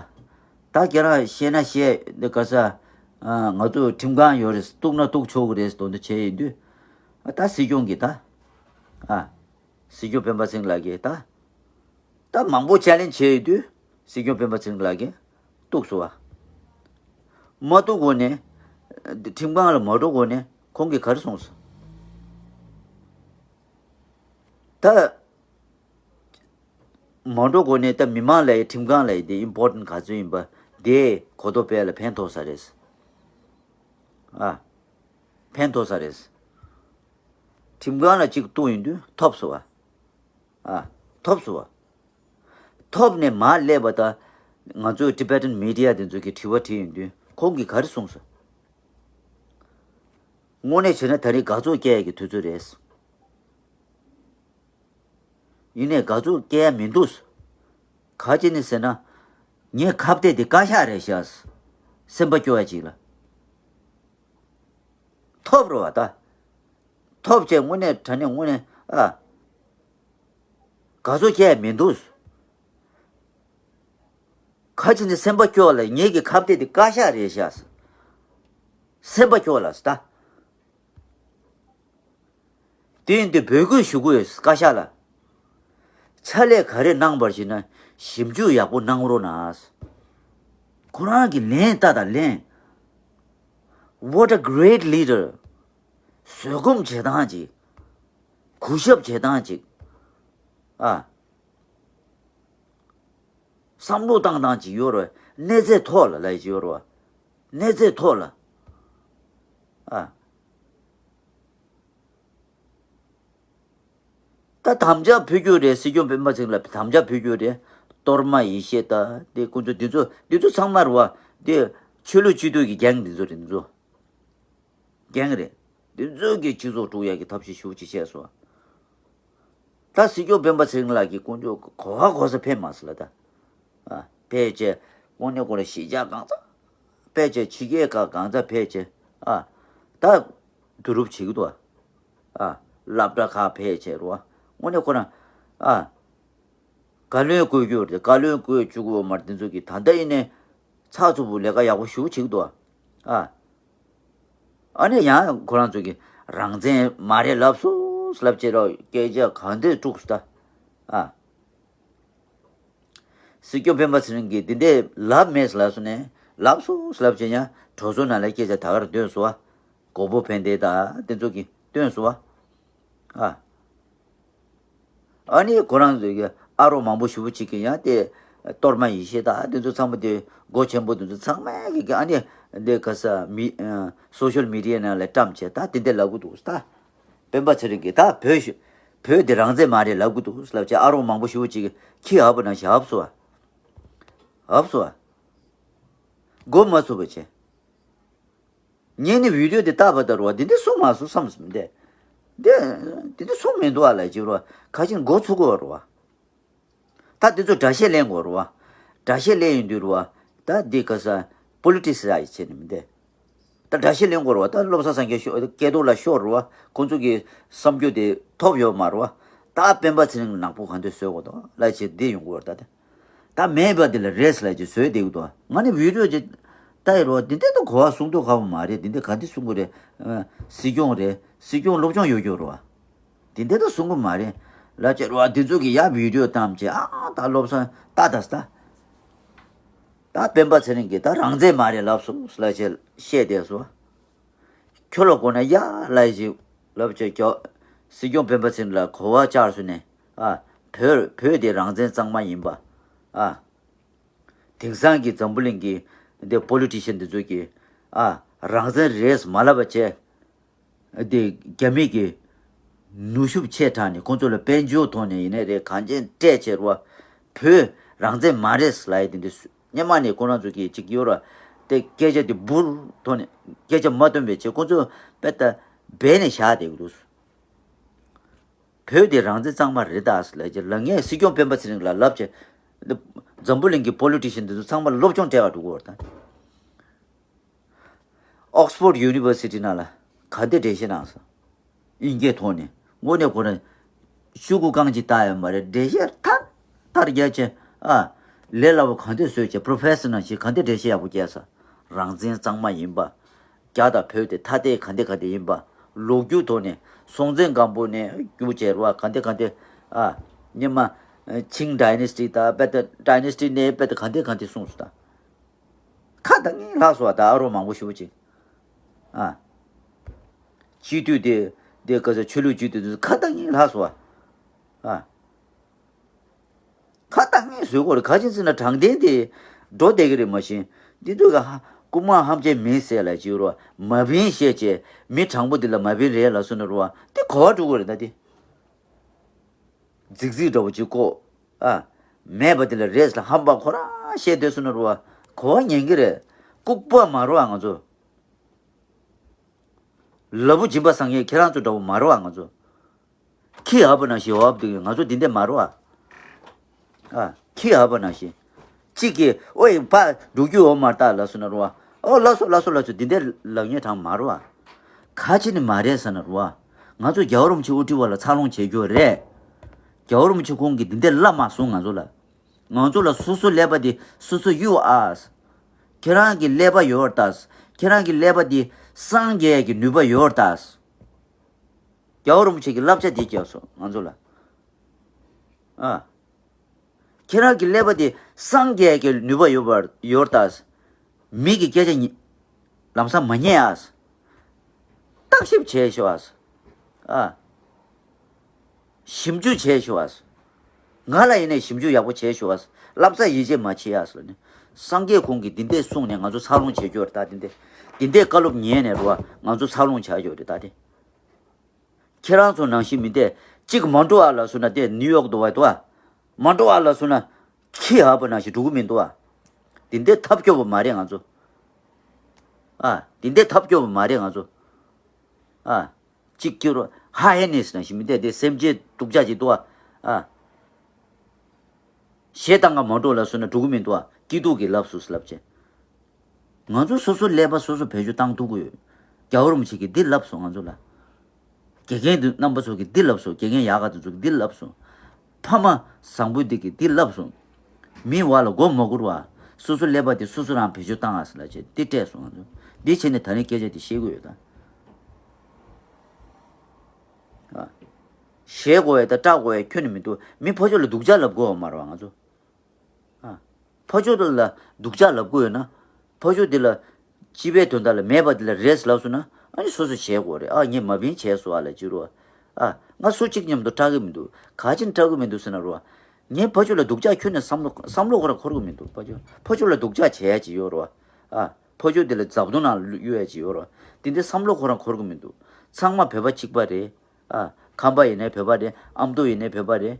ད་ཁྱེད་རང་བཤད་ན་བཤད་འདི་ག་ས། ང་ཚོ་ཁྲིམས་ཁང་ཡོད་རེད་གཏུག་ན་གཏུག་ཆོག་གི་རེད་དོན་དུ་བྱས་ཡིན་དུས། ད་སྲིད་སྐྱོང་གིས་ད། ཨ། སྲིད་སྐྱོང་སྤེན་པ་ཚེ་རིང་ལགས་ཀྱིས་ད། ད་མང་པོ་ཆེ་ལེན་བྱས་ཡོད་དུས་སྲིད་སྐྱོང་སྤེན་པ་ཚེ་རིང་ལགས་ཀྱིས་གཏུགས་སོང་བ། མ་གཏུགས་གོང་ནས། ཁྲིམས་ཁང་ལ་མ་འགྲོ་གོང་ནས་ཁོང་གིས་ག་རེ་གསུངས་སོང་། ད། མ་འགྲོ་གོང་ནས་ད་མི་མང་ལ་ཡི་ཁྲིམས་ཁང་ལ་ཡི་དེ་ཨིམ་པོར་ཊན་ག་ཚོད་ཡིན་པ་དེ་གོ་རྟོགས་སྤེལ་ལ་ཕན་ཐོགས་ས་རེད། ཨ། ཕན་ཐོགས་ས་རེད། ཁྲིམས་ཁང་ལ་གཅིག་གཏུགས་ཡིན་དུས་ཐོབ་སོང་བ། ཨ། ཐོབ་སོང་བ། ཐོབ་ནས་མར་སླེབས་པ་ད། ང་ཚོའི་ཊི་བེ་ཊན་མི་ཌི་ཡ་དེ་ཚོ་གིས་དྲི་བ་དྲིས་ཡོང་དུས་ཁོང་གིས་ག་རེ་གསུངས་སོང་། དངོས་གནས་བྱས་ན་ད་རེས་དགའ་ཚོར་སྐྱེ་ཡ་གི་དུས་ཚོད་རེད། ཡིན་ནའི་དགའ་ཚོར་སྐྱེ་ཡ་མི་འདུག་ག་ཅི་ནས་ཟེར་ན། ངའི་ཁ་གཏད་དེ་བཀའ་ཤག་རེད་ཤག་སེམས་པ་སྐྱོ་བ་ཅིག་ལ། ཐོབ་རོགས་ད། ཐོབ་བྱས་དངོས་གནས་དྲང་གནས་དངོས་གནས་ཨ། དགའ་ཚོར་སྐྱེ་ཡ་མི་འདུག་ག་ཅི་ནས་སེམས་པ་སྐྱོ་བ་ལ་ངེད་ཀྱི་ཁ་གཏད་དེ་བཀའ་ཤག་རེད་ཤག་སེམས་པ་སྐྱོ་བ་ལ་ད། དེ་ཡིན་དུས་འབོད་སྐུལ་ཞུ་དགོས་བཀའ་ཤག་ལ། ཕྱག་ལས་ག་རེ་གནང་བར་ཞིག་ན་ཞིབ་འཇུག་ཡག་པོ་གནང་རོགས་གནང་། ཁོ་རང་གི་ལན་ལྟ་དང་ལན། What a great leader. བཟོད་སྒོམ་བྱེད་སྟངས་ཅིག་གུས་ཞབས་བྱེད་སྟངས་ཅིག་ཨ། བསམ་བློ་བཏང་སྟངས་ཅིག་ཡོད་རེད། གནས་ཚད་ཐོག་ལ་ལས་ཅིག་ཡོད་རེད། གནས་ཚད་ཐོག་ལ། ཨ། ད་དམ་བཅའ་ཕུལ་རྒྱུ་རེད། སྲིད་སྐྱོང་སྤེན་པ་ཚེ་རིང་ལ་དམ་བཅའ་ཕུལ་རྒྱུ་རེད། གཏོར་མ་ཡེ་ཤེས་ད་དེ་ཀུན་སྤྱོད་འདི་ཚོ་འདི་ཚོ་ཚང་མ་རེད་བ། དེ་ཆོས་ལུགས་སྤྱི་འཐུས་ཀྱི་རྒྱང་འདི་ཚོ་རེད་འདི་ཚོ། རྒྱང་རེད། འདི་ཚོ་གི་སྤྱི་ཚོགས་དཀྲུག་ཡག་གི་ཐབས་ཤེས་ཞེ་པོ་ཅིག་བྱས་སོང་། ད་སྲིད་སྐྱོང་སྤེན་པ་ཚེ་རིང་ལགས་ཀྱིས་དཀོན་མཆོག་གོ་བ་གོ་ས་ཕེབས་མ་སོང་ལ་ད། ཨ། ཕེབས་བྱས་དངོས་གནས་ཁོ་ལ་གཞིས་ཆགས་གང་ཚ། ཕེབས་བྱས་ཕྱི་རྒྱལ་ཁག་གང་ཚ་ཕེབས་བྱས། ཨ། ད་བསྡུ་རུབ་བྱེད་ཀྱི་འདུག་ཨ། སློབ་གྲྭ་ཁག་ཕེབས་བྱས་རོ། དངོས་གནས་ཁོ་རང་། ཨ། བཀའ་བློན་བསྐོས་རྒྱུ་རེད། བཀའ་བློན་བསྐོས་བཅུག་གི་ཡོད་མ་རེད། འདི་ཚོ་གི་ད་ལྟ་ཡིན་ནའི་ཚགས་ཚུད་པོ་ལས་ཀ་ཡག་པོ་ཞེ་པོ་བྱེད་ཀྱི་འདུག་ཨ། ཨ་ནི་ཡང་ཁོ་རང་ཚོ་གི་རང་བཙན་མ་རེད་ལབ་སོང་ལབ་བྱས་རོགས་སྐད་ཆ་གང་འདྲ་དཀྲུགས་སོང་ད། ཨ། སྲིད་སྐྱོང་སྤེན་པ་ཚེ་རིང་གིས་འདི་འདྲས་ལབ་མེད་ལབ་སོང་ནས་ལབ་སོང་ལབ་བྱས་ཡང་གྲོས་ཚོགས་ནང་ལ་སྐད་ཆ་ད་གར་བཏོན་སོང་བ། གོ་བོ་ཕན་བདེ་ད་དེ་ཚོ་གིས་བཏོན་སོང་བ། ཨ། ཨ་ནི་ཁོ་རང་ཚོས་ཀྱི་ཨ་རོགས་མང་པོ་ཞེ་པོ་ཅིག་གིས་ཡང་དེ་གཏོར་མ་ཡེ་ཤེས་དང་དེ་ཚོ་ཚང་མ་དེ་སྒོ་ཆེན་པོ་དེ་ཚོ་ཚང་མ་གིས་ཀྱི་ཨ་ནི་འདི་ག་ས་མི་ཨ་སོ་ཤལ་མི་ཌི་ཡ་ནང་ལ་བཀྲམ་བྱས་ད་དེ་འདྲ་ལབ་གི་འདུག་ད་སྤེན་པ་ཚེ་རིང་གིས་ད་བོད་ཤི་བོད་དེ་རང་བཙན་མ་རེད་ལབ་གི་འདུག་ལབ་བྱས་ཨ་རོགས་མང་པོ་ཞེ་པོ་ཅིག་གིས་ཁྱི་ཨ་བ་ནང་བཞིན་ཨབ་སོ་ཨ་ཨབ་སོ་ཨ་མགོ་མ་ཚོས་པ་བྱས། ངས་ནི་བི་ཌིའོ་དེ་བལྟས་པ་ལྟར་བ་འདི་འདྲ་གསུངས་མ་སོང་བསམ་སོང་། འདི་འདི་འདི་འདྲ་གསུངས་མི་འདུག་ཨ་ལབ་ཅིག་རོ། ཁ་ཅིག་མགོ་ཚོས་གི་རོ། ད་འདི་ཚོ་འགྲེལ་བཤད་ལེན་དགོས་རོ། འགྲེལ་བཤད་ལེན་ཡོང་དུས་རོ། ད་འདི་ག་ས་པོ་ལི་ཊི་སི་ཡ་ཡི་བྱས་ནི་མི་འདི། ད་འགྲེལ་བཤད་ལེན་དགོས་རོ། ད་བློ་བཟང་སངས་རྒྱས་ཤོག་སྐལ་རྡོར་ལགས་ཤོག་རོ། ཁོང་ཚོ་གི་བསམ་རྒྱུ་དེ་ཐོབ་ཡོད་མ་རོ། ད་སྤེན་པ་ཚེ་རིང་ནག་པོ་གང་འདྲ་བཟོ་དགོས་དོ་ལབ་ཅིག་འདི་ཡོང་གི་རོ་ད་དེ། ད་མེད་པ་དེ་ལ་རེས་ལ་ཅིག་བཟོས་བསྡད་ཀྱི་འདུག་ང་ནི་བི་ཌིའོ་ཅིག་ལྟ་ཡི་རོ། འདི་འདྲ་ད་གོ་བ་གསུང་ཐུབ་ཁག་པོ་མ་རེད། འདི་འདྲ་ག་འདི་གསུང་གི་རེད། ཨ། སྲིད་སྐྱོང་རེད། སྲིད་སྐྱོང་སློབ་སྦྱོང་ཡོད་རྒྱུ་རོ། འདི་འདྲ་ད་གསུང་གི་མ་རེད་ལབ་བྱས་རོ། འདི་ཚོ་གི་ཡ་བི་ཌིའོ་བཏང་བྱས་ཨ་ད་བློ་བཟང་ལྟ་ད་ད། ད་སྤེན་པ་ཚེ་རིང་གིས་ད་རང་བཙན་མ་རེད་ལབ་སོང་ལབ་བྱས་བཤད་བསྡད་སོང་། ཁྱོད་ལ་དགོས་ན་ཡ་ལབ་ཅིག་ལབ་བྱས་ཀྱོ། སྲིད་སྐྱོང་སྤེན་པ་ཚེ་རིང་ལ་གོ་བ་བཅར་སོང་ནས། ཨ། བོད་བོད་དེ་རང་བཙན་གཙང་མ་ཡིན་པ། ཨ། དེང་སང་གི་འཛམ་བུ་གླིང་གི་འདི་པོ་ལི་ཊི་ཤན་འདི་ཚོ་གིས། ཨ། རང་བཙན་རེད་མ་ལབ་པ་བྱས། འདི་རྒྱ་མི་གི་ནུས་ཤུགས་ཆེ་དྲགས་ནས་ཁོང་ཚོ་ལ་དཔལ་འབྱོར་ཐོག་ནས་ཡིན་ནའི་རེད། གང་ཅི་སྤྲད་བྱས་རོ། བོད་རང་བཙན་མ་རེད་ལབ་ཡ་དེ་འདི་སུ་སྔོན་མ་ནས་ཁོ་རང་ཚོ་གིས་ཅིག་ཡོད་ར། དེ་སྐད་ཆ་དེ་འབུར་ཐོག་ནས་སྐད་ཆ་མ་བཏོན་པའི་ཆེད་ཁོ་ཚོ་དཔེ་ལྟ་སྦས་ནས་བཞག་བསྡད་ཀྱི་འདུག་བོད་དེ་རང་བཙན་གཙང་མ་རེད་ད་ལབ་ཀྱི་ལ། ངས་སྲིད་སྐྱོང་སྤེན་པ་ཚེ་རིང་ལ་ལབ་བྱས། འཛམ་བུ་གླིང་གི་པོ་ལི་ཊི་ཤན་དེ་ཚོ་ཚང་མ་སློབ་སྦྱོང་སྤྲད་ག་འགྲོ་གི་ཡོད་རེད་ད། Oxford University ནང་ལ་ག་འདྲ་འགྲེལ་བཤད་གནང་སོང་། དབྱིན་སྐད་ཐོག་ནས་དངོས་གནས་ཁོ་རང་ཤོག་གུ་རྐང་གཅིག་བཏགས་ཡོད་མ་རེད། འགྲེལ་བཤད་ཐར་ཐར་རྒྱག་བྱས། ཨ། ལས་སླ་པོ་ག་འདྲ་བཟོས་བྱས། པོ་རོ་ཕེ་སར་ནང་བཞིན་ག་འདྲ་འགྲེལ་བཤད་ཡག་པོ་བརྒྱབ་སོང་། རང་བཙན་གཙང་མ་ཡིན་པ། རྒྱ་དང་བོད་དེ་ཐ་དད་ག་འདྲ་ག་འདྲ་ཡིན་པ། ལོ་རྒྱུས་ཐོག་ནས་སྲོང་བཙན་སྒམ་པོ་ནས་བརྒྱུད་བྱས་རེད་བ། ག་འདྲ་ག་འདྲ། ཨ། སྔོན་མ་ཆིང་ཌའི་ནེ་སི་ཊི་དང་པེ་ཏི་ཌའི་ནེ་སི་ཊི་ནས་པེ་ཏི་ག་འདྲ་ག་འདྲ་གསུངས་སོང་ད། ཁ་བཏང་ངེས་ལྷག་སོང་བ། ད་ཨ་རོགས་མང་པོ་ཞེ་པོ་ཅིག་ཨ། སྤྱི་འཐུས་དེ་དེ་ག་ས་ཆོས་ལུགས་སྤྱི་འཐུས་དེ་ཚོ་ཁ་བཏང་ངེས་ལྷག་སོང་བ། ཨ། ཁ་བཏང་ངེས་བཟོས་གོ་རེད། ག་ཅི་ཟེར་ན་དྲང་བདེན་དེ་འགྲོ་བསྡད་ཀྱི་རེད། མ་གཞི་འདི་ཚོ་ག་ཧ་རྐུན་མ་ཧམ་བཤད་མིན་ཟེར་ལ་ཅིག་རོ། མ་བིན་བཤད་བྱས་མི་དྲང་པོ་འདི་ལ་མ་བིན་རེད་ལ་སོང་ན་རོ། དེ་ག་བ་འགྲོ་གི་རེད་ད་དེ། རྫིག་རྫིག་འདྲ་བོ་ཅིག་ཀོ། ཨ། མེད་པ་དེ་ལ་རེད་ལ་ཧམ་པ་ཁོ་རང་བཤད་སྡོད་སོང་ན་རོ། ག་བ་ཉན་གི་རེད། ལྐུགས་པ་མ་རོ། ཨ། ང་ཚོ་ལ་བུ་སྦྱིན་པ་བཟང་ངེས་ཁྱེད་རང་ཚོ་འདྲ་བོ་མ་རོ། ཨ། ང་ཚོ་ཁྱི་ཧ་པ་ནང་བཞིན་འོབ་འདུག་ང་ཚོ་འདི་འདྲ་མ་རོ། ཨ། ཨ། ཁྱི་ཧ་པ་ནང་བཞིན། གཅིག་གིས་ཨོའི་ཕ་འགྲོ་རྒྱུ་འོ་མར་ལྟ་ལ་སོང་ན་རོ། ཨོ་ལགས་སོ་ལགས་སོ་ལགས་སོ། འདི་འདྲ་ལབ་ཉན་གྲངས་མ་རོ། ཨ། ག་ཅི་ནི་མ་རེད་ཟེར་ན་རོ། ང་ཚོ་རྒྱལ་བ་རིན་པོ་ཆེ་དབུ་ཁྲིད་པ་ལ་འཚར་ལོངས་བྱེད་རྒྱུ་རེད། རྒྱལ་བ་རིན་པོ་ཆེ་ཁོང་གིས་འདི་འདྲ་ལབ་མ་སོང་ང་ཚོ་ལ། ང་ཚོ་ལ་སོ་སོ་ཀླད་པ་དེ་སོ་སོ་གཡུག་ཨ། ཁྱེད་རང་གི་ཀླད་པ་ཡོད་ད། ཁྱེད་རང་གི་ཀླད་པ་དེ་སངས་རྒྱས་ཀྱི་ནུས་པ་ཡོད་ད། རྒྱལ་བ་རིན་པོ་ཆེ་གི་བསླབ་བྱ་འདི་བརྒྱབ་སོང་ང་ཚོ་ལ། ཨ། ཁྱེད་རང་གི་ཀླད་པ་དེ་སངས་རྒྱས་ཀྱི་ནུས་པ་ཡོད་པར་ཡོད་ད། མི་གི་སྐད་ཆ་ཉི་ལམ་སང་མ་ཉན་ཨ། བརྟག་ཞིབ་བྱས་ཤོག་ཨ། ཨ། ཞིབ་འཇུག་བྱས་ཤོག་ཨ། ང་ལ་ཡིན་ནའི་ཞིབ་འཇུག་ཡག་པོ་བྱས་ཤོག་ཨ། བསླབ་བྱ་ཡིད་ཆེས་མ་བྱེད་ཨ་ཟེར་ནས། སངས་རྒྱས་ཁོང་གིས་འདི་འདྲས་གསུངས་ནས་ང་ཚོ་འཚར་ལོངས་བྱེད་རྒྱུ་རེད་ད། འདི་འདྲས་འདི་འདྲས་བཀའ་སློབ་ཉན་ནས་རོ། ང་ཚོ་འཚར་ལོངས་བྱ་རྒྱུ་རེད་ད་དེ། ཁྱེད་རང་ཚོ་ནང་བཞིན་མི་འདྲ་གཅིག་མ་འགྲོ་ཨ་ལ་སོང་ན་དེ་ནིའུ་ཡོག་ཏུ་བ་དུ་ཨ། མ་འགྲོ་ཨ་ལ་སོང་ན་ཁྱི་ཧ་པ་ནང་བཞིན་འགྲོ་གི་མི་འདུག་ཨ། དེ་འདྲའི་ཐབས་སྐྱོ་བ་མ་རེད་ང་ཚོ། ཨ། དེ་འདྲའི་ཐབས་སྐྱོ་བ་མ་རེད་ང་ཚོ། ཨ། གཅིག་སྐྱོ་རོ་ཧ་ཧེ་ནེ་སི་ནང་བཞིན་མི་འདྲ་དེ་སེམས་ཅན་སྡུག་ཅག་ཅིག་འདུག་ཨ། ཨ། ཞེ་སྡང་ག་མ་འགྲོ་ལ་སོང་ན་འགྲོ་གི་མི་འདུག་ཨ། སྐྱིད་སྡུག་གི་ལབ་སུ་ལབ་ཅེ། ང་ཚོ་སོ་སོ་ཀླད་པ་སོ་སོ་བེད་སྤྱོད་བཏང་ཐུབ་ཀྱི་ཡོད། རྒྱལ་བ་རིན་པོ་ཆེ་གིས་འདི་ལབ་སོང་ང་ཚོ་ལ། དགེ་རྒན་དུ་རྣམ་པ་ཚོ་གིས་འདི་ལབ་སོང་། དགེ་རྒན་ཡག་ག་དེ་ཚོ་གིས་འདི་ལབ་སོང་། ཕ་མ་བཟང་པོ་འདི་གིས་འདི་ལབ་སོང་། མི་བ་ལ་མགོ་མ་སྒུར་བ། སོ་སོ་ཀླད་པ་དེ་སོ་སོ་རང་བེད་སྤྱོད་བཏང་ཨ་ཟེར་ལ་བྱས་འདི་སྤྲད་སོང་ང་ཚོ། འདི་བྱས་ནས་ད་ནི་སྐད་ཆ་དེ་བཤད་དགོས་ཡོད་ད། ཨ། ཞེད་དགོས་ཡ་ད་སྐྲག་དགོས་ཡ་ཁྱོན་ནས་མི་འདུག་མི་ཕར་ཕྱོགས་ལ་སྡུག་ཅག་ལབ་དགོས་བ་མ་རེད་བ་ང་ཚོ། ཨ། ཕར་ཕྱོགས་ལ་སྡུག་ཅག་ལབ་དགོས་ཡོད་ན། ཕར་ཕྱོགས་དེ་ལ་སྤྱི་པའི་དོན་དག་ལ་མེད་པ་དེ་ལ་རེད་ལབ་སོང་ན། ཨ་ནི་སོ་སོ་བྱེད་དགོས་རེད། ཨ་ངས་མ་བིན་བྱས་སོང་ཨ་ལ་ཅི་རུ། ཨ་ང་སུ་གཅིག་མཉམ་དུ་སྐྲག་གི་མི་འདུག་ག་ཅི་ནས་སྐྲག་གི་མི་འདུག་ཟེར་ན་རུ། ངས་ཕར་ཕྱོགས་ལ་སྡུག་ཅག་ཁྱོན་ནས་བསམ་བློ་བསམ་བློ་ཁོ་རང་འཁོར་གི་མི་འདུག་ཕར་ཕྱོགས་ཕར་ཕྱོགས་ལ་སྡུག་ཅག་བྱས་ཡ་ཅིག་ཡོད་རུ། ཨ་ཕར་ཕྱོགས་དེ་ལ་རྫབ་རྡུང་ནང་གཡུག་ཡ་ཅིག་ཡོད་རུ། དེ་འདྲའི་བསམ་བློ་ཁོ་རང་འཁོར་གི་མི་འདུག་ཚང་མ་བོད་པ་གཅིག་པ་རེད། ཨ། ཁམས་པ་ཡིན་ནའི་བོད་པ་རེད། ཨ་མདོ་ཡིན་ནའི་བོད་པ་རེད།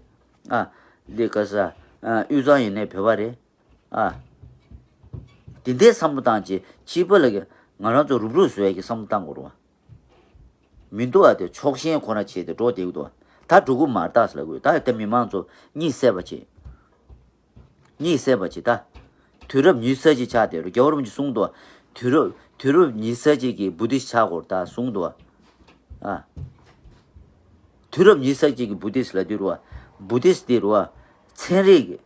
ཨ། འདི་ག་ས། ཨ། དབུས་གཙང་ཡིན་ནའི་བོད་པ་རེད། ཨ། དེ་འདྲའི་བསམ་བློ་བཏང་བྱས་ཕྱི་པ་ལ་ང་རང་ཚོ་རུབ་རུབ་བཟོ་ཡ་གི་བསམ་བློ་བཏང་དགོས་རེད་བ། མི་འདུག་ཨ། དེ་ཕྱོགས་ཞེན་ཁོ་ན་བྱས་ཏེ་འགྲོ་བསྡད་ཀྱི་འདུག་ད་འགྲོ་གི་མ་རེད་ད་ཟེར་ལབ་དགོས། ད་དེ་མི་མང་ཚོ་གཉིད་སད་པ་བྱེད། གཉིད་སད་པ་བྱེད་ད། དུས་རབས་ཉི་ཤུ་རྩ་གཅིག་ཆགས་བསྡད་རེད། རྒྱལ་བ་རིན་པོ་ཆེས་གསུངས་འདུག་དུས་རབས་དུས་རབས་ཉི་ཤུ་རྩ་གཅིག་གི་བུ་དིསྟ་ཆགས་དགོས་རེད་ད་གསུངས་འདུག་ཨ། དུས་རབས་ཉི་ཤུ་རྩ་གཅིག་གི་བུ་དིསྟ་ལབ་དུས་རུ་བ། བུ་དིསྟ་དེ་རུ་བ། ཚན་རིག་གི་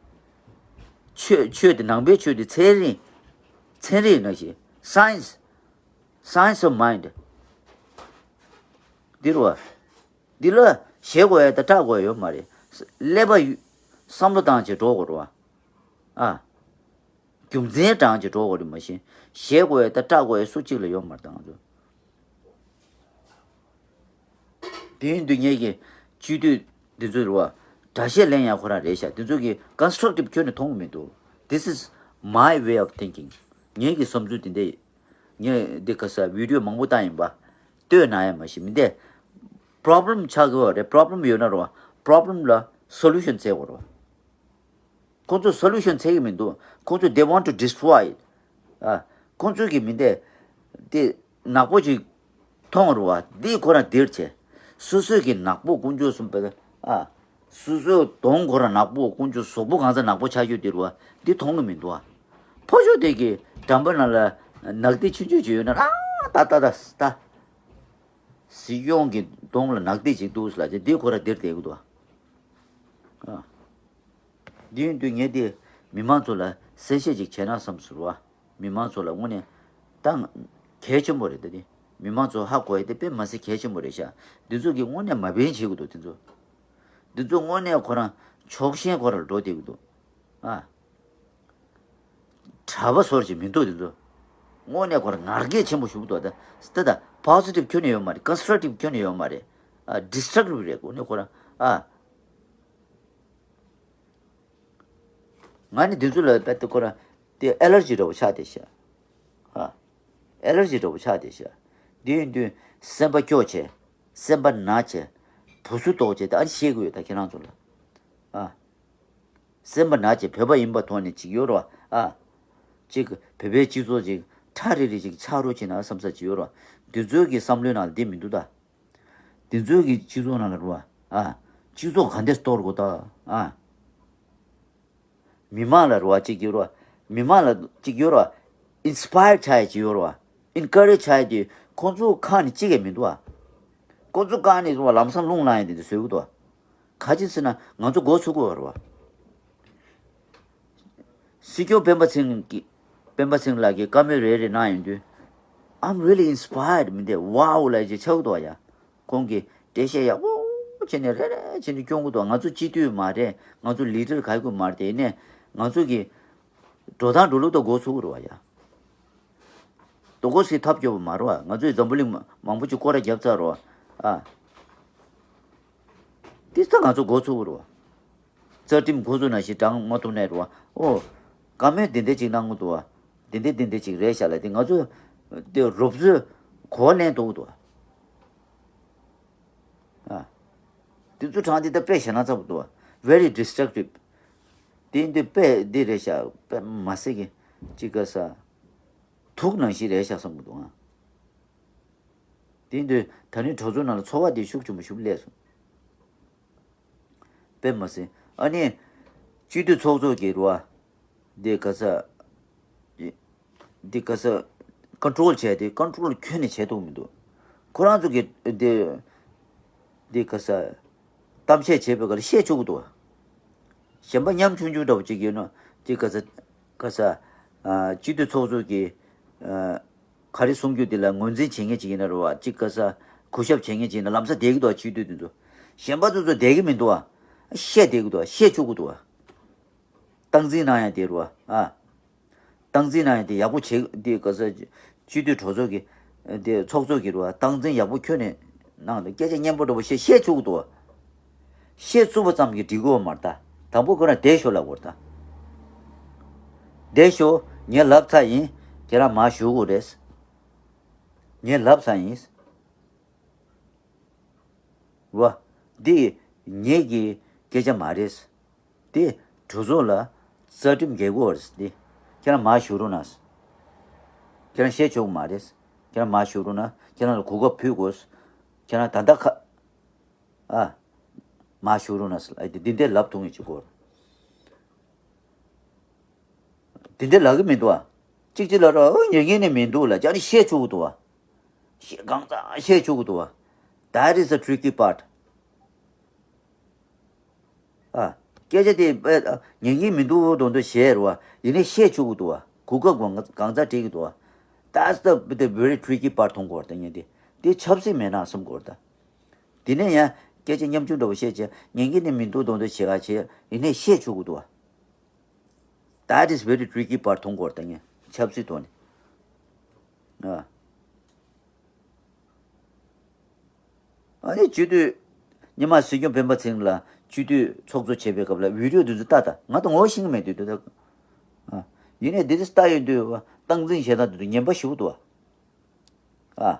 ཆོས། ཆོས་དེ་ནང་པའི་ཆོས་དེ་ཚན་རིག་ཚན་རིག་ནང་བཞིན། Science, Science of Mind. འདི་རུ་བ། འདི་ལ་ཞེད་དགོས་ཡ་དང་སྐྲག་དགོས་ཡ་ཡོད་མ་རེད། ཀླད་པ་ཡུ་བསམ་བློ་བཏང་བྱས་འགྲོ་དགོས་རེད་བ། ཨ། རྒྱུ་མཚན་དྲངས་བྱས་འགྲོ་དགོས་རེད་མ་གཞི། ཞེད་དགོས་ཡ་དང་སྐྲག་དགོས་ཡ་སུ་གཅིག་ལ་ཡོད་མ་རེད་ད་ང་ཚོ། དེ་ཡིན་དུས་ངེད་ཀྱི་སྤྱི་འཐུས་འདི་ཚོ་རེད་བ། འགྲེལ་བཤད་ལེན་ཡ་ཁོ་རང་རེད་ཤག་འདི་ཚོ་གི་constructive་ཁྱོན་ནས་མཐོང་གི་མི་འདུག This is my way of thinking. ངེད་ཀྱི་བསམ་ཚུལ་འདི་འདྲ་ཡིན། ངས་འདི་ག་ས་བི་ཌི་ཡོ་མང་པོ་བཏང་ཡིན་པ། ལྟོས་ན་ཡང་མ་ཤེས་མི་འདི། Problem་ཆགས་ཀྱི་ཡོད་རེད། Problem་ཡོད་ན་རོ། Problem་ལ་solution་འཚོལ་དགོས་རོ། ཁོང་ཚོ་solution་འཚོལ་གྱི་མི་འདུག་ཁོང་ཚོ་they want to destroy it. ཨ། ཁོང་ཚོ་གི་མི་འདི། འདི་ནག་པོ་ཅིག་མཐོང་རོ་བ། འདི་ཁོ་རང་འདིར་བྱས། སོ་སོ་གི་ནག་པོ་དཀོན་མཆོག་གསུམ་པ། ཨ། སོ་སོའི་གདོང་ཁོ་རང་ནག་པོ་དཀོན་མཆོག་གཟུགས་པོ་གང་ཚ་ནག་པོ་ཆགས་རྒྱུ་དེ་རུ་བ་འདི་མཐོང་གི་མི་འདུག་ཨ། ཕོ་ཤོ་དེ་གི་འགྲམ་པ་ནང་ལ་ནག་དེ་ཆུང་ཆུང་ཅིག་ཡོད་ན་རང་ ད་ད་ད་ད། སྲིད་སྐྱོང་གི་གདོང་ལ་ནག་ཐིག་ཅིག་འདུག་ལབ་བྱས་འདི་ཁོ་ར་འདིར་བསྡད་ཀྱི་འདུག་ཨ། འདི་ཡིན་དུས་ངས་འདི་མི་མང་ཚོ་ལ་གསལ་བཤད་ཅིག་བྱས་ན་བསམ་སོང་བ། མི་མང་ཚོ་ལ་དངོས་གནས་ད་གལ་ཆེན་པོ་རེད་ད་འདི། མི་མང་ཚོ་ཧ་གོ་ཡ་དེ་དཔེ་མ་སྲིད་གལ་ཆེན་པོ་རེད་ཤག་འདི་ཚོ་གི་དངོས་གནས་མ་ཕན་བྱེད་ཀྱི་འདུག་འདི་ཚོ། འདི་ཚོ་དངོས་གནས་ཁོ་རང་ཕྱོགས་ཞེན་ཁོ་ར་འགྲོ་བསྡད་ཀྱི་འདུག་ཨ། གྲྭ་པ་ཚོར་ཅིག་མི་འདུག་འདི་ཚོ། དངོས་གནས་ཁོ་རང་ངར་སྐད་ཆེན་པོ་ཞེ་པོ་འདུག་ད་ད་ད་པོ་སི་ཊིབ་ཁྱོན་ནས་ཡོད་མ་རེད། ཀོན་སི་ཊྲག་ཊིབ་ཁྱོན་ནས་ཡོད་མ་རེད། ཨ། ཌི་སི་ཊྲག་ཊིབ་རེད། དངོས་གནས་ཁོ་རང་ཨ། ང་ནི་འདི་ཚོ་ལ་དཔེ་ཁོ་རང་དེ་ཨེ་ལར་ཇི་འདྲ་པོ་ཆགས་བསྡད་ཤག་ཨ། ཨེ་ལར་ཇི་འདྲ་པོ་ཆགས་བསྡད་ཤག་འདི་ཡིན་དུས་སེམས་པ་སྐྱོ་བྱས། སེམས་པ་ན་བྱས། བུ་སུ་ལྟོགས་བྱས་ད་ཨ་ནི་བཤད་གི་ཡོད་ད་ཁྱེད་རང་ཚོ་ལ་ཨ། སེམས་པ་ན་བྱས་བོད་པ་ཡིན་པ་ཐོག་ནས་ཅིག་ཡོད་རེད་བ་ཨ། ཅིག་བོད་པའི་སྤྱི་ཚོགས་ཅིག་ཁྲ་རི་རི་ཅིག་ཆགས་རོགས་བྱེད་ན་བསམ་ས་ཅིག་ཡོད་རེད་བ། འདི་ཚོའི་གི་བསམ་བློའི་ནང་ལ་འདི་མི་འདུག་ད། དེ་ཚོའི་གི་སྤྱི་ཚོགས་ནང་ལ་རུ་བ། ཨ། སྤྱི་ཚོགས་ག་འདྲས་གཏོར་དགོས་ད། ཨ། མི་མང་ལ་རུ་བ་གཅིག་ཡོད་རུ་བ། མི་མང་ལ་གཅིག་ཡོད་རུ་བ། ཨིན་སི་པ་ཡར་ཆགས་ཡ་གཅིག་ཡོད་རུ་བ། ཨིན་ཀ་རེཇ་ཆགས་ཡ་དེ་ཁོང་ཚོ་ཁ་ནས་གཅིག་ཡང་མི་འདུག་ཨ། ཁོང་ཚོ་ཁ་ནས་རུ་བ་ལམ་སང་རླུང་ལངས་ཡ་དེ་འདྲ་བཟོས་གི་འདུག་ཨ། ག་ཅི་ཟེར་ན་ང་ཚོ་མགོ་ཚུགས་དགོས་རེད་བ། སྲིད་སྐྱོང་སྤེན་པ་ཚེ་རིང་གི་སྤེན་པ་ཚེ་རིང་ལགས་ཀྱིས་བཀའ་མོལ་རེ་རེ་གནང་ཡོང་དུས། I'm really inspired མི་འདུག wow ལབ་ཅིག་ཆགས་འདུག་ཡ། ཁོང་གིས་འགྲེལ་བཤད་ཡག་པོ་བྱས་ནས་རེ་རེ་བྱས་ནས་སྐྱོན་གི་འདུག་ང་ཚོ་སྤྱི་འཐུས་མ་རེད། ང་ཚོ་ལི་ཌར་ག་གི་མ་རེད། དེ་ནས་ང་ཚོ་གི་འགྲོ་སྟངས་འགྲོ་ལུགས་དང་མགོ་ཚུགས་རེད་བ་ཡ། དོ་ཀོ་སི་ཐབས་སྐྱོ་བ་མ་རེད་བ། ང་ཚོས་འཛམ་བུ་གླིང་མ་མང་པོ་ཅིག་སྐོར་ར་བརྒྱབ་ཚར་རེད་བ། ཨ། དེ་ལྟ་ང་ཚོ་མགོ་ཚུགས་རེད་བ། རྩ་ཁྲིམས་ཁོ་ཚོ་ནང་བཞིན་དྲང་མ་ཐུབ་ནའི་རེད་བ། ཨོ། བཀའ་མོལ་དེ་འདྲ་ཅིག་གནང་གི་འདུག་བ། དེ་འདྲ་དེ་འདྲ་ཅིག་རེད་ཤག་ལ་དེ་ང་ཚོ་དེ་རོབ་ཚོད་གོ་བ་ལེན་ཐུབ་ཀྱི་འདུག་བ། ཨ། དེ་ཚོ་དྲང་དེ་ད་དཔེ་ཞེ་ན་ཚ་པོ་འདུག་བ། Very destructive དེ་འདི་དཔེ་འདི་རེད་ཤག་དཔེ་མ་སྲིད་གི་ཅིག་ག་ས། དུག་ནང་བཞིན་རེད་ཤག་བསམ་གི་འདུག་ཨ། དེ་འདི་ད་ནི་གྲོས་ཚོགས་ནང་ལ་ཚོར་བ་དེ་ཤུགས་ཆེན་པོ་ཞིག་སླེབས་སོང་། དཔེ་མ་སྲིད་ཨ་ནི། སྤྱི་འཐུས་ཚོགས་གཙོ་གི་རུ་བ། འདི་ག་ས། འདི་ག་ས། ཀོན་ཊོལ་བྱས་ཏེ་ཀོན་ཊོལ་ཁྱོན་ནས་བྱས་ཐུབ་མི་འདུག་ཁོ་རང་ཚོ་གི་འདི། འདི་ག་ས། གཏམ་བཤད་བྱས་པའི་སྐབས་ལ་བཤད་ཆོག་གི་འདུག་གཞན་པ་ཉམ་ཆུང་ཆུང་འདྲ་པོ་ཅིག་ཡོད་ན་འདི་ག་ས། ག་ས། སྤྱི་འཐུས་ཚོགས་གཙོ་གི་ག་རེ་གསུང་རྒྱུ་དེ་ལ་ངོས་འཛིན་བྱེད་མཁན་ཅིག་ཡིན་ན་རེད་བ། གཅིག་ག་ས་གུས་ཞབས་བྱེད་མཁན་ཅིག་ཡིན་ན་ལམ་སང་བསྡད་ཀྱི་འདུག་སྤྱི་འཐུས་དེ་ཚོ། གཞན་པ་དེ་ཚོ་བསྡད་ཀྱི་མི་འདུག་བ། བཤད་བསྡད་ཀྱི་འདུག་བ། བཤད་ཆོག་གི་འདུག་བ། སྟངས་འཛིན་གནང་ཡ་དེ་རེད་བ། ཨ། སྟངས་འཛིན་གནང་ཡ་དེ་ཡག་པོ་བྱེད་དེ་ག་ས་སྤྱི་འཐུས་གྲོས་ཚོགས་ཀྱི་དེ་ཚོགས་གཙོ་གི་རེད་བ། སྟངས་འཛིན་ཡག་པོ་ཁྱོན་ནས་གནང་འདུག་སྐད་ཆ་སྙན་པོ་འདྲ་པོ་བཤད་བཤད་ཆོག་གི་འདུག་བ། བཤད་ཚུགས་པ་ཙམ་གྱིས་འགྲིག་གི་ཡོད་མ་རེད་ད། དང་པོ་ཁོ་རང་བསྡད་ཤོག་ལབ་དགོས་རེད་ད། བསྡད་ཤོག་ངས་ལབ་ཚར་ཡིན། ཁྱེད་རང་མར་བཞུགས་དགོས་རེད། ངས་ལབ་ཚར་ཡིན། བ། འདི་ངེད་ཀྱི་སྐད་ཆ་མ་རེད། འདི་གྲོས་ཚོགས་ལ་རྩ་ཁྲིམས་འགལ་གྱི་ཡོད་རེད་འདི། ཁྱེད་རང་མར་བཞུགས་རོགས་གནང་། ཁྱེད་རང་བཤད་ཆོག་གི་མ་རེད། ཁྱེད་རང་མར་བཞུགས་རོགས་གནང་། ཁྱེད་རང་ལ་གོ་སྐབས་ཕུལ་དགོས། ཁྱེད་རང་ད་ལྟ་ཁ། ཨ། མར་བཞུགས་རོགས་གནང་ཟེར། ཨ་འདི་འདི་འདྲའི་ལབ་ཐུབ་ངེས་ཅིག་གོ། འདི་འདྲའི་ལབ་གི་མི་འདུག་ཨ། གཅིག་གཅིག་ལབ་རོགས། ཨོ་ཉན་གི་ནི་མི་འདུག་ལ་ཅག་ནི་བཤད་ཆོག་གི་འདུག་ཨ། བཤད་གང་ཚ་བཤད་ཆོག་གི་འདུག་ཨ། That is the tricky part. ཨ། སྐད་ཆ་དེ་ཉན་གི་མི་འདུག་མདོག་མདོག་བྱས་རོ་ཨ། ཡིན་ནའི་བཤད་ཆོག་གི་འདུག་ཨ། གོ་སྐབས་གང་གང་ཚ་སྤྲད་ཀྱི་འདུག་ཨ། That's the the very tricky part མཐོང་གི་ཡོད་རེད་ད་ངས་དེ། དེ་ཆབ་སྲིད་མེད་ན་བསམ་གི་ཡོད་རེད་ད། དེ་ནས་ཡང་སྐད་ཆ་ཉམ་ཆུང་འདྲ་པོ་བཤད་བྱས་ཉན་གི་ནི་མི་འདུག་མདོག་མདོག་བྱེད་ག་བྱེད་ཡིན་ནའི་བཤད་ཆོག་གི་འདུག་ཨ། That is very tricky part མཐོང་གི་ཡོད་རེད་ད་ངས་ཆབ་སྲིད་ཐོག་ནས། ཨ། ཨ་ནི་སྤྱི་འཐུས། ཉི་མ་སྲིད་སྐྱོང་སྤེན་པ་ཚེ་རིང་ལགས་སྤྱི་འཐུས་ཚོགས་གཙོ་བྱེད་པའི་སྐབས་ལ་བི་ཌི་ཡོ་འདི་ཚོ་ལྟ་ད། ང་ད་ངོ་ཤེས་ཀྱི་མེད་དུས་དུས་ད། ཨ། ཡིན་ནའི་འདི་ཚོ་ལྟ་ཡོང་དུས་སྟངས་འཛིན་བྱེད་སྟངས་འདི་ཚོ་ངན་པ་ཞེ་པོ་འདུག་ཨ། ཨ།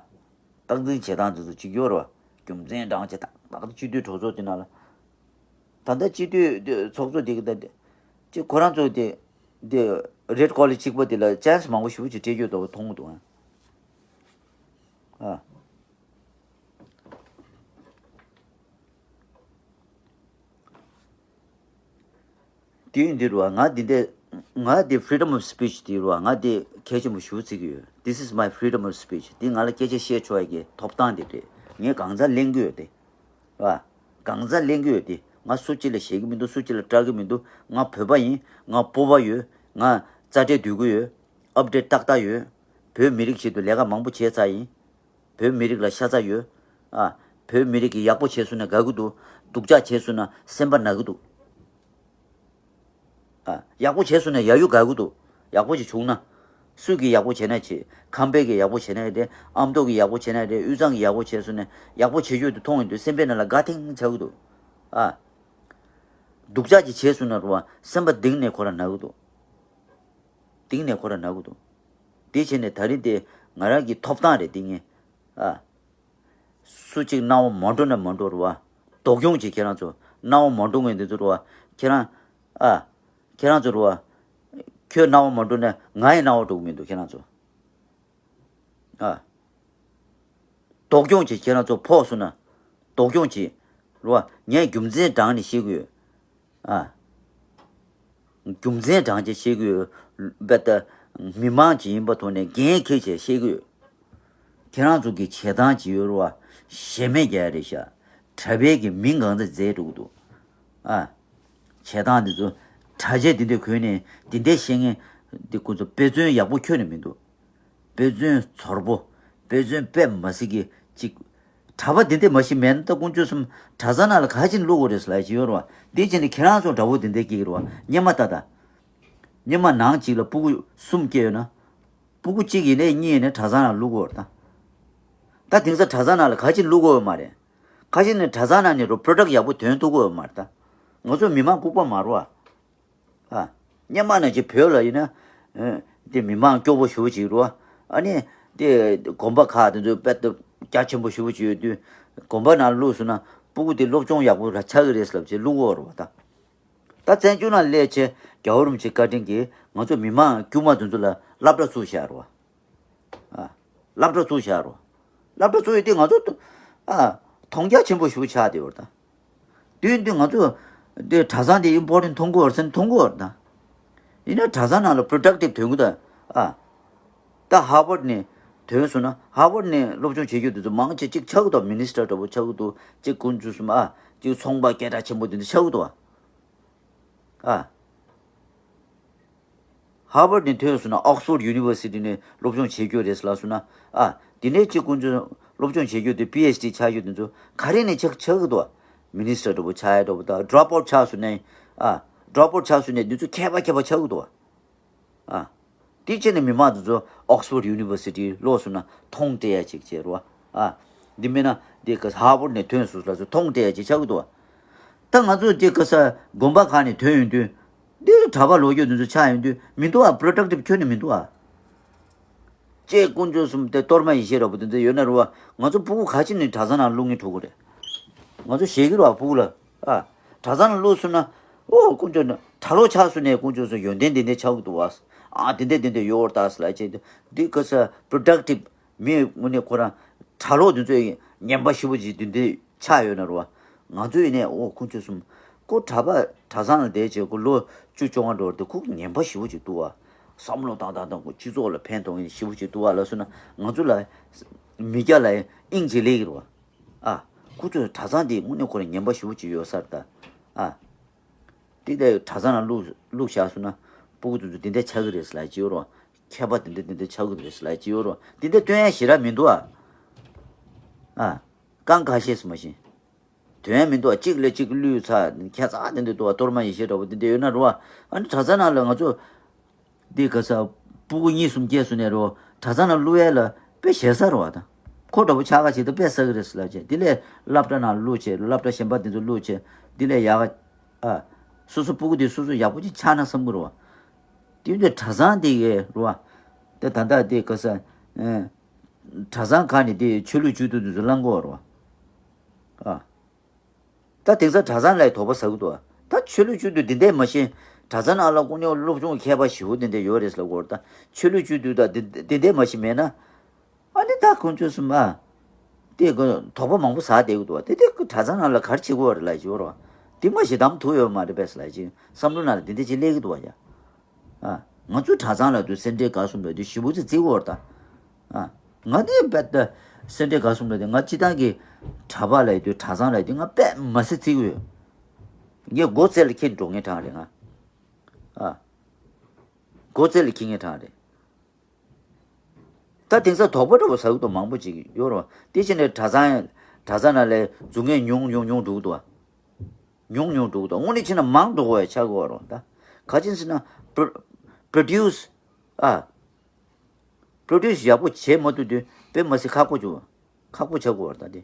སྟངས་འཛིན་བྱེད་སྟངས་འདི་ཚོ་གཅིག་ཡོད་རེད་བ། རྒྱུ་མཚན་དྲངས་བྱས་ཏག་ཏག་སྤྱི་འཐུས་གྲོས་ཚོགས་ཀྱི་ནང་ལ། ད་ལྟ་སྤྱི་འཐུས་འདི་ཚོགས་གཙོ་འདི་གི་ད་འདི། ཅིག་ཁོ་རང་ཚོ་འདི། འདི་རེད་ཀོ་ལི་གཅིག་པ་འདི་ལ་ཅན་སི་མང་པོ་ཞེ་པོ་ཅིག་སྤྲད་རྒྱུ་འདུག་མཐོང་གི་འདུག་ཨ། ཨ། དུས་འདིར་བ་ང་འདི་འདྲའི་ ང་དེ་freedom of speech དེ་རུ་ང་དེ་གལ་ཆེན་པོ་ཞུ་བརྩི་གི་ཡོད། This is my freedom of speech. དེ་ང་ལ་སྐད་ཆ་བཤད་ཆོག་ཡ་གི་ཐོབ་ཐང་དེ་རེད། ངས་གང་ཟག་གླེང་གི་ཡོད་དེ། ར། གང་ཟག་གླེང་གི་ཡོད་དེ། ང་སུ་གཅིག་ལ་ཞེད་ཀྱི་མི་འདུག་སུ་གཅིག་ལ་སྐྲག་གི་མི་འདུག་ང་བོད་པ་ཡིན། ང་སྤོབས་པ་ཡོད། ང་རྩ་ཁྲལ་སྡུད་ཀྱི་ཡོད། ཨབ་ཌེཊ་ཏག་ཏག་ཡོད། བོད་མི་རིགས་ཆེད་དུ་ལས་ཀ་མང་པོ་བྱས་ཚར་ཡིན། བོད་མི་རིགས་ལ་ཤ་ཚ་ཡོད། ཨ། བོད་མི་རིགས་ཀྱིས་ཡག་པོ་བྱས་སོང་ན་དགའ་གི་འདུག་སྡུག་ཅག་བྱས་སོང་ན་སེམས་པ་ན་གི་འདུག་ཨ། ཡག་པོ་བྱས་སོང་ན་ཡ་ཡུ་དགའ་གི་འདུག་ཡག་པོ་ཞིག་བྱུང་ན། སུས་ཀྱིས་ཡག་པོ་བྱས་ན་བྱེད། ཁམས་པས་ཀྱིས་ཡག་པོ་བྱས་ན་རེད། ཨ་མདོ་གིས་ཡག་པོ་བྱས་ན་རེད། དབུས་གཙང་གིས་ཡག་པོ་བྱས་སོང་ན་ཡག་པོ་བྱེད་རྒྱུ་དེ་མཐོང་ཡོང་དུས་སེམས་པའི་ནང་ལ་དགའ་ཐེངས་ཆགས་གི་འདུག་ཨ། སྡུག་ཅག་ཅིག་བྱས་སོང་ན་རུ་བ་སེམས་པ་གཏིང་ནས་ཁོ་རང་ན་གི་འདུག་གཏིང་ནས་ཁོ་རང་ན་གི་འདུག་དེ་བྱས་ནས་ད་རིང་དེ་ང་རང་གི་ཐོབ་ཐང་རེད་དེ་ངས། ཨ། སུ་གཅིག་སྣང་བ་མ་འགྲོ་ན་མ་འགྲོ་རུ་བ། སྡུག་གྱོང་ཅིག་ཁྱེད་རང་ཚོ་སྣང་བ་མ་འགྲོ་མཁན་དེ་ཚོ་རུ་བ། ཁྱེད་རང་། ཨ། ཁྱེད་རང་ཚོ་རུ་བ། ཁྱོད་སྣང་བ་མ་འགྲོ་ན་ང་ཡི་སྣང་བ་འགྲོ་གི་མི་འདུག་ཁྱེད་རང་ཚོ། ཨ། སྡུག་གྱོང་ཅིག་ཁྱེད་རང་ཚོ་ཕོག་སོང་ན། སྡུག་གྱོང་ཅིག་རུ་བ། ངས་རྒྱུ་མཚན་དྲངས་ནས་བཤད་གི་ཡོད། ཨ། རྒྱུ་མཚན་དྲངས་བྱས་བཤད་གི་ཡོད། བེ་ད། མི་མང་ཅིག་ཡིན་པ་ཐོག་ནས་འགན་འཁྱེར་བྱས་བཤད་གི་ཡོད། ཁྱེད་རང་ཚོ་གི་བྱེད་སྟངས་ཅིག་ཡོད་རུ་བ། ཞེ་མེད་རྒྱག་ཡ་རེད་ཤག་གྲྭ་པའི་གི་མིང་གང་ཚ་མཛད་འགྲོ་གི་འདུག་ཨ། བྱེད་སྟངས་འདི་ཚོ། གྲྭ་ཆས་འདི་འདྲ་གོན་ནས་འདི་འདྲ་བཤད་མཁན་འདི་ཁོ་ཚོ་དཔེ་མཚོན་ཡག་པོ་ཁྱོན་ནས་མི་འདུག་དཔེ་མཚོན་ཚོར་པོ། དཔེ་མཚོན་དཔེ་མ་སྲིད་ཀྱི་ཅིག་གྲྭ་པ་འདི་འདྲ་མ་ཤི་མེད་ན་ད་དཀོན་མཆོག་གསུམ་གྲྭ་ཚང་ནང་ལ་ག་ཅིན་བླུག་དགོས་རེད་ཟེར་ལ་ཅི་ཡོད་རེད་བ། འདི་བྱས་ནས་ཁྱེད་རང་ཚོ་འདྲ་བོ་འདི་འདྲ་སྐྱེ་གི་རེད་བ། སྙེ་མ་ལྟ་ད། སྙེ་མ་ནང་གཅིག་ལ་སྤུ་གུ་གསུམ་སྐྱེས་ཡོད་ན། སྤུ་གུ་གཅིག་ཡིན་ནའི་གཉིས་ཡིན་ནའི་གྲྭ་ཚང་ནང་བླུག་དགོས་རེད་ད། ད་དེང་སང་གྲྭ་ཚང་ནང་ལ་ག་ཅིན་བླུག་དགོས་ཡོད་མ་རེད། ཁ་ཤས་ནི་གྲྭ་ཚང་ནང་ནས་རོ་པྲོ་ཌག་ཡག་པོ་ཐོན་ཐུབ་ཀྱི་ཡོད་མ་རེད་ད། ང་ཚོ་མི་མང་ལྐུགས་པ་མ་རེད་བ། ཨ། སྙེ་མ་ནང་ཅིག་བོད་ལ་ཡིན་ན། ཨ། དེ་མི་མང་སྐྱོ་པོ་ཞེ་པོ་ཅིག་རེད་བ། ཨ་ནི། དེ་དགོན་པ་ཁག་དེ་ཚོ་དཔེ་ད་རྒྱ་ཆེན་པོ་ཞེ་པོ་ཅིག་ཡོད་དུས། དགོན་པ་ནང་བླུགས་སོང་ན་སྤུ་གུ་དེ་སློབ་སྦྱོང་ཡག་པོ་ར་ཆགས་ཀྱི་རེད་ལབ་བྱས་བླུག་གོ་རེད་བ་ད། ད་བཙན་བྱོལ་ནང་སླེབས་བྱས་རྒྱལ་བ་རིན་པོ་ཆེ་བཀའ་དྲིན་གྱིས་ང་ཚོ་མི་མང་དཀྱུས་མ་དེ་ཚོ་ལ་སློབ་གྲྭ་བཙུགས་བཞག་རེད་བ། ཨ། སློབ་གྲྭ་བཙུགས་བཞག་རོ། སློབ་གྲྭ་བཙུགས་ཡོད་དུས་ང་ཚོ། ཨ། མཐོང་རྒྱ་ཆེན་པོ་ཞེ་པོ་ཆགས་བསྡད་ཡོད་རེད་ད། དུས་དུས་ང་ཚོ། དེ་གྲྭ་ཚང་དེ་ཨིམ་པོར་ཊེན་ཊི་མཐོང་གི་ཡོད་རེད་ཟེར་ན་མཐོང་གི་ཡོད་རེད་ད། ཡིན་ན་གྲྭ་ཚང་ནང་ལ་པྲོ་ཌག་ཊིབ་ཐོན་གི་ད། ཨ། ད་ཧར་ཝརཌ་ནས་ཐོན་སོང་ན་ཧར་ཝརཌ་ནས་སློབ་སྦྱོང་བྱེད་རྒྱུ་དེ་ཚོ་མང་ཆེ་གཅིག་ཆགས་གི་འདུག་མི་ནི་སི་ཊར་འདྲ་པོ་ཆགས་གི་འདུག་གཅིག་དཀོན་མཆོག་གསུམ་ཨ། གཅིག་ཚོང་པ་སྐད་གྲགས་ཆེན་པོ་དེ་འདྲ་ཆགས་གི་འདུག་ཨ། ཨ། ཧར་ཝརཌ་ནས་ཐོན་སོང་ན་ཨོག་སི་ཕོརཌ་ཡུ་ནི་ཝར་སི་ཊི་ནས་སློབ་སྦྱོང་བྱེད་རྒྱུ་རེད་ལབ་སོང་ན། ཨ། དེ་ནས་གཅིག་དཀོན་མཆོག་སློབ་སྦྱོང་བྱེད་རྒྱུ་དེ་པི་ཨེཆ་ཌི་ཆགས་རྒྱུ་དེ་ཚོ་ག་རེ་ནས་ཆགས་ཆགས་ཀྱི་འདུག་མི་ནི་སི་ཊར་འདྲ་པོ་ཆགས་ཡ་འདྲ་པོ་དང་ཌོབ་ཨའུཊ་ཆགས་སོང་ནས། ཨ། ཌོབ་ཨའུཊ་ཆགས་སོང་ནས་དེ་ཚོ་མཁས་པ་མཁས་པ་ཆགས་ཀྱི་འདུག་ཨ། དེ་བྱས་ནས་མི་མང་དེ་ཚོ་ཨོག་སི་ཕོརཌ་ཡུ་ནི་ཝར་སི་ཊི་ལོག་སོང་ན་མཐོང་སྤྲད་ཡ་ཅིག་བྱས་རོ། ཨ། འདི་མིན་ན་དེ་ག་ཧར་ཝརཌ་ནས་ཐོན་སོང་ལབ་སོང་མཐོང་སྤྲད་ཡ་ཅིག་ཆགས་ཀྱི་འདུག་ད་ང་ཚོ་དེ་ག་ས་དགོན་པ་ཁག་ནས་ཐོན་ཡོང་དུས། འདི་གྲྭ་པ་ལོ་རྒྱུས་འདི་ཚོ་ཆགས་ཡོང་དུས་མི་འདུག་ཨ། པྲོ་ཌག་ཊིབ་ཁྱོན་ནས་མི་འདུག་ཨ། ཅེས་དཀོན་མཆོག་གསུམ་དེ་གཏོར་མ་ཡེ་ཤེས་འདྲ་པོ་དེ་ཚོ་ཡོད་ན་རུ་བ། ང་ཚོ་སྤུ་གུ་ག་ཅི་ནས་གྲྭ་ཚང་ནང་བླུག་ངེས་འགྲོ་གི་རེད། ང་ཚོ་ཞེད་ཀྱི་རུ་བ་སྤུ་གུ་ལ། ཨ། གྲྭ་ཚང་ནང་བླུགས་སོང་ན། ཨོ་དཀོན་མཆོག་ནི་གྲྭ་ལོག་ཆགས་སོང་ནས་དཀོན་མཆོག་གསུམ་ཡོན་ཏན་དེ་འདྲ་ཆགས་ཀྱི་འདུག་བ། ཨ་དེ་འདྲ་དེ་འདྲ་ཡོད་རེད་ད་ཟེར་ལ་ཅེས་འདི་ག་ས་པྲོ་ཌག་ཊིབ། མི་དངོས་གནས་ཁོ་རང་གྲྭ་ལོག་དེ་ཚོས་ངན་པ་ཞེ་པོ་ཅིག་དེ་འདྲ་ཆགས་ཡོད་ན་རུ་བ། ང་ཚོ་ཡིན་ནའི་ཨོ་དཀོན་མཆོག་གསུམ། ཁོ་གྲྭ་པ་གྲྭ་ཚང་ལ་བསྡད་བྱས་ཁོ་ལོ་བཅུ་བཅོ་ལྔ་འགྲོ་བར་དུ་ཁོ་ངན་པ་ཞེ་པོ་ཅིག་འདུག་བ། བསམ་བློ་བཏང་བཏང་བཏང་ཁོ་སྤྱི་ཚོགས་ལ་ཕན་ཐོགས་མཁན་ཞེ་པོ་ཅིག་འདུག་བ་ལབ་སོང་ན་ང་ཚོ་ལ་མི་སྐྱ་ལ་དབྱིངས་ཅིག་སླེབས་ཀྱི་རེད་བ། ཨ། ཁོ་ཚོས་གྲྭ་ཚང་འདི་དངོས་གནས་ཁོ་རང་ངན་པ་ཞེ་པོ་ཅིག་ཡོད་ས་རེད་ད། ཨ། དེ་ལས་གྲྭ་ཚང་ལ་བླུག་བླུག་བཞག་སོང་ན། སྤུ་གུ་དེ་ཚོ་དེ་འདྲ་ཆགས་ཀྱི་རེད་ཟེར་ལབ་ཀྱི་ཡོད་རེད། མཁས་པ་དེ་འདྲ་དེ་འདྲ་ཆགས་ཀྱི་རེད་ཟེར་ལབ་ཀྱི་ཡོད་རེད། དེ་འདྲ་སྟོན་ཡ་ཞེ་དྲག་མི་འདུག་ཨ། ཨ། རྐང་ཁ་ཤས་སུ་མ་ཤེས། དོན་ཡ་མི་འདུག་ཨ། གཅིག་ལ་གཅིག་བླུགས་ཚར་ཁྱད་མཚར་དེ་འདྲ་འདུག་ཨ། གཏོར་མ་ཡེ་ཤེས་འདྲ་པོ་དེ་འདྲ་ཡོད་ན་རེད་བ། ཨ་ནི་གྲྭ་ཚང་ནང་ལ་ང་ཚོ། འདི་ག་ས། སྤུ་གུ་གཉིས་གསུམ་སྐྱེས་སོང་ནས་རོ། གྲྭ་ཚང་ལ་བླུག་ཡས་ལ་དཔེ་ཞེ་ས་རེད་བ་ད། ཁོ་འདྲ་པོ་ཆགས་ཀ་བྱེད་དུ་དཔེ་ཟ་གི་རེད་ཟེར་ལབ་བྱས་འདི་ལས་སློབ་གྲྭ་ནང་བླུག་བྱས་སློབ་གྲྭ་གཞན་པ་འདི་ཚོ་བླུག་བྱས་འདི་ལས་ཡག་ག་ཨ། སོ་སོ་སྤུ་གུ་འདི་སོ་སོ་ཡག་པོ་ཅིག་ཆགས་ན་བསམ་གི་རེད་བ། དེ་འདི་གྲྭ་ཚང་འདི་གའི་རེད་བ། དེ་ད་ལྟ་འདི་ག་ས། ཨེ། གྲྭ་ཚང་ཁག་ནས་འདི་ཆོས་ལུགས་བཅོས་བསྡུ་འདི་ཚོ་བླང་གི་རེད་བ། ཨ། ད་དེང་སང་གྲྭ་ཚང་ལ་དོགས་པ་ཟ་གི་འདུག་ད་ཆོས་ལུགས་བཅོས་བསྡུ་འདི་འདྲས་མ་ཤེས། གྲྭ་ཚང་ནང་ལ་དཀོན་མཆོག་སློབ་སྦྱོང་མཁས་པ་ཞེ་པོ་འདི་འདྲས་ཡོད་རེད་ཟེར་ལབ་ཀྱི་ཡོད་རེད་ད། ཆོས་ལུགས་བཅོས་བསྡུ་ད་འདི་འདི་འདྲས་མ་ཤེས་མེད་ན། ཨ་ནི་ད་དཀོན་མཆོག་གསུམ་ཨ། དེ་གི་དོགས་པ་མང་པོ་ཟ་བསྡད་ཀྱི་འདུག་བ། དེ་དེ་གི་གྲྭ་ཚང་ནང་ལ་ག་རེ་བྱེད་དགོས་རེད་ལབ་ཀྱི་ཡོད་རེད་བ། དེ་མ་ཞེ་དམ་ཐུག་ཡོད་མ་རེད་པས་ལབ་ཀྱི་བསམ་བློ་ནང་ལ་འདི་འདྲས་ཅིག་སླེབས་ཀྱི་འདུག་བ་ཡ། ཨ། ང་ཚོ་གྲྭ་ཚང་ལབ་དུས་སེ་འབྲས་དགའ་གསུམ་ལབ་དུས་ཞེ་པོ་ཅིག་བརྩི་གི་ཡོད་རེད་ད། ཨ། ང་དེ་དཔེ་ད་སེ་འབྲས་དགའ་གསུམ་ལབ་དུས་ང་སྤྱིར་བཏང་གི་གྲྭ་པ་ལབ་དུས་གྲྭ་ཚང་ལབ་དུས་ང་དཔེ་མ་སེ་བརྩི་གི་ཡོད། ངས་མགོ་རྩེ་ལ་འཁྱེར་འགྲོ་མཁན་གྲས་རེད་ང་། ཨ། མགོ་རྩེ་ལ་འཁྱེར་མཁན་གྲས་རེད། ད་དེང་སང་དོགས་པ་འདྲ་པོ་ཟ་གི་འདུག་མང་པོ་ཅིག་ཡོད་རེད་བ། དེ་བྱས་ནས་གྲྭ་ཚང་གྲྭ་ཚང་ནང་ལ་འཛུལ་མཁན་ཉུང་ཉུང་ཉུང་འགྲོ་གི་འདུག་བ། ཉུང་ཉུང་འགྲོ་གི་འདུག་དངོས་གནས་བྱས་ན་མང་འགྲོ་གི་ཡོད་ཆགས་ཀྱི་ཡོད་རེད་བ། ད་ག་ཅི་ཟེར་ན་པྲོ་པྲོ་ཌིའུ་སི་ཨ། པྲོ་ཌིའུ་སི་ཡག་པོ་བྱེད་མ་ཐུབ་དུས་དཔེ་མ་སྲིད་ཁག་པོ་བྱུང་། ཁག་པོ་ཆགས་ཀྱི་ཡོད་རེད་ད་དེ།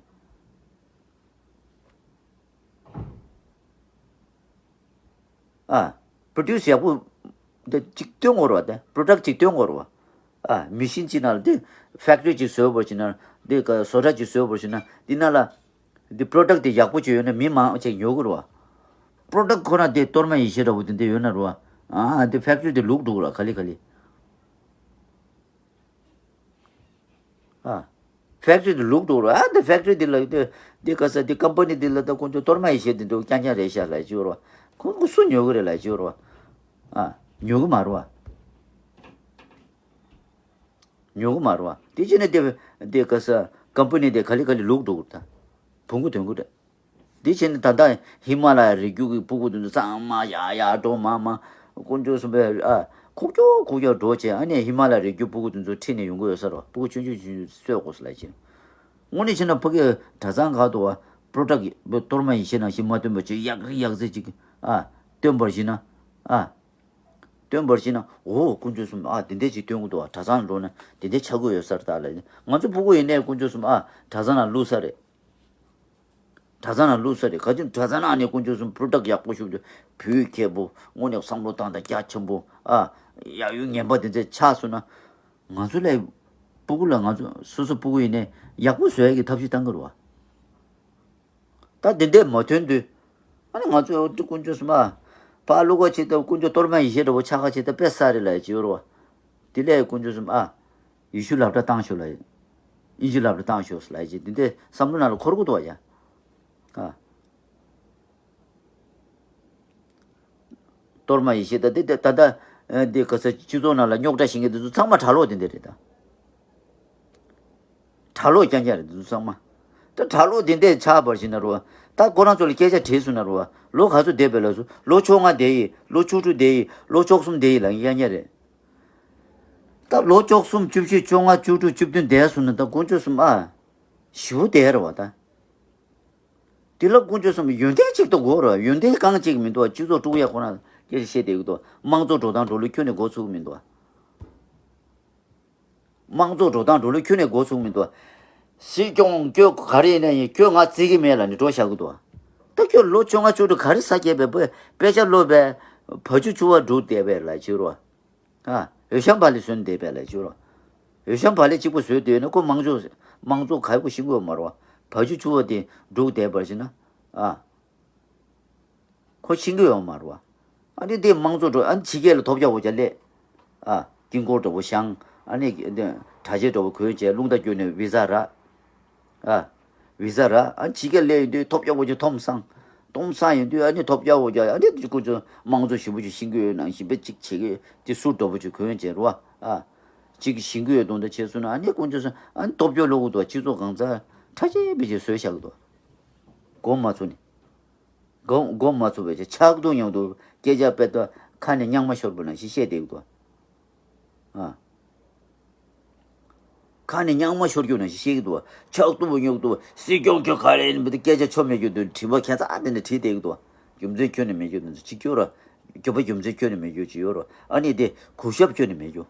ཨ། པྲོ་ཌིའུ་སི་ཡག་པོ་འདི་གཅིག་སྟོན་དགོས་རེད་བ། དེ་པྲོ་ཌག་གཅིག་སྟོན་དགོས་རེད་བ། ཨ། མེ་ཤིན་གཅིག་ནང་ལ་དེ་ཕེག་ཊི་རི་གཅིག་བཟོས་པར་བྱས་ན། དེ་ག་བཟོ་གྲྭ་གཅིག་བཟོས་པར་བྱས་ན། དེ་ནང་ལ་དེ་པྲོ་ཌག་དེ་ཡག་པོ་ཅིག་ཡོད་ན་མི་མང་ཆེ་ཉོ་གི་རེད་བ། པྲོ་ཌག་ཁོ་རང་དེ་གཏོར་མ་ཡེ་ཤེས་འདྲ་པོ་དེ་འདྲ་ཡོད་ན་རེད་བ། ཨ། དེ་ཕེག་ཊི་རི་དེ་ལུག་འགྲོ་གི་རེད་བ། ག་ལེ་ག་ལེ། ཨ། ཕེག་ཊི་རི་དེ་ལུག་འགྲོ་ར། ཨ། དེ་ཕེག་ཊི་རི་དེ་ལ་དེ་དེ་ག་ས་དེ་ཀམ་པ་ནི་དེ་ལ་ད་ཁོང་ཚོ་གཏོར་མ་ཡེ་ཤེས་དེ་འདྲ་རྐྱང་རྐྱང་རེད་ཤག་ལབ་ཀྱི་ཡོད་ར། ཁོང་ཁོ་སུ་ཉོ་གི་རེད་ལབ་ཀྱི་ཡོད་ར། ཨ། ཉོ་གི་མ་རེད་བ། ཉོ་གི་མ་རེད་བ། དེ་བྱས་ནས་དེ་དེ་ག་ས་ཀམ་པ་ནི་དེ་ག་ལེ་ག་ལེ་ལུག་འགྲོ་གི་རེད་ད། བུང་གུ་དོན་གི་རེད། འདི་བྱས་ནས་ད་ལྟ་ཧི་མ་ལ་ཡ་རི་རྒྱུད་ཀྱི་སྤུ་གུ་དེ་ཚོ་ཚང་མ་ཡར་ཡར་འགྲོ་མར་མར་དཀོན་མཆོག་གསུམ་པས་ཨ་ཁུག་ཀྱོག་ཁུག་ཀྱོག་འགྲོ་བྱས། ཨ་ནི་ཧི་མ་ལ་ཡ་རི་རྒྱུད་སྤུ་གུ་དེ་ཚོ་ཁྲིད་ནས་ཡོང་གི་ཡོད་ས་རེད་བ། སྤུ་གུ་ཆུང་ཆུང་ཆུང་ཆུང་གསོ་དགོས་ས་ལབ་བྱས། དངོས་གནས་བྱས་ན་ཕ་གིའི་གྲྭ་ཚང་ཁག་ཏུ་བ་པྲོ་ཌག་གཏོར་མ་ཡེ་ཤེས་ནང་བཞིན་མ་སྟོན་པ་ཅིག་ཡག་རི་ཡག་རྩེ་ཅིག་ཨ་སྟོན་པར་བྱས་ན། ཨ། སྟོན་པར་བྱས་ན། འོ་དཀོན་མཆོག་གསུམ། ཨ། དེ་འདྲས་ཅིག་སྟོན་གྱི་འདུག་བ། གྲྭ་ཚང་འགྲོ་ན་དེ་འདྲས་ཆགས་ཀྱི་ཡོད་ས་རེད་ད་ལབ། ང་ཚོ་སྤུ་གུ་ཡིན་ནའི་དཀོན་མཆོག་གསུམ། ཨ། གྲྭ་ཚང་ནང་བླུགས་ས་རེད། གྲྭ་ཚང་ནང་བླུགས་ས་རེད། ག་ཅི་གྲྭ་ཚང་ནང་ནས་དཀོན་མཆོག་གསུམ་པྲོ་ཌག་ཡག་པོ་ཞིག་འདུག་བོད་མཁས་པོ་དངོས་གནས་བསམ་བློ་བཏང་དང་རྒྱ་ཆེན་པོ། ཨ། ཡག་ཡོད་ངན་པ་དེ་འདྲས་ཆགས་སོང་ན། ང་ཚོ་ལས་སྤུ་གུ་ལ་ང་ཚོ་སོ་སོ་སྤུ་གུ་ཡིན་ནའི་ཡག་པོ་བཟོ་ཡག་གི་ཐབས་ཤེས་བཏང་གི་རེད་བ། ད་དེ་འདྲས་མ་ཐོན་དུས། ཨ་ནི་ང་ཚོས་འོ་དེ་དཀོན་མཆོག་གསུམ། ཨ། ཕར་བླུག་ག་བྱེད་སྟབས་དཀོན་མཆོག་གཏོར་མ་ཡེ་ཤེས་འདྲ་པོ་ཆགས་ག་བྱེད་སྟབས་དཔེ་ས་རེད་ལབ་ཡ་ཅིག་ཡོད་རེད་བ། དེ་ལས་དཀོན་མཆོག་གསུམ། ཨ། ཡེ་ཤུ་སློབ་གྲྭ་བཏང་ཤོག་ལབ་ཡ། ཨིན་ཇི་སློབ་གྲྭ་བཏང་ཤོག་ལབ་ཡ་ཅིག་དེ་འདྲས་བསམ་བློ་ནང་ལ་འཁོར་གི་འདུག་བ་ཡ། ཨ། གཏོར་མ་ཡེ་ཤེས་ད་དེ་ད་ད་ལྟ་དེ་ག་ས་སྤྱི་ཚོགས་ནང་ལ་རྙོག་དྲ་བྱེད་མཁན་དེ་ཚོ་ཚང་མ་གྲྭ་ལོག་དེ་འདྲས་རེད་ད། གྲྭ་ལོག་རྐྱང་རྐྱང་རེད་འདི་ཚོ་ཚང་མ། ད་གྲྭ་ལོག་དེ་འདྲས་ཆགས་པར་བྱས་ན་རོ། ད་ཁོ་རང་ཚོ་ལ་སྐད་ཆ་དྲིས་སོང་ན་རོ། ལོ་ག་ཚོད་བསྡད་པས་ལབ་སོང་། ལོ་བཅོ་ལྔ་བསྡད་ཡིན། ལོ་བཅུ་དྲུག་བསྡད་ཡིན། ལོ་བཅུ་གསུམ་བསྡད་ཡིན་ལབ་ཡ་ཉེ་རེད། ད་ལོ་བཅུ་གསུམ་བཅུ་བཞི་བཅོ་ལྔ་བཅུ་དྲུག་བཅུ་བདུན་བསྡད་སོང་ན་ད་དཀོན་མཆོག་གསུམ། ཨ། ཞེ་པོ་བསྡད་རེད་བ་ད། དེ་ལ་དཀོན་མཆོག་གསུམ་ཡོན་ཏན་གཅིག་ཏུ་དགོས་རེད། ཡོན་ཏན་རྐང་གཅིག་མི་འདུག་བ། སྤྱི་ཚོགས་དཀྲུག་ཡ་ཁོ་རང་སྐད་ཆ་བཤད་བསྡད་ཀྱི་འདུག་མང་གཙོ་འགྲོ་སྟངས་འགྲོ་ལུགས་ཁྱོན་ནས་འགོ་ཚུགས་མི་འདུག་བ། དམངས་གཙོ་འགྲོ་སྟངས་འགྲོ་ལུགས་ཁྱོན་ནས་འགོ་ཚུགས་མི་འདུག་སྲིད་སྐྱོང་ཁྱོད་ག་རེ་ཡིན་ན་ཡིན། ཁྱོད་ང་བརྩི་གི་མེད་ལབ་ནས་འགྲོ་བཞག་གི་འདུག་ད་ཁྱོད་ལོ་བཅོ་ལྔ་བཅུ་དྲུག་ག་རེ་ས་སྐྱེས་པའི་དཔེ་དཔེ་ཆ་ཀློག་པའི་བ་ཕྱུགས་ཆུ་བ་འབྲུག་བསྡད་པས་ལབ་བྱེད་རོགས། ཨ། འོད་ཤམ་བ་ལི་སོན་བསྡད་པས་ལབ་བྱེད་རོགས། འོད་ཤམ་བ་ལི་གཅིག་པུ་བཟོས་བསྡད་ན་ཁོ་དམངས་གཙོ་དམངས་གཙོ་ག་ཡི་ཁོ་ཤེས་ཀྱི་ཡོད་མ་རེད་བ། བ་ཕྱུགས་ཆུ་བ་དེ་འབྲུག་བསྡད་པར་བྱེད་ན། ཨ། ཁོ་ཤེས་ཀྱི་ཡོད་མ་རེད་བ། ཨ་ནི་དེ་དམངས་གཙོ་འགྲོ། ཨ་ནི་ཕྱི་རྒྱལ་ལ་ཐོབ་རྒྱག་འོ་ཅག་སླེབས། ཨ། དཀྱིལ་འཁོར་འདྲ་པོ་བཞེངས། ཨ་ནི་དེ་གྲྭ་ཆས་འདྲ་པོ་གོན་བྱས་རླུང་རྟ་བསྐྱོན་ནས་བི་ཟ་རག་ཨ། བི་ཟ་རག་ཨ་ནི་ཕྱི་རྒྱལ་སླེབས་ཡོང་དུས་ཐོབ་རྒྱག་འོ་ཅག་འཐོམ་སང་། འཐོམ་སང་ཡོང་དུས་ཨ་ནི་ཐོབ་རྒྱག་འོ་ཅག་ཨ་ནི་དེ་ཁོ་ཚོ་དམངས་གཙོ་ཞེ་པོ་ཅིག་ཤེས་ཀྱི་ཡོད་ནང་བཞིན་པའི་ཅིག་བྱེད་ཀྱི་ཡོད། དེ་སུ་འདྲ་པོ་ཅིག་གོན་བྱས་རེད་བ། ཨ། ཅིག་ཤེས་ཀྱི་ཡོད་དོན་དག་བྱས་སོང་ན་ཨ་ནི་དཀོན་མཆོག་གསུམ། ཨ་ནི་སྟོབས་འབྱོར་ཀློག་གི་འདུག་སྤྱི་ཚོགས་གང་ཚ་གྲ་ཆས་བེད་སྤྱོད་བཟོས་བཞག་གི་འདུག་མགོ་མ་ཚོས་ནས། མགོ་མགོ་མ་ཚོས་པའི་ཆགས་རྡུང་ཡོང་དུས་སྐད་ཆ་དཔེ་ལྟ་ཁ་ནས་རྙིང་མ་ཤོར་བ་ནང་བཞིན་བཤད་བསྡད་ཀྱི་འདུག་ཨ། ཁ་ནས་རྙིང་མ་ཤོར་རྒྱུ་ནང་བཞིན་བཤད་ཀྱི་འདུག་ཆགས་རྡུང་ཉོག་འདུག་སྲིད་སྐྱོང་ཁྱོད་ག་རེ་ཡིན་པ་དེ་སྐད་ཆ་ཆོ་མེད་རྒྱུ་འདུག་དྲི་བ་ཁྱད་མཚར་དེ་འདྲ་དྲིས་བསྡད་ཀྱི་འདུག་རྒྱུ་མཚན་ཁྱོན་ནས་མེད་རྒྱུ་དེ་ཚོ་གཅིག་གྱུར་ར། རྒྱུ་པ་རྒྱུ་མཚན་ཁྱོན་ནས་མེད་རྒྱུ་ཅིག་ཡོད་ར། ཨ་ནི་དེ་གུས་ཞབས་ཁྱོན་ནས་མེད་རྒྱུ།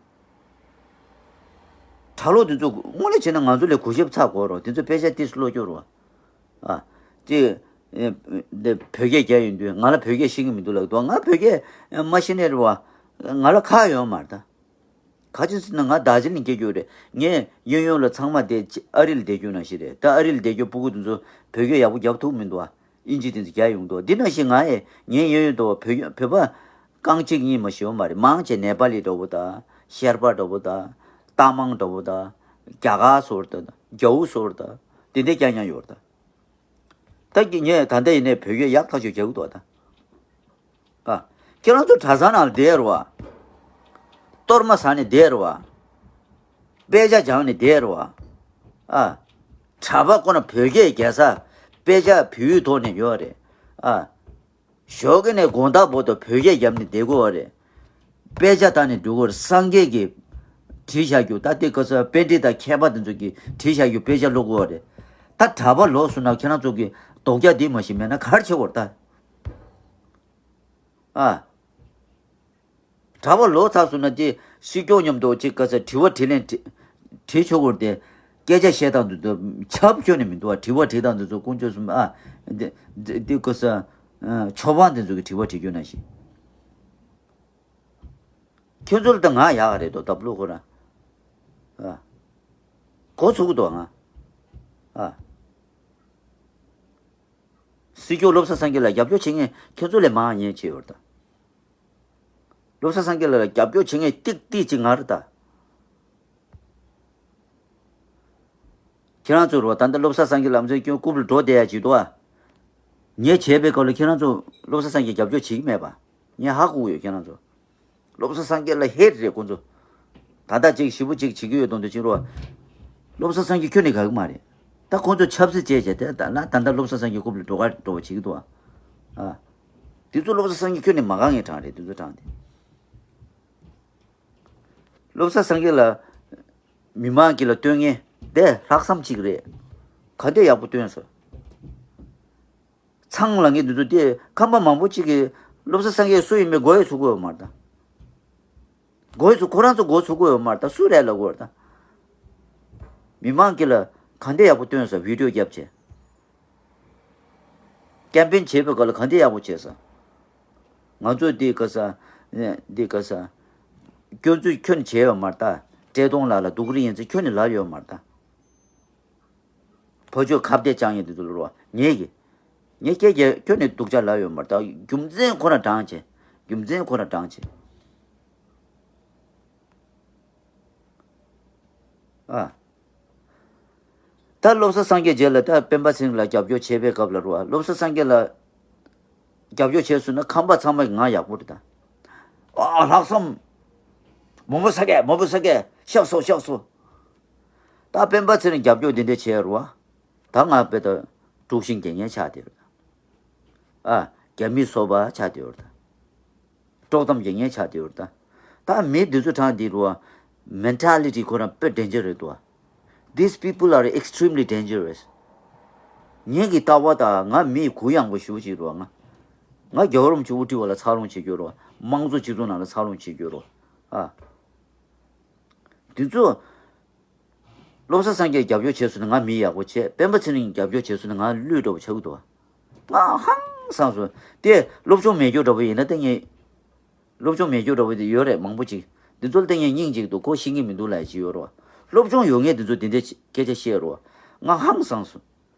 གྲྭ་ལོག་དེ་ཚོ་དངོས་གནས་བྱས་ན་ང་ཚོ་ལས་གུས་ཞབས་ཚ་དགོས་ར། དེ་ཚོ་དཔེ་ཆ་ཏིས་ཀློག་རྒྱུ་ར། ཨ། ཅེ། ཨེ། འདི་བོད་སྐད་རྒྱག་ཡོང་དུས་ང་ལ་བོད་སྐད་ཤེས་ཀྱི་མི་འདུག་ལབ་འདུག་ང་བོད་སྐད་མ་ཤེས་ནས་རེད་བ། ང་ལ་ཁག་ཡོད་མ་རེད་ད། ག་ཅི་ཟེར་ན་ང་རྡོ་རྗེ་གླིང་སྐྱེས་རྒྱུ་རེད། ངས་གཡས་གཡོན་ལ་ཚང་མ་དེ་ཅི་ཨ་རི་ལ་བསྡད་རྒྱུ་ནང་བཞིན་རེད། ད་ཨ་རི་ལ་བསྡད་རྒྱུ་སྤུ་གུ་དེ་ཚོ་བོད་སྐད་ཡག་པོ་རྒྱབ་ཐུབ་མི་འདུག་བ། ཨིན་ཇི་དེ་ཚོ་རྒྱག་ཡོང་འདུག་འདི་ནང་བཞིན་ང་ཡས་ངའི་གཡས་གཡོན་དུ་བོད་བོད་པ་རྐང་གཅིག་གཉིས་མ་ཞིག་ཡོད་མ་རེད། མང་ཆེ་ནེ་པ་ལི་འདྲ་བོ་དང་ཤར་པ་འདྲ་བོ་དང་རྟ་མང་འདྲ་བོ་དང་རྒྱ་གར་སོར་དང་རྒྱ་འུ་སོར་དང་དེ་འདྲའི་རྐྱང་རྐྱང་ཡོད་རེད་ད། ད་ཀྱི་ངས་ད་ལྟ་ཡིན་ནའི་བོད་སྐད་ཡག་ཐག་ཆོད་རྒྱག་གི་འདུག་ད། ཨ། ཁྱེད་རང་ཚོ་གྲྭ་ཚང་ནང་ལ་བསྡད་རོགས། གཏོར་མ་ཟ་ནས་བསྡད་རེད་བ། དཔེ་ཆ་སྦྱངས་ནས་བསྡད་རེད་བ། ཨ། གྲྭ་པ་ཁོ་ན་བོད་སྐད་རྒྱལ་ས། དཔེ་ཆ་བོད་ཡིག་ཐོག་ནས་ཡོད་རེད། ཨ། ཞོགས་ཀས་ནས་དགོང་དག་བར་དུ་བོད་སྐད་རྒྱབ་ནས་བསྡད་དགོས་པ་རེད། དཔེ་ཆ་བལྟས་ནས་འགྲོ་དགོས་རེད། སངས་རྒྱས་ཀྱིས་བྲིས་བཞག་རྒྱུ། ད་ལྟའི་སྐབས་སུ་པཎྜི་ཏ་མཁས་པ་དེ་ཚོ་གིས་བྲིས་བཞག་རྒྱུ་དཔེ་ཆ་ཀློག་དགོས་པ་རེད། ད་གྲྭ་པ་ལོག་སོང་ན་ཁྱེད་རང་ཚོ་གིས་དོགས་རྒྱག་འདི་མ་ཤེས་མེད་ན་ག་རེ་བྱེད་དགོས་རེད་ད། ཨ། གྲྭ་པ་ལོག་ཚར་སོང་ན་དེ་སྲིད་སྐྱོང་མཉམ་དུ་ཅིག་ག་ས་དྲི་བ་དྲིས་ལན་དྲི་དྲི་ཆོག་གོ་དེ། སྐད་ཆ་བཤད་སྟངས་དེ་ཚོ་ཁྱབ་ཁྱོན་ནས་མི་འདུག་བ། དྲི་བ་དྲིས་སྟངས་དེ་ཚོ་དཀོན་མཆོག་གསུམ། ཨ། འདི་འདི་འདི་ག་ས། ཨ། ཆོས་པ་དེ་ཚོ་གི་དྲི་བ་དྲི་རྒྱུ་ན་ཞིག་ཁྱོད་ཚོ་ལ་ད་ང་ཡག་ག་རེད་དོ། ད་བླུག་ཁོ་ར། ཨ། གོ་ཚུགས་འདུག་ང་། ཨ། སྲིད་སྐྱོང་བློ་བཟང་སངས་རྒྱས་ལ་རྒྱབ་སྐྱོར་བྱེད་མཁན་ཁྱོད་ཚོ་ལས་མང་ཉེས་བྱས་ཡོད་ད། བློ་བཟང་སངས་རྒྱས་ལ་རྒྱབ་སྐྱོར་བྱེད་མཁན་ཏིག་ཏིག་ཅིག་ང་རེད་ད། ཁྱེད་རང་ཚོ་རོ་ད་ལྟ་བློ་བཟང་སངས་རྒྱས་ལམ་སེང་སྐྱོན་རྐུབ་ལ་འགྲོ་བསྡད་ཡ་ཅིག་འདུག་ཨ། ཉེས་བྱས་པའི་སྐབས་ལ་ཁྱེད་རང་ཚོ་བློ་བཟང་སངས་རྒྱས་རྒྱབ་སྐྱོར་བྱེད་ཀྱི་མེད་པ། ངས་ཧ་གོ་གི་ཡོད་ཁྱེད་རང་ཚོ། བློ་བཟང་སངས་རྒྱས་ལ་ཧེ་རེད་ཁོང་ཚོ། ད་ལྟ་ཅིག་ཞེ་པོ་ཅིག་བྱེད་ཀྱི་ཡོད་དོན་དུ་ཕྱིན་རོགས། བློ་བཟང་སངས་རྒྱས་ཁྱོན་ནས་དགའ་གི་མ་རེད། ད་ཁོང་ཚོ་ཆབ་སྲིད་བྱས་བྱས་དེ་ད་ལ་ད་ལྟ་བློ་བཟང་སངས་རྒྱས་རྐུབ་ལ་འགྲོ་ག་འགྲོ་བ་བྱེད་ཀྱི་འདུག་ཨ། ཨ། དེ་ཚོ་བློ་བཟང་སངས་རྒྱས་ཁྱོན་ནས་མ་དགའ་མཁན་གྲངས་རེད་དེ་ཚོ་གྲངས་དེ། བློ་བཟང་སངས་རྒྱས་ལ་མི་མང་གི་ལ་སྟོན་མཁན་དེ་ལྷག་བསམ་གཅིག་རེད། ག་འདྲ་ཡག་པོ་སྟོན་སོང་། ཚང་ལ་ངས་འདི་ཚོ་དེ་ཁམས་པ་མང་པོ་གཅིག་གིས་བློ་བཟང་སངས་རྒྱས་སུ་ཡིན་མིན་མགོ་ཡི་ཚུགས་ཀྱི་ཡོད་མ་རེད་ད། མགོ་ཡི་ཚུགས་ཁོ་རང་ཚོ་མགོ་ཚུགས་ཀྱི་ཡོད་མ་རེད་ད། སུ་རེད་ལབ་དགོས་རེད་ད། མི་མང་གི་ལ་ག་འདྲ་ཡག་པོ་སྟོན་སོང་བི་ཌིའོ་བརྒྱབ་བྱས། ཀེམ་པེན་བྱེད་པའི་སྐབས་ལ་ག་འདྲ་ཡག་པོ་བྱས་སོང་། ང་ཚོ་འདི་ག་ས། འདི་ག་ས། སྐྱོན་འཛུགས་ཁྱོན་བྱས་ཡོད་མ་རེད་ད། བཀྲས་མཐོང་ལགས་ལ་སྡུག་རུ་ཡིན་ཚེ་ཁྱོན་ནས་ལབ་ཡོད་མ་རེད་ད། ཕོ་ཆོས་ཁ་གཏད་བཅག་ཡིན་དུ་ལོ་རོ་ངེད་ཀྱི། ངས་སྐད་རྒྱག་ཁྱོད་ནས་སྡུག་ཅག་ལབ་ཡོད་མ་རེད་ད། རྒྱུ་མཚན་ཁོ་ན་དྲངས་བྱས། རྒྱུ་མཚན་ཁོ་ན་དྲངས་བྱས། ཨ། ད་བློ་བཟང་སངས་རྒྱས་རྗེས་ལ་ད་སྤེན་པ་ཚེ་རིང་ལ་རྒྱབ་སྐྱོར་བྱས་པའི་སྐབས་ལ་རོ། བློ་བཟང་སངས་རྒྱས་ལ་རྒྱབ་སྐྱོར་བྱས་སོང་ན་ཁམས་པ་ཚང་མ་གི་ང་ཡག་པོ་རེད་ད། ཨ་ལྷག་བསམ། མང་པོ་ཟ་གས་མང་པོ་ཟ་གས་ཤག་སོ་ཤག་སོ། ད་སྤེན་པ་ཚེ་རིང་རྒྱབ་སྐྱོར་འདི་འདྲ་བྱས་རོ། ད་ང་དཔེ་ད་དཀྲུག་ཤིང་རྒྱག་མཁན་ཆགས་བསྡད་རེད། ཨ། རྒྱ་མི་སོ་པ་ཆགས་བསྡད་རེད་ད། དཀྲོག་གཏམ་རྒྱག་མཁན་ཆགས་བསྡད་རེད་ད། ད་མི་འདི་ཚོ་གྲངས་འདི་རུ་བ། མེན་ཊ་ལི་ཊི་ཁོ་རང་དཔེ་ཌེན་ཇར་རེད་འདུག་བ། These people are extremely dangerous. ངེད་ཀྱི་ལྟ་བ་དང་ང་མི་གུ་ཡངས་པོ་ཞེ་པོ་ཅིག་རེད་བ། ང་ང་རྒྱལ་བ་རིན་པོ་ཆེ་དབུ་ཁྲིད་པ་ལ་འཚར་ལོངས་བྱེད་རྒྱུ་རེད་བ། དམངས་གཙོ་སྤྱི་ཚོགས་ནང་ལ་འཚར་ལོངས་བྱེད་རྒྱུ་རེད་བ། ཨ། འདི་ཚོ། བློ་བཟང་སངས་རྒྱས་རྒྱབ་སྐྱོར་བྱས་སོང་ན་ང་མི་ཡག་པོ་བྱས། སྤེན་པ་ཚེ་རིང་རྒྱབ་སྐྱོར་བྱས་སོང་ན་ང་བླུན་འདྲ་པོ་ཆགས་ཀྱི་འདུག་བ། ང་ཧང་སངས་སོང་། དེ་སློབ་སྦྱོང་མེད་རྒྱུ་འདྲ་པོ་ཡིན་ན་ལྟ་ངས། སློབ་སྦྱོང་མེད་རྒྱུ་འདྲ་པོ་དེ་ཡོད་རེད་མང་པོ་ཅིག་འདི་ཚོ་ལ་ལྟ་ངས་སྙིང་རྗེ་འདུག་ཁོ་ཤེས་ཀྱི་མི་འདུག་ལབ་ཡ་ཅིག་ཡོད་རེད་བ། སློབ་སྦྱོང་ཡོད་མཁན་འདི་ཚོ་འདི་འདྲའི་སྐད་ཆ་བཤད་རེད་བ། ང་ཧང་སངས་སོང་།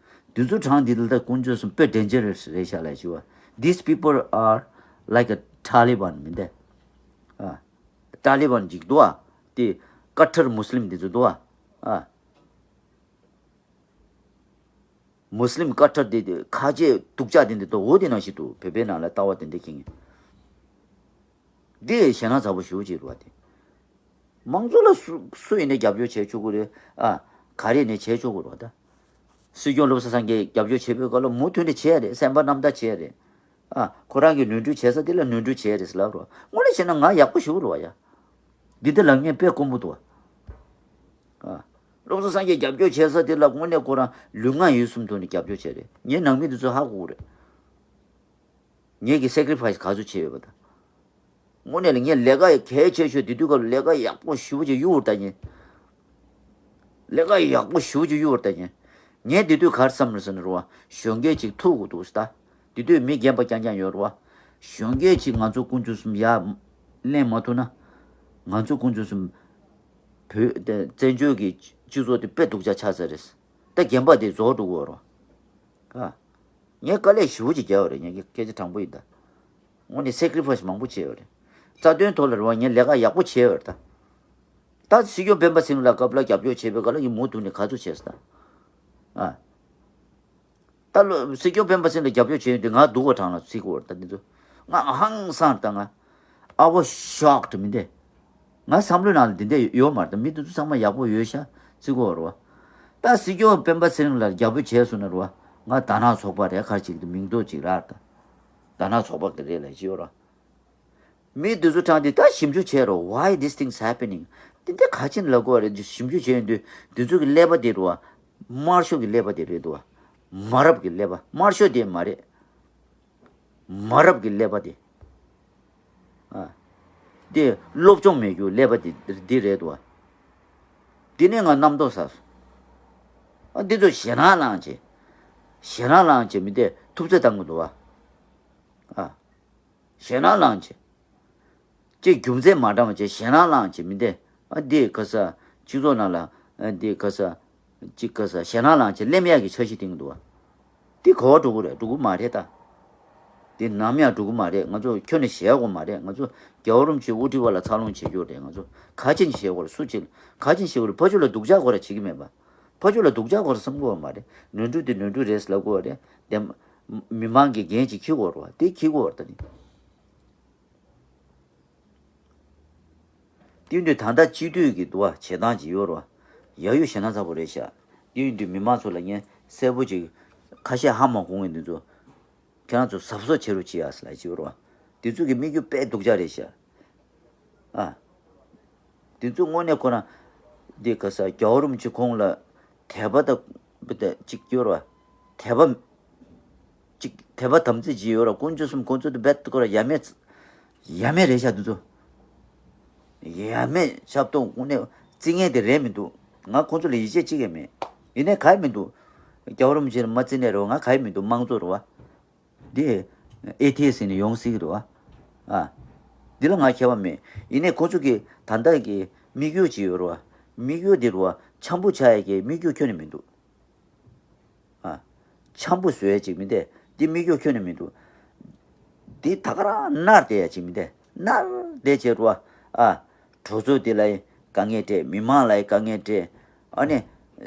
འདི་ཚོ་གྲངས་འདི་ལ་ད་དཀོན་མཆོག་གསུམ་དཔེ་ཌེན་ཇར་རེད་ཤག་ལབ་ཡ་ཅིག་བ། These people are like a Taliban མིན་ཏེ། ཨ། ཏཱ་ལི་བན་ཅིག་འདུག་ཨ། དེ་ཀ་ཐར་མུ་སི་ལིམ་འདི་ཚོ་འདུག་ཨ། ཨ། མུ་སི་ལིམ་ཀ་ཐར་དེ་དེ་ཁ་ཆེ་སྡུག་ཅག་དེ་འདི་འདུག་འོ་དེ་ནང་བཞིན་འདུག་བོད་པའི་ནང་ལ་ལྟ་བ་དེ་འདྲ་ཁེངས། འདི་ཞེད་སྣང་ཚ་པོ་ཞེ་པོ་ཅིག་རེད་བ་དེ། མང་གཙོ་ལ་སུ་སུ་ཡིན་ནའི་རྒྱབ་སྐྱོར་བྱེད་ཆོག་གི་རེད། ཨ། ག་རེ་ནས་བྱེད་ཆོག་གི་རེད་བ་ད། སྲིད་སྐྱོང་བློ་བཟང་སངས་རྒྱས་རྒྱབ་སྐྱོར་བྱེད་པའི་སྐབས་ལ་མུ་མཐུད་ནས་བྱས་རེད། སེམས་པ་རྣམ་དག་བྱས་རེད། ཨ། ཁོ་རང་གི་ནོར་འཁྲུལ་བྱས་ས་དེ་ལ་ནོར་འཁྲུལ་བྱས་རེད་ཟེར་ལབ་རོགས། དངོས་གནས་བྱས་ན་ང་ཡག་པོ་ཞེ་པོ་རེད་བ་ཡ། འདི་འདི་ལབ་མཁན་དཔེ་དཀོན་པོ་འདུག་བ། ཨ། བློ་བཟང་སངས་རྒྱས་རྒྱབ་སྐྱོར་བྱས་ས་དེ་ལ་དངོས་གནས་ཁོ་རང་ལུས་ངག་ཡིད་གསུམ་ཐོག་ནས་རྒྱབ་སྐྱོར་བྱས་རེད། ངའི་ནང་མི་དེ་ཚོས་ཧ་གོ་གི་རེད། ངེད་ཀྱིས་སེ་ཀི་རི་ཕའི་སི་ག་ཚོད་བྱས་ཡོད་པ་དང་། དངོས་གནས་ལ་ངས་ལས་ཀ་གལ་ཆེ་ཤོས་དེ་དུས་སྐབས་ལ་ལས་ཀ་ཡག་པོ་ཞེ་པོ་ཅིག་གཡུག་ཡོད་ད་ཉན། ལས་ཀ་ཡག་པོ་ཞེ་པོ་ཅིག་གཡུག་ཡོད་ད་ཉན། ངས་དེ་དུས་ག་རེ་བསམ་རེད་ཟེར་ན་རེད་བ། གཞོན་སྐྱེས་ཅིག་ཐུག་དགོས་འདུག་ཟེར་ད། དེ་དུས་མི་རྒན་པ་རྐྱང་རྐྱང་ཡོད་རེད་བ། གཞོན་སྐྱེས་ཅིག་ང་ཚོ་དཀོན་མཆོག་གསུམ་ཡར་ལེན་མ་ཐུབ་ན། ང་ཚོ་དཀོན་མཆོག་གསུམ། བོད་དེ་བཙན་བྱོལ་གྱི་སྤྱི་ཚོགས་དེ་དཔེ་སྡུག་ཅག་ཆགས་ཚར་རེད། ད་རྒན་པ་དེ་རྫོགས་འགྲོ་གི་ཡོད་རེད་བ། ཨ། ངས་དཀའ་ལས་ཞེ་པོ་ཅིག་བརྒྱབ་པ་རེད། ངས་སྐད་ཆ་དྲང་པོ་ཡིན་ད། དངོས་གནས་སེ་ཀི་རི་ཕའི་སི་མང་པོ་བྱས་པ་རེད། རྩ་དོན་ཐོག་ལ་རེད་བ་ངས་ལས་ཀ་ཡག་པོ་བྱས་པ་རེད་ད། ད་སྲིད་སྐྱོང་སྤེན་པ་ཚེ་རིང་ལ་སྐབས་ལ་རྒྱབ་སྐྱོར་བྱས་པའི་སྐབས་ལ་ངས་མུ་མཐུད་ནས་ག་ཚོད་བྱས་སོང་ད། ཨ། ད་ལོ་སྲིད་སྐྱོང་སྤེན་པ་ཚེ་རིང་ལ་རྒྱབ་སྐྱོར་བྱས་ཡོད་དུས་ང་སྡུག་པ་གྲང་ལ་ཚིག་གོ་རེད་ད་འདི་ཚོ། ང་ཧང་སངས་ད་ང་། I was shocked མིན་ཏེ། ང་བསམ་བློའི་ནང་ལ་འདི་འདྲ་ཡོད་མ་རེད། མི་འདི་ཚོ་ཚང་མ་ཡག་པོ་ཡོད་ཤག་བརྩི་གི་ཡོད་རེད་བ། ད་སྲིད་སྐྱོང་སྤེན་པ་ཚེ་རིང་ལ་རྒྱབ་སྐྱོར་བྱས་སོང་ན་རེད་བ། ང་དར་ནག་ཚོགས་པ་རེད་ག་རེ་ཅིག་མིང་འདོགས་ཅིག་རག་ད། དར་ནག་ཚོགས་པ་གི་རེད་ལབ་ཀྱི་ཡོད་རེད་བ། མི་འདི་ཚོ་དྲངས་ཏེ་ད་ཞིབ་འཇུག་བྱས་རོགས། Why this things happening? འདི་འདྲ་ག་ཅིག་ལབ་དགོས་རེད། ཞིབ་འཇུག་བྱས་ཡོང་དུས་འདི་ཚོ་གི་ཀླད་པ་དེ་རེད་བ། དམར་ཤོག་གི་ཀླད་པ་དེ་རེད་འདུག་བ། མ་རབས་ཀྱི་ཀླད་པ། དམར་ཤོག་དེ་མ་རེད། མ་རབས་ཀྱི་ཀླད་པ་དེ། ཨ། དེ་སློབ་སྦྱོང་མེད་རྒྱུ་ཀླད་པ་དེ་འདི་རེད་འདུག་བ། དེ་ནས་ང་རྣམ་རྟོག་ཟ་སོང་། ཨ། འདི་ཚོ་ཞེད་སྣང་ལངས་བྱས། ཞེད་སྣང་ལངས་བྱས་མི་དེ་ཐུབ་ཚོད་བཏང་གི་འདུག་བ། ཨ། ཞེད་སྣང་ལངས་བྱས། ཅིག་རྒྱུ་མཚན་མ་འདྲ་བ་བྱས་ཞེད་སྣང་ལངས་བྱས་མི་འདི། ཨ། འདི་ག་ས་སྤྱི་ཚོགས་ནང་ལ། ཨ། འདི་ག་ས་ཅིག་ག་ས་ཞེད་སྣང་ལངས་བྱས་གླེམ་ཡག་གི་འཆར་གཞི་བཏིང་འདུག་བ། འདི་ག་བ་འགྲོ་གི་རེད། འགྲོ་གི་མ་རེད་ད། འདི་ནམ་ཡང་འགྲོ་གི་མ་རེད། ང་ཚོ་ཁྱོན་ནས་བཞེས་དགོས་མ་རེད། ང་ཚོ་རྒྱལ་བ་རིན་པོ་ཆེ་དབུ་ཁྲིད་པ་ལ་འཚར་ལོངས་བྱེད་རྒྱུ་རེད། ང་ཚོ་ག་ཅིག་བྱེད་དགོས་རེད། སུ་གཅིག་ག་ཅིག་བྱེད་དགོས་རེད། ཕར་ཕྱོགས་ལ་སྡུག་ཅག་དགོས་ར་བྱེད་ཀྱི་མེད་པ། ཕར་ཕྱོགས་ལ་སྡུག་ཅག་དགོས་ར་བསམ་གི་ཡོད་མ་རེད། ནོར་འཁྲུལ་དེ་ནོར་འཁྲུལ་རེད་ཟེར་ལབ་དགོས་རེད། དེ་མི་མང་གི་འགན་ཅིག་འཁྱེར་དགོས་རེད་བ། དེ་འཁྱེར་དགོས་རེད་ད་ནི། དེ་ཡིན་དུས་ད་ལྟ་སྤྱི་འཐུས་ཀྱི་འདུག་བ་བྱེད་སྟངས་ཅིག་ཡོད་རེད་བ། ཡ་ཡོ་ཞེད་སྣང་ཚ་པོ་རེད་ཤག་དེ་ཡིན་དུས་མི་མང་ཚོ་ལ་ངས་གསལ་པོ་ཅིག་ཁ་ཤས་ཧ་མ་གོ་མཁན་འདི་ཚོ། ཁྱེད་རང་ཚོ་གཟབ་གཟབ་བྱེད་རོགས་བྱེད་ཡ་ཟེར་ལབ་ཀྱི་ཡོད་རེད་བ། དེ་ཚོ་གི་དམིགས་ཡུལ་དཔེ་སྡུག་ཅག་རེད་ཤག་ཨ། དེ་ཚོ་དངོས་གནས་ཁོ་རང་འདི་ག་ས་རྒྱལ་བ་རིན་པོ་ཆེ་ཁོང་ལ་དད་པ་དང་། དཔེ་དེ་གཅིག་ཡོད་རེད་བ། དད་པ་གཅིག་དད་པ་དམ་ཚིག་ཅིག་ཡོད་རེད། དཀོན་མཆོག་གསུམ་ཁོང་ཚོ་དེ་རྦད་དེ་ཁོ་རང་ཡ་མེད། ཡ་མེད་རེད་ཤག་དེ་ཚོ། ཡ་མེད་ཆབ་ཏོ་དངོས་གནས་བརྩི་མཁན་དེ་རེད་མི་འདུག་ང་ཁོང་ཚོ་ལ་ཡིད་ཆེས་གཅིག་ཀྱང་མེད། ཡིན་ནའི་ག་ཡེ་མི་འདུག་རྒྱལ་བ་རིན་པོ་ཆེ་ལ་མ་བརྩི་ནའི་རེད་བ། ང་ག་ཡེ་མི་འདུག་དམངས་གཙོ་རེད་བ། འདི་ཨེ་ཐི་ཨེ་སི་ནས་ཡོང་སྲིད་ཀྱི་རེད་བ། ཨ། འདི་ལ་ང་ཁྱད་པར་མེད། ཡིན་ནའི་ཁོ་ཚོ་གི་ད་ལྟ་གི་དམིགས་ཡུལ་ཅིག་ཡོད་རེད་བ། དམིགས་ཡུལ་འདི་རེད་བ། འཆམ་པོ་ཆགས་ཡ་གི་དམིགས་ཡུལ་ཁྱོན་ནས་མི་འདུག་ཨ། འཆམ་པོ་བཟོ་ཡ་ཅིག་མི་འདུག་འདི་དམིགས་ཡུལ་ཁྱོན་ནས་མི་འདུག་འདི་ད་ག་རང་མནར་བསྡད་ཡ་ཅིག་མི་འདུག་མནར་བསྡད་བྱས་རེད་བ། ཨ། གྲོས་ཚོགས་འདི་ལ་དཀའ་ངལ་སྤྲད། མི་མང་ལ་དཀའ་ངལ་སྤྲད། ཨ་ནི་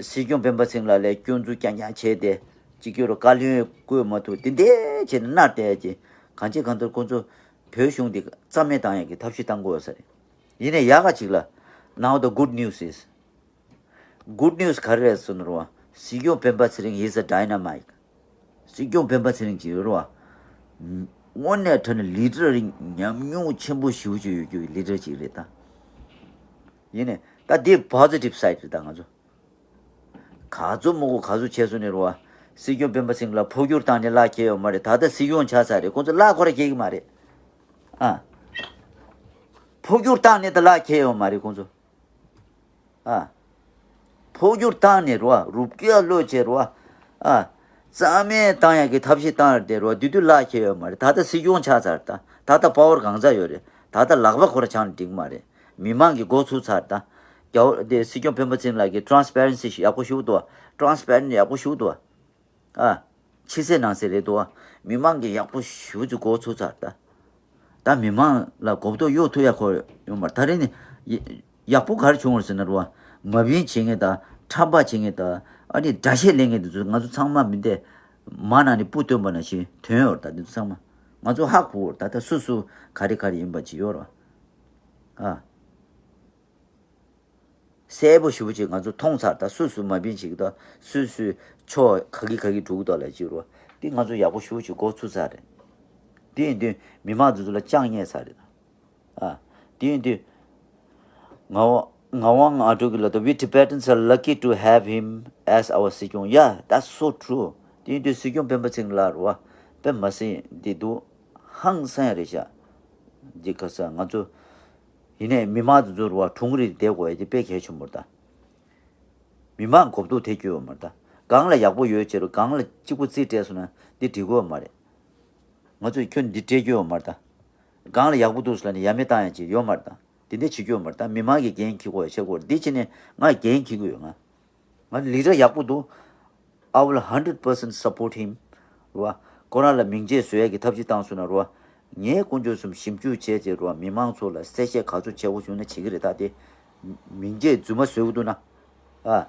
སྲིད་སྐྱོང་སྤེན་པ་ཚེ་རིང་ལགས་ལ་སྐྱོན་འཛུགས་རྐྱང་རྐྱང་བྱས་ཏེ། གཅིག་གྱུར་བཀའ་བློན་བསྐོས་མ་ཐུབ། འདི་འདྲ་བྱས་ནས་མནར་བསྡད་ཀྱི། གང་ཅི་གང་ལྟར་ཁོང་ཚོ་བོད་གཞུང་འདི་རྩ་མེད་བཏང་ཡག་གི་ཐབས་ཤེས་བཏང་དགོས་ས་རེད། ཡིན་ནའི་ཡག་ག་ཅིག་ལ། Now the good news is, good news ག་རེ་རེད་ཟེར་ན་རེད་བ། སྲིད་སྐྱོང་སྤེན་པ་ཚེ་རིང་is a dynamite. སྲིད་སྐྱོང་སྤེན་པ་ཚེ་རིང་ཅིག་ཡོད་རེད་བ། དངོས་གནས་དྲང་གནས་ལི་ཌར་ཉམས་མྱོང་ཆེན་པོ་ཞེ་པོ་ཅིག་ཡོད་རྒྱུ་གི་ལི་ཌར་ཅིག་རེད་ད། ཡིན་ནའི་ད་འདི་པོ་ཟི་ཊིབ་སའི་ཌི་རེད་ད། ང་ཚོ་ག་ཚོད་མོ་གོ་ག་ཚོད་བྱས་སོང་ནས་རེད་བ། སྲིད་སྐྱོང་སྤེན་པ་ཚེ་རིང་ལ་འཕོ་འགྱུར་བཏང་ནས་གླ་འཁེལ་ཡོད་མ་རེད། ད་ལྟ་སྲིད་སྐྱོང་ཆགས་ཚར་རེད། ཁོང་ཚོ་གླ་ཁོ་ར་འཁེལ་གི་མ་རེད། ཨ། འཕོ་འགྱུར་བཏང་ནས་ད་གླ་འཁེལ་ཡོད་མ་རེད་ཁོང་ཚོ། ཨ། འཕོ་འགྱུར་བཏང་ནས་རེད་བ། རུབ་རྒྱུ་ལོས་བྱས་རེད་བ། ཨ། རྩ་མེད་བཏང་ཡག་གི་ཐབས་ཤེས་བཏང་རེད་དེ་རེད་བ། དེ་དུས་གླ་འཁེལ་ཡོད་མ་རེད། ད་ལྟ་སྲིད་སྐྱོང་ཆགས་ཚར་ད། ད་ལྟ་པ་ཝར་གང་ཚ་ཡོད་རེད། ད་ལྟ་ལག་པ་ཁོ་ར་འཆང་ནས་འགྲིག་མ་རེད། མི་མང་གི་མགོ་ཚུགས་ཚར་ད། རྒྱ་བོ་དེ་སྲིད་སྐྱོང་སྤེན་པ་ཚེ་རིང་ལགས་ཀྱིས་ཊ་རན་སི་པེ་རེན་སི་ཡག་པོ་ཞུ་འདུག་ཊ་རན་སི་པེ་རེན་སི་ཡག་པོ་ཞུ་འདུག་ཨ། ཕྱི་གསལ་ནང་གསལ་རེད་འདུག་ཨ། མི་མང་གིས་ཡག་པོ་ཞེ་པོ་ཅིག་མགོ་ཚོས་ཚར་ད། ད་མི་མང་ལ་གོ་རྟོགས་གཡོག་ཐུབ་ཡག་ཁོ་ཡོད་མ་རེད། ད་རེས་ནི་ཡ་ཡག་པོ་ག་རེ་བྱུང་བ་རེད་ཟེར་ན་རེད་བ། མ་བིན་བྱེད་མཁན་དང་ཁྲམ་པ་བྱེད་མཁན་དང་། ཨ་ནི་དགྲ་ཤ་ལེན་མཁན་དེ་ཚོ་ང་ཚོ་ཚང་མ་མི་འདས་མ་ནང་ནས་སྤུ་བཏོན་པ་ནང་བཞིན་ཐོན་ཡོད་རེད། ད་འདི་ཚོ་ཚང་མ་ང་ཚོ་ཧ་གོ་གི་རེད། ད་ལྟ་སུ་སུ་ག་རེ་ག་རེ་ཡིན་པ་ཅིག་ཡོད་རེད་བ། ཨ། གསལ་པོ་ཞེ་པོ་ཅིག་ང་ཚོ་མཐོང་ཚར། ད་སུ་སུ་མ་བིན་བྱེད་ཀྱི་འདུག་སུ་སུའི་ཕྱོགས་ག་གི་ག་གི་འགྲོ་གི་འདུག་ལབ་ཀྱི་རེད་བ། འདི་ང་ཚོ་ཡག་པོ་ཞེ་པོ་ཅིག་མགོ་ཚོས་ཚར་རེད། འདི་ཡིན་དུས་མི་མང་དེ་ཚོ་ལ་ཅང་རྙེད་ཚར་རེད། ཨ། འདི་ཡིན་དུས་ངག་དབང་ངག་དབང་ཨ་ཀྲུག་གིས་ལབ་འདུག We Tibetans are lucky to have him as our སྲིད་སྐྱོང. Yeah, that's so true. འདི་ཡིན་དུས་སྲིད་སྐྱོང་སྤེན་པ་ཚེ་རིང་ལགས་རེད་བ། དཔེ་མི་སྲིད་འདི་འདུག་ཧང་སང་ཡ་རེད་ཤག་འདི་ག་ས་ང་ཚོ། ཡིན་ནའི་མི་མང་དེ་ཚོ་རེད་བ། གྲུང་རིགས་བསྡད་དགོས་ཡ་དེ་དཔེ་གལ་ཆེན་པོ་རེད་ད། མི་མང་གོ་བསྡུར་དེ་རྒྱུ་ཡོད་མ་རེད་ད། སྒང་ལ་ཡག་པོ་ཡོད་ཅེས་རུ་སྒང་ལ་གཅིག་པུ་རྩིས་སྤྲད་སོང་ན་འདི་འགྲིག་གི་ཡོད་མ་རེད། ང་ཚོས་ཁྱོན་འདི་སྤྲད་རྒྱུ་ཡོད་མ་རེད་ད། སྒང་ལ་ཡག་པོ་འདུག་ཟེར་ལབ་ནས་ཡ་མེད་བཏང་ཡ་ཅིག་ཡོད་མ་རེད་ད། དེ་འདྲ་བྱེད་རྒྱུ་ཡོད་མ་རེད་ད། མི་མང་གིས་འགན་འཁྱེར་དགོས་ཡ་བྱེད་དགོས་རེད། འདི་བྱས་ནས་ང་འགན་འཁྱེར་གི་ཡོད་ང་། ང་ལི་ཌར་ཡག་པོ་འདུག I will hundred percent support him. རེད་བ། ཁོ་རང་ལ་མིང་ཆད་བཟོ་ཡས་ཀྱི་ཐབས་ཤེས་བཏང་སོང་ན་རེད་བ། ངས་དཀོན་མཆོག་གསུམ་ཞིབ་འཇུག་བྱས་རྗེས་རེད་བ། མི་མང་ཚོ་ལ་གསལ་བཤད་ག་ཚོད་བྱེད་དགོས་བྱུང་ན་བྱེད་ཀྱི་རེད། ད་དེ་མིང་ཆད་རྫུན་མ་བཟོ་གི་འདུག་ན། ཨ།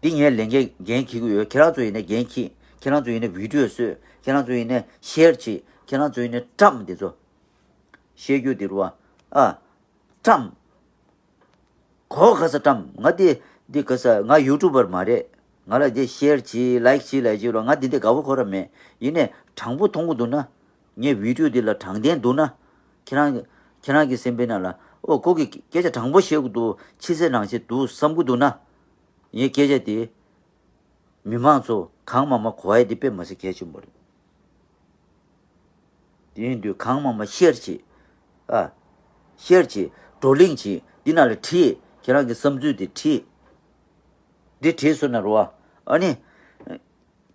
འདི་ངས་ལས་འགན་འགན་འཁྱེར་གྱི་ཡོད། ཁྱེད་རང་ཚོ་ཡིན་ན་འགན་འཁྱེར། ཁྱེད་རང་ཚོ་ཡིན་ན་བི་ཌི་ཡོ་བཟོས། ཁྱེད་རང་ཚོ་ཡིན་ན་ཤེར་བྱེད། ཁྱེད་རང་ཚོ་ཡིན་ན་བཀྲམ། འདི་ཚོ། བཤད་རྒྱུ་དེ་རུ་བ། ཨ། བཀྲམ། གོ་ག་ས་བཀྲམ། ང་དེ་འདི་ག་ས་ང་ཡུ་ཊུབ་པར་མ་རེད། ང་ལ་དེ་ཤེར་གྱིས་ལའིཀ་གྱིས་ལ་ཅིག་རོ། ང་དེ་འདི་དགའ་བོ་ཁོ་ར་མེད། ཡིན་ནས་དྲང་པོ་མཐོང་གི་འདུག་ན། ངའི་བི་ཌིའོ་འདི་ལ་དྲང་བདེན་འདུག་ན། ཁྱེད་རང་ཁྱེད་རང་གི་སེམས་པའི་ནང་ལ་ཨོ་ཁོ་གི་སྐད་ཆ་དྲང་པོ་བཤད་གི་འདུག་ཕྱི་གསལ་ནང་གསལ་འདུག་བསམ་གི་འདུག་ན། ངའི་སྐད་ཆ་དེ་མི་མང་ཚོ་གང་མང་མང་གོ་ཡ་དེ་དཔེ་མ་སྲིད་གལ་ཆེན་པོ་རེད། དེ་ཡིན་དུས་གང་མང་མང་ཤེར་བྱེད། ཨ། ཤེར་བྱེད། བགྲོ་གླེང་བྱེད། འདི་ནང་ལ་བྲིས། ཁྱེད་རང་གི་བསམ་ཚུལ་དེ་བྲིས། འདི་བྲིས་སོང་ན་རོ། ཨ་ནི།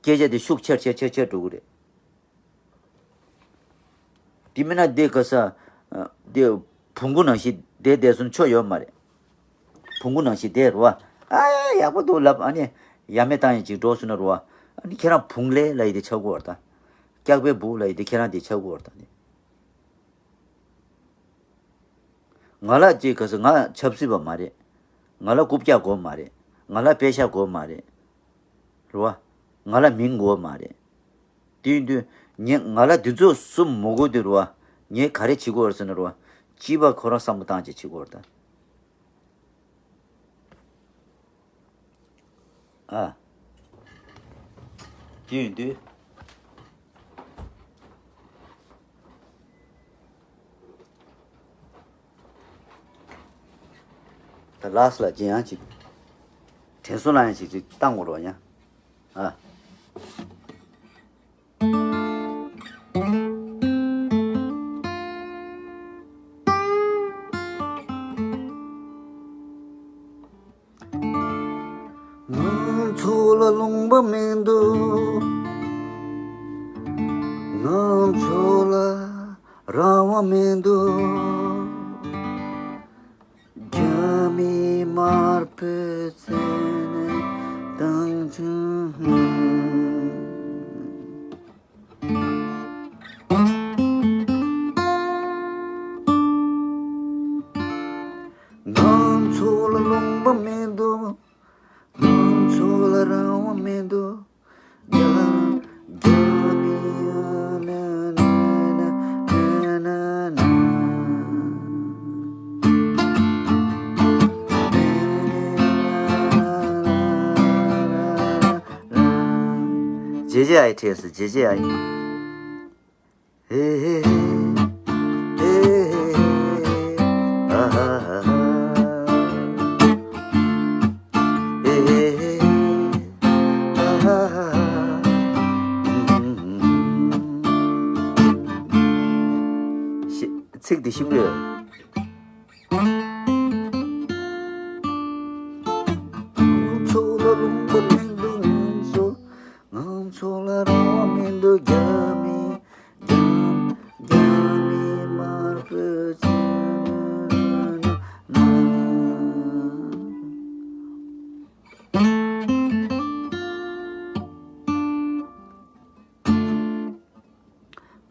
སྐད་ཆ་དེ་ཤུགས་ཆེར་ཆེར་ཆེར་ཆེར་འགྲོ་གི་རེད། དེ་མིན་ན་དེ་ག་ས། དེ་བོང་གུ་ནང་བཞིན་བསྡད་བསྡད་སོང་ཆོ་ཡོད་མ་རེད། བོང་གུ་ནང་བཞིན་བསྡད་རོ། ཨ་ཡག་པོ་འདུག་ལབ། ཨ་ནི་ཡ་མེད་བཏང་ཡིན་ཅིག་འགྲོ་སོང་ན་རོ། ཨ་ནི་ཁྱེད་རང་བུང་ལེ་ལ་ཡི་དེ་ཆག་གོ་བར་ད། སྐྱག་པའི་བུ་ལ་ཡི་དེ་ཁྱེད་རང་དེ་ཆག་གོ་བར་ད་ནི། ང་ལ་ཅིག་ག་ས་ང་ཆབ་སྲིད་པ་མ་རེད། ང་ལ་རྐུབ་བཀྱག་དགོས་མ་རེད། ང་ལ་པེ་ཤ་དགོས་མ་རེད། རོ། ང་ལ་མིང་དགོས་མ་རེད། དེ་ཡིན་དུས་ངས་ང་ལ་འདི་ཚོ་གསུམ་མོ་གོ་དུས་རུ་བ། ངས་ག་རེ་བྱེད་དགོས་རེད་ཟེར་ན་རུ་བ། སྐྱིད་པ་ཁོ་རང་བསམ་བློ་བཏང་བྱས་བྱེད་དགོས་རེད་ད། ཨ། དེ་ཡིན་དུས། ད་ལགས་ལ་ཅི་ཡང་ཅིག་དྲན་གསོ་ལ་ཡང་ཅིག་ཅིག་བཏང་དགོས་རོགས་ཡང་། ཨ། ང་ཚོ་ལ་ལུང་པ་མི་འདུག་ང་ཚོ་ལ་རང་དབང་མི་འདུག་རྒྱ་མི་དམར་པོས་བཙན་ནས་བཏང་ཚུན། ང་ཚོ་ལ་ལུང་པ་མི་འདུག་ང་ཚོ་ལ་རང་དབང་མི་འདུག་རྒྱ་རྒྱ་མི་ཨ་ན་ན་ན་ན་ན་ན། ཇེ་ཇེ་ཨའི་ཁྲེས་སུ་ཇེ་ཇེ་ཨའི། ཧེ་ཧེ་ཧེ། ཨ་ཧ་ཧ་ཧ། ཧེ་ཧེ་ཧེ། ཨ་ཧ་ཧ་ཧ། ཤི་ཚིག་འདི་ཤི་མོ་ཡོད། ང་ཚོ་ལ་ལུང་པ་མི་འདུག་ང་ཚོ། ང་ཚོ་ལ་རང་དབང་མི་འདུག་རྒྱ་མི། རྒྱ་རྒྱ་མི་དམར་པོས་བཙན་གནོན་གནང་།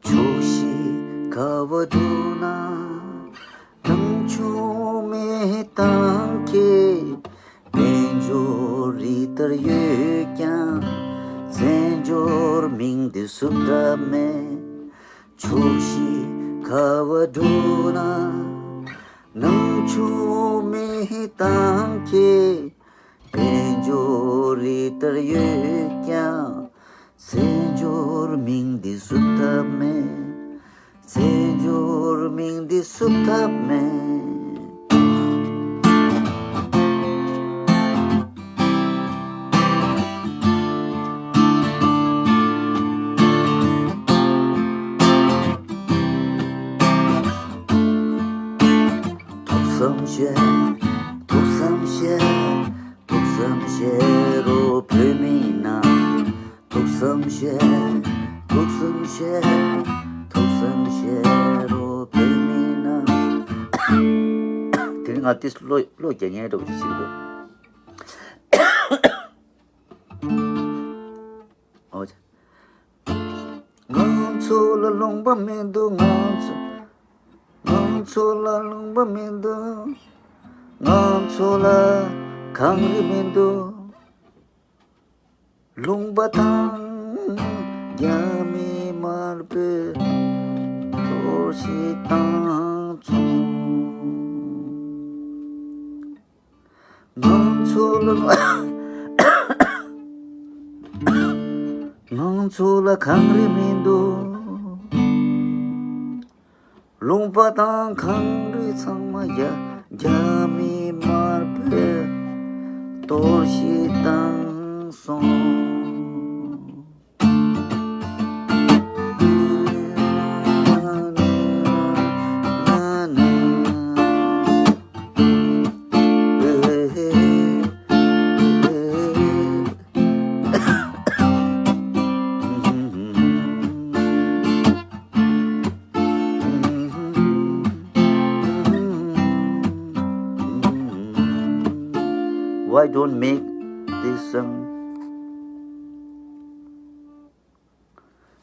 ཕྱོགས་བཞི་ག་བ་འགྲོ་ན། ནང་ཆོས་མེད་དང་ཁེ། དཔལ་འབྱོར་རི་ལྟར་ཡོད་ཀྱང་། བཙན་འབྱོར་མིང་འདི་བསུབ་ཐབས་མེད། ཕྱོགས་བཞི་ག་བ་འགྲོ་ན། ནང་ཆོས་མེད་དང་ཁེ། དཔལ་འབྱོར་རི་ལྟར་ཡོད་ཀྱང་། བཙན་འབྱོར་མིང་འདི་བསུབ་ཐབས་མེད། བཙན་འབྱོར་མིང་འདི་བསུབ་ཐབས་མེད། ཐུགས་བསམ་བཞེས། ཐུགས་བསམ་བཞེས། ཐུགས་བསམ་བཞེས་རོགས་བོད་མི་རྣམས། ཐུགས་བསམ་བཞེས། ཐུགས་བསམ་བཞེས། ཐུགས་བསམ་བཞེས་རོགས་བོད་མི་རྣམས། དེ་ནི་ང་ཏིས་བློ་བློ་རྒྱ་ངན་འདྲ་བོ་ཞིག་འདུག་ཨོ་ཅེ། ང་ཚོ་ལ་ལུང་པ་མི་འདུག་ང་ཚོ། ང་ཚོ་ལ་ལུང་པ་མི་འདུག་ང་ཚོ་ལ་གངས་རི་མི་འདུག་ལུང་པ་དང་རྒྱ་མི་དམར་པོས་གཏོར་བཤིག་བཏང་ ང་ཚོ་ལ་གངས་རི་མི་འདུག་ལུང་པ་དང་གངས་རི་ཚང་མ་རྒྱ་རྒྱ་མི་དམར་པོས་གཏོར་བཤིག་བཏང་སོང་། Why don't make this song?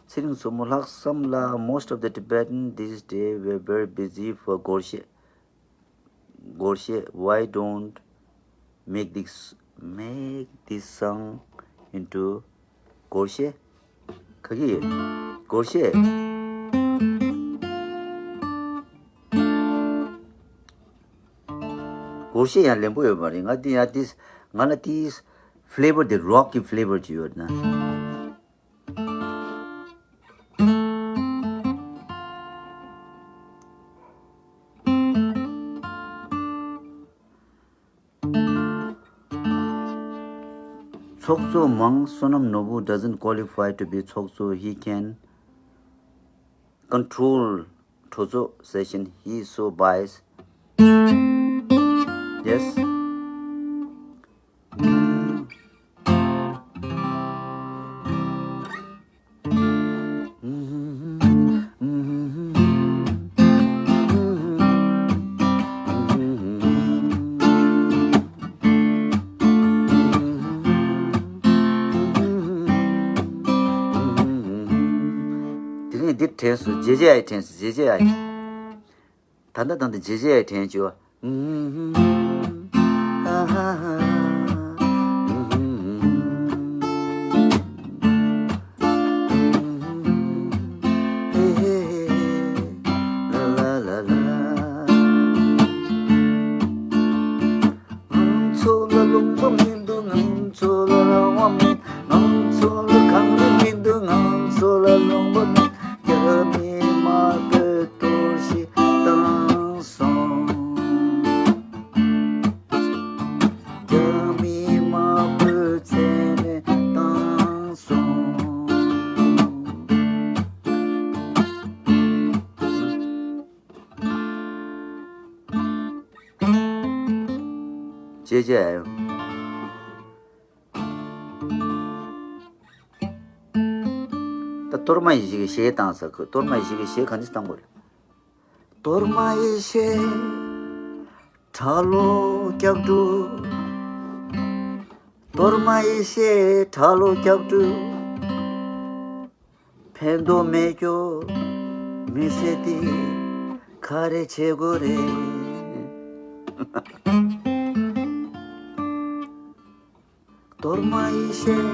ཚེ་རིང་མཚོ་མོ་ལྷག་བསམ་ལགས། Most of the Tibetans these days were very busy for Gorshe. Gorshe, why don't make this make this song into Gorshe? ག་གི་Gorshe? Gorshe ཡང་ལེན་པོ་ཡོད་མ་རེད། ང་འདི་ཡང་འདི་ང་ལ་འདི་flavor འདི་rock གི་flavor ཅིག་ཡོད་ན། ཚོགས་གཙོ་མང་བསོད་ནམས་ནོར་བུ་doesn't qualify to be ཚོགས་གཙོ. He can control གྲོས་ཚོགས་session. He is so biased. Yes. དེ་ནས་འདིར་དྲན་སོང་། རྗེ་རྗེ་ཨའི་དྲན་སོང་། རྗེ་རྗེ་ཨའི། ད་ལྟ་ད་ལྟ་རྗེ་རྗེ་ཨའི་དྲན་བྱོས། ང་ཚོ་ལ་ལུང་པ་མི་འདུག་ང་ཚོ་ལ་རང་དབང་མེད། ང་ཚོ་ལ་གངས་རི་མི་འདུག་ང་ཚོ་ལ་ལུང་པ་མེད། རྒྱ་མི་དམར་པོས་གཏོར་བཤིག་བཏང་སོང་། རྒྱ་མི་དམར་པོས་རྩིས་མེད་བཏང་སོང་། ཅེས་བྱས། ད་གཏོར་མ་ཡེ་ཤེས་ཀྱི་གཞས་བཏང་ས་ཁོ། གཏོར་མ་ཡེ་ཤེས་ཀྱི་གཞས་ག་འདྲ་བཏང་དགོས་རེད། གཏོར་མ་ཡེ་ཤེས་གྲྭ་ལོག་སྐྱབས་འགྲོ། གཏོར་མ་ཡེ་ཤེས་གྲྭ་ལོག་སྐྱབས་འགྲོ། ཕན་ཐོགས་མེད་ཀྱོག་མི་ཚེ་འདི་ག་རེ་བྱེད་དགོས་རེད། གཏོར་མ་ཡེ་ཤེས་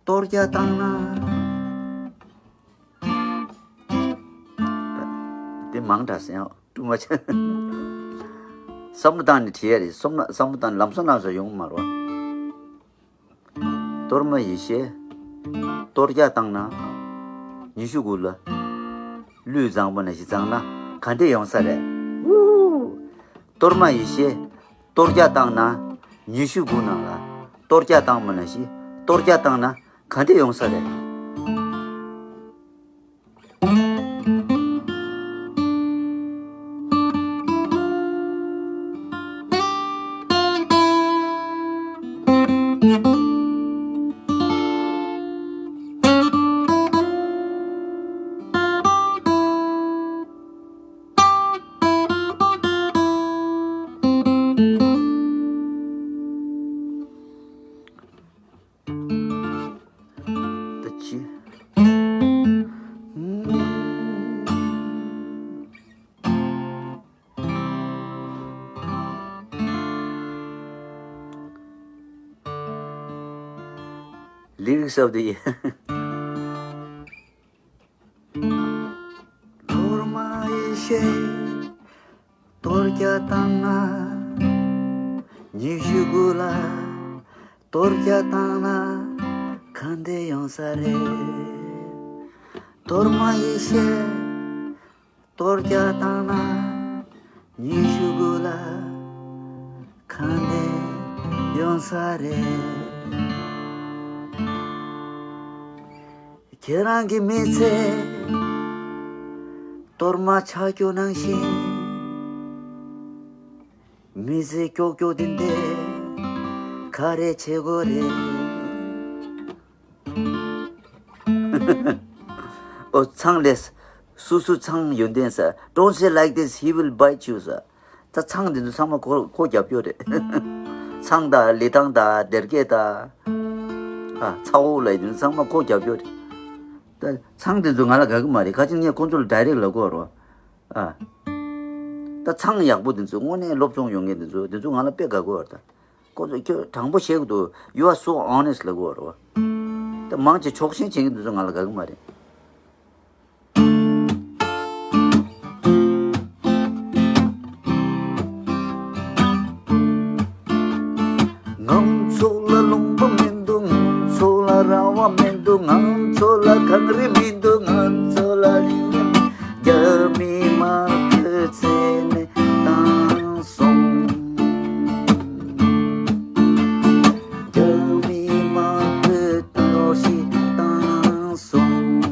གཏོར་རྒྱག་བཏང་ན། དེ་མང་དྲགས་ཟེར་ཡང་དཀྲུག་མ་བྱེད། བསམ་བློ་བཏང་ནས་བྲིས་ཡ་རེད། བསམ་བློ་བསམ་བློ་བཏང་ནས་ལམ་སང་ལམ་སང་ཡོང་གི་མ་རེད་བ། གཏོར་མ་ཡེ་ཤེས་གཏོར་རྒྱག་བཏང་ན། ཉི་ཤུ་དགུ་ལ་ལུས་བཟང་པོ་ནང་བཞིན་བཟང་ན་ག་འདྲས་ཡོང་ས་རེད། གཏོར་མ་ཡེ་ཤེས་གཏོར་རྒྱག་བཏང་ན། ཉི་ཤུ་དགུ་ནང་ལ་གཏོར་རྒྱག་བཏང་བ་ནང་བཞིན་གཏོར་རྒྱག་བཏང་ན་ག་འདྲས་ཡོང་ས་རེད། ད་ཅི། Lyrics of the year. གཏོར་མ་ཡེ་ཤེས་གཏོར་རྒྱག་བཏང་ན། ཉི་ཤུ་དགུ་ལ་གཏོར་རྒྱག་བཏང་ན་ག་འདྲ་ཡོང་ས་རེད། གཏོར་མ་ཡེ་ཤེས་གཏོར་རྒྱག་བཏང་ན་ཉི་ཤུ་དགུ་ལ་ག་འདྲ་ཡོང་ས་རེད། ཁྱེད་རང་གི་མི་ཚེ་གཏོར་མ་ཆག་རྒྱུ་ནང་བཞིན། མི་ཚེ་ཀྱོག་ཀྱོག་འདི་འདྲ་ག་རེ་བྱེད་དགོས་རེད། ཨོ་ཚང་ལས། སུ་སུ་ཚང་ཡོན་ཏན་ཟེར། Don't say like this, he will bite you ཟེར། ད་ཚང་འདི་ཚོ་ཚང་མ་ཁོ་ཁོ་རྒྱབ་སྐྱོར་རེད། ཚང་དང་ལི་ཐང་དང་སྡེར་ཀས་དང་། ཨ་ཚ་བོ་ལ་ཡིན་ཚང་མ་ཁོ་རྒྱབ་སྐྱོར་རེད། ད་ཚང་འདི་ཚོ་ང་ལ་དགའ་གི་མ་རེད། ཁ་ཅིག་ངས་ཁོ་ཚོ་ལ་ཌའི་རེག་ལབ་དགོས་རེད། ཨ། ད་ཚང་ཡག་པོ་འདི་ཚོ་དངོས་གནས་སློབ་སྦྱོང་ཡོད་མཁན་འདི་ཚོ་འདི་ཚོ་ང་ལ་དཔེ་དགའ་གི་ཡོད་རེད་ད། ཁོ་ཚོ་ཁྱོད་དྲང་པོ་བཤད་གི་འདུག You are so honest ལབ་གི་ཡོད་རེད་བ། ད་མང་ཆེ་ཕྱོགས་ཞེན་བྱེད་མཁན་འདི་ཚོ་ང་ལ་དགའ་གི་མ་རེད། ང་ཚོ་ལ་ལུང་པ་མི་འདུག་ང་ཚོ་ལ་ར་བ་མི་འདུག་ང་ཚོ་ལ་གངས་རི་མི་འདུག་ང་ཚོ་ལ་རི་རྒྱ་མི་དམར་པོའི་བཙན་ནས་བཏང་སོང་། རྒྱ་མི་དམར་པོའི་གཏོར་བཤིག་བཏང་སོང་།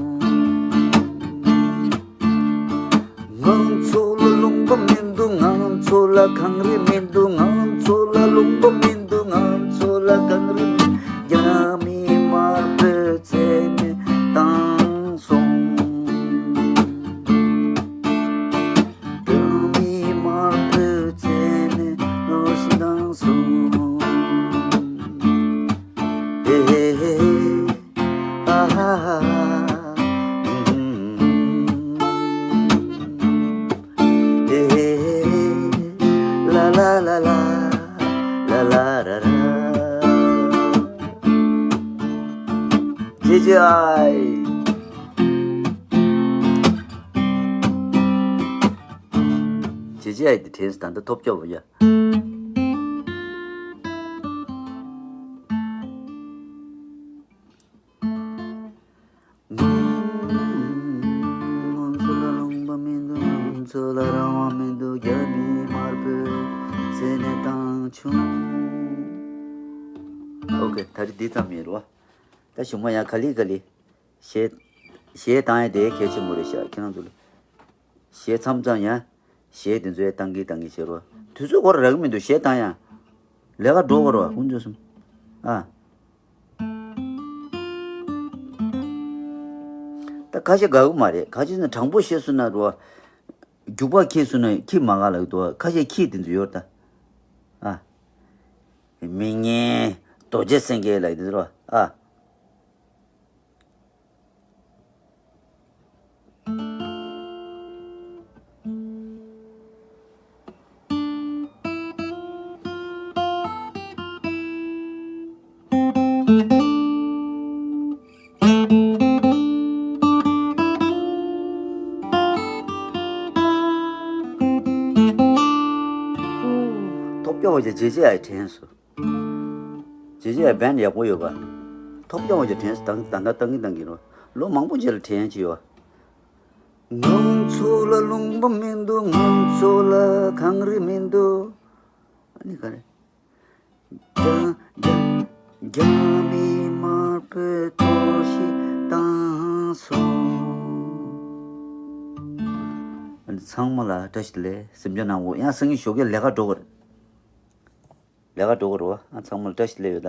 ང་ཚོ་ལ་ལུང་པ་མི་འདུག་ང་ཚོ་ལ་གངས་རི་མི་འདུག་ང་ཚོ་ལ་ལུང་པ་མི་འདུག་ང་ཚོ་ལ་གངས་རི་མི་འདུག་རྒྱ་མི་དམར་པོའི་བཙན་ནས་བཏང་སོང་། རྒྱ་མི་དམར་པོའི་བཙན་ནས་གཏོར་བཤིག་བཏང་སོང་། ཧེ་ཧེ་ཧེ། ཨ་ཧ་ཧ། ཧེ་ཧེ་ཧེ། ལ་ལ་ལ་ལ། ལ་ལ་ར་ར། ཇེ་ཇེ་ཨའི། ཇེ་ཇེ་ཨའི་དེ་དྲན་སོང་། ད་ལྟ་ཐོབ་སྐྱོ་བོ་ཡ། ང་ཚོ་ལ་ལུང་པ་མི་འདུག་ང་ཚོ་ལ་རང་དབང་མི་འདུག་རྒྱ་མི་དམར་པོའི་བཙན་ནས་བཏང་བྱུང་། ཨོ་ཁེ། ད་རེས་འདི་ཙམ་ཡིན་རོ། ད་གཞུག་མ་ཡང་ག་ལེ་ག་ལེ། གཞས། གཞས་བཏང་ཡ་དེ་གལ་ཆེན་པོ་རེད་ཤག་ཁྱེད་རང་ཚོ་ལ། གཞས་མཚམས་མཚམས་ཡང་། གཞས་དེ་ཚོ་ཡང་བཏང་གི་བཏང་གི་བྱེད་རོགས། དུས་ཚོད་ཁོ་རང་རག་གི་མི་འདུག་གཞས་བཏང་ཡ། ལས་ཀ་འགྲོ་དགོས་རོགས་ཀུན་སྤྱོད་གསུམ། ཨ། ད་ཁ་ཤས་དགའ་གི་མ་རེད། ཁ་ཤས་ནི་དྲང་པོ་བཤད་སོང་ན་རོ། རྒྱུག་པ་ཁྱེར་སོང་ན་ཁྱི་མ་ག་ལ་འདུག་ཁ་ཤས་ཁྱི་དེ་ཚོ་ཡོད་ད། ཨ། མི་ངན། རྡོ་རྗེ་སེང་གེ་ལ་དེ་ཚོ་རོ། ཨ། ཐོབ་སྐྱོ་བ་ཅིག་ཇེ་ཇེ་ཨའི་དྲན་སོང་། ཇེ་ཇེ་ཨའི་བན་ཡག་པོ་ཡོད་པ། ཐོབ་སྐྱོ་བ་ཅིག་དྲན་སོང་། ད་ད་ད་གིན་ད་གིན་རོ། ལོ་མང་པོ་རྗེས་ལ་དྲན་ཡ་ཅིག་ཡོད། ང་ཚོ་ལ་ལུང་པ་མི་འདུག་ང་ཚོ་ལ་གངས་རི་མི་འདུག་ཨ་ནི་ག་རེ། རྒྱ་རྒྱ་རྒྱ་མི་དམར་པོས་གཏོར་བཤིག་བཏང་སོང་། ཨ་ནི་ཚང་མ་ལ་བཀྲ་ཤིས་བདེ་ལེགས། གཟིམ་འཇག་གནང་དགོས། ཡང་སང་ཉིན་ཞོགས་ཀས་ལས་ཀ་འགྲོ་དགོས་རེད། ལས་ཀ་འགྲོ་དགོས་རེད་བ། ཨ་ཚང་མ་ལ་བཀྲ་ཤིས་བདེ་ལེགས་ཡོད་ད།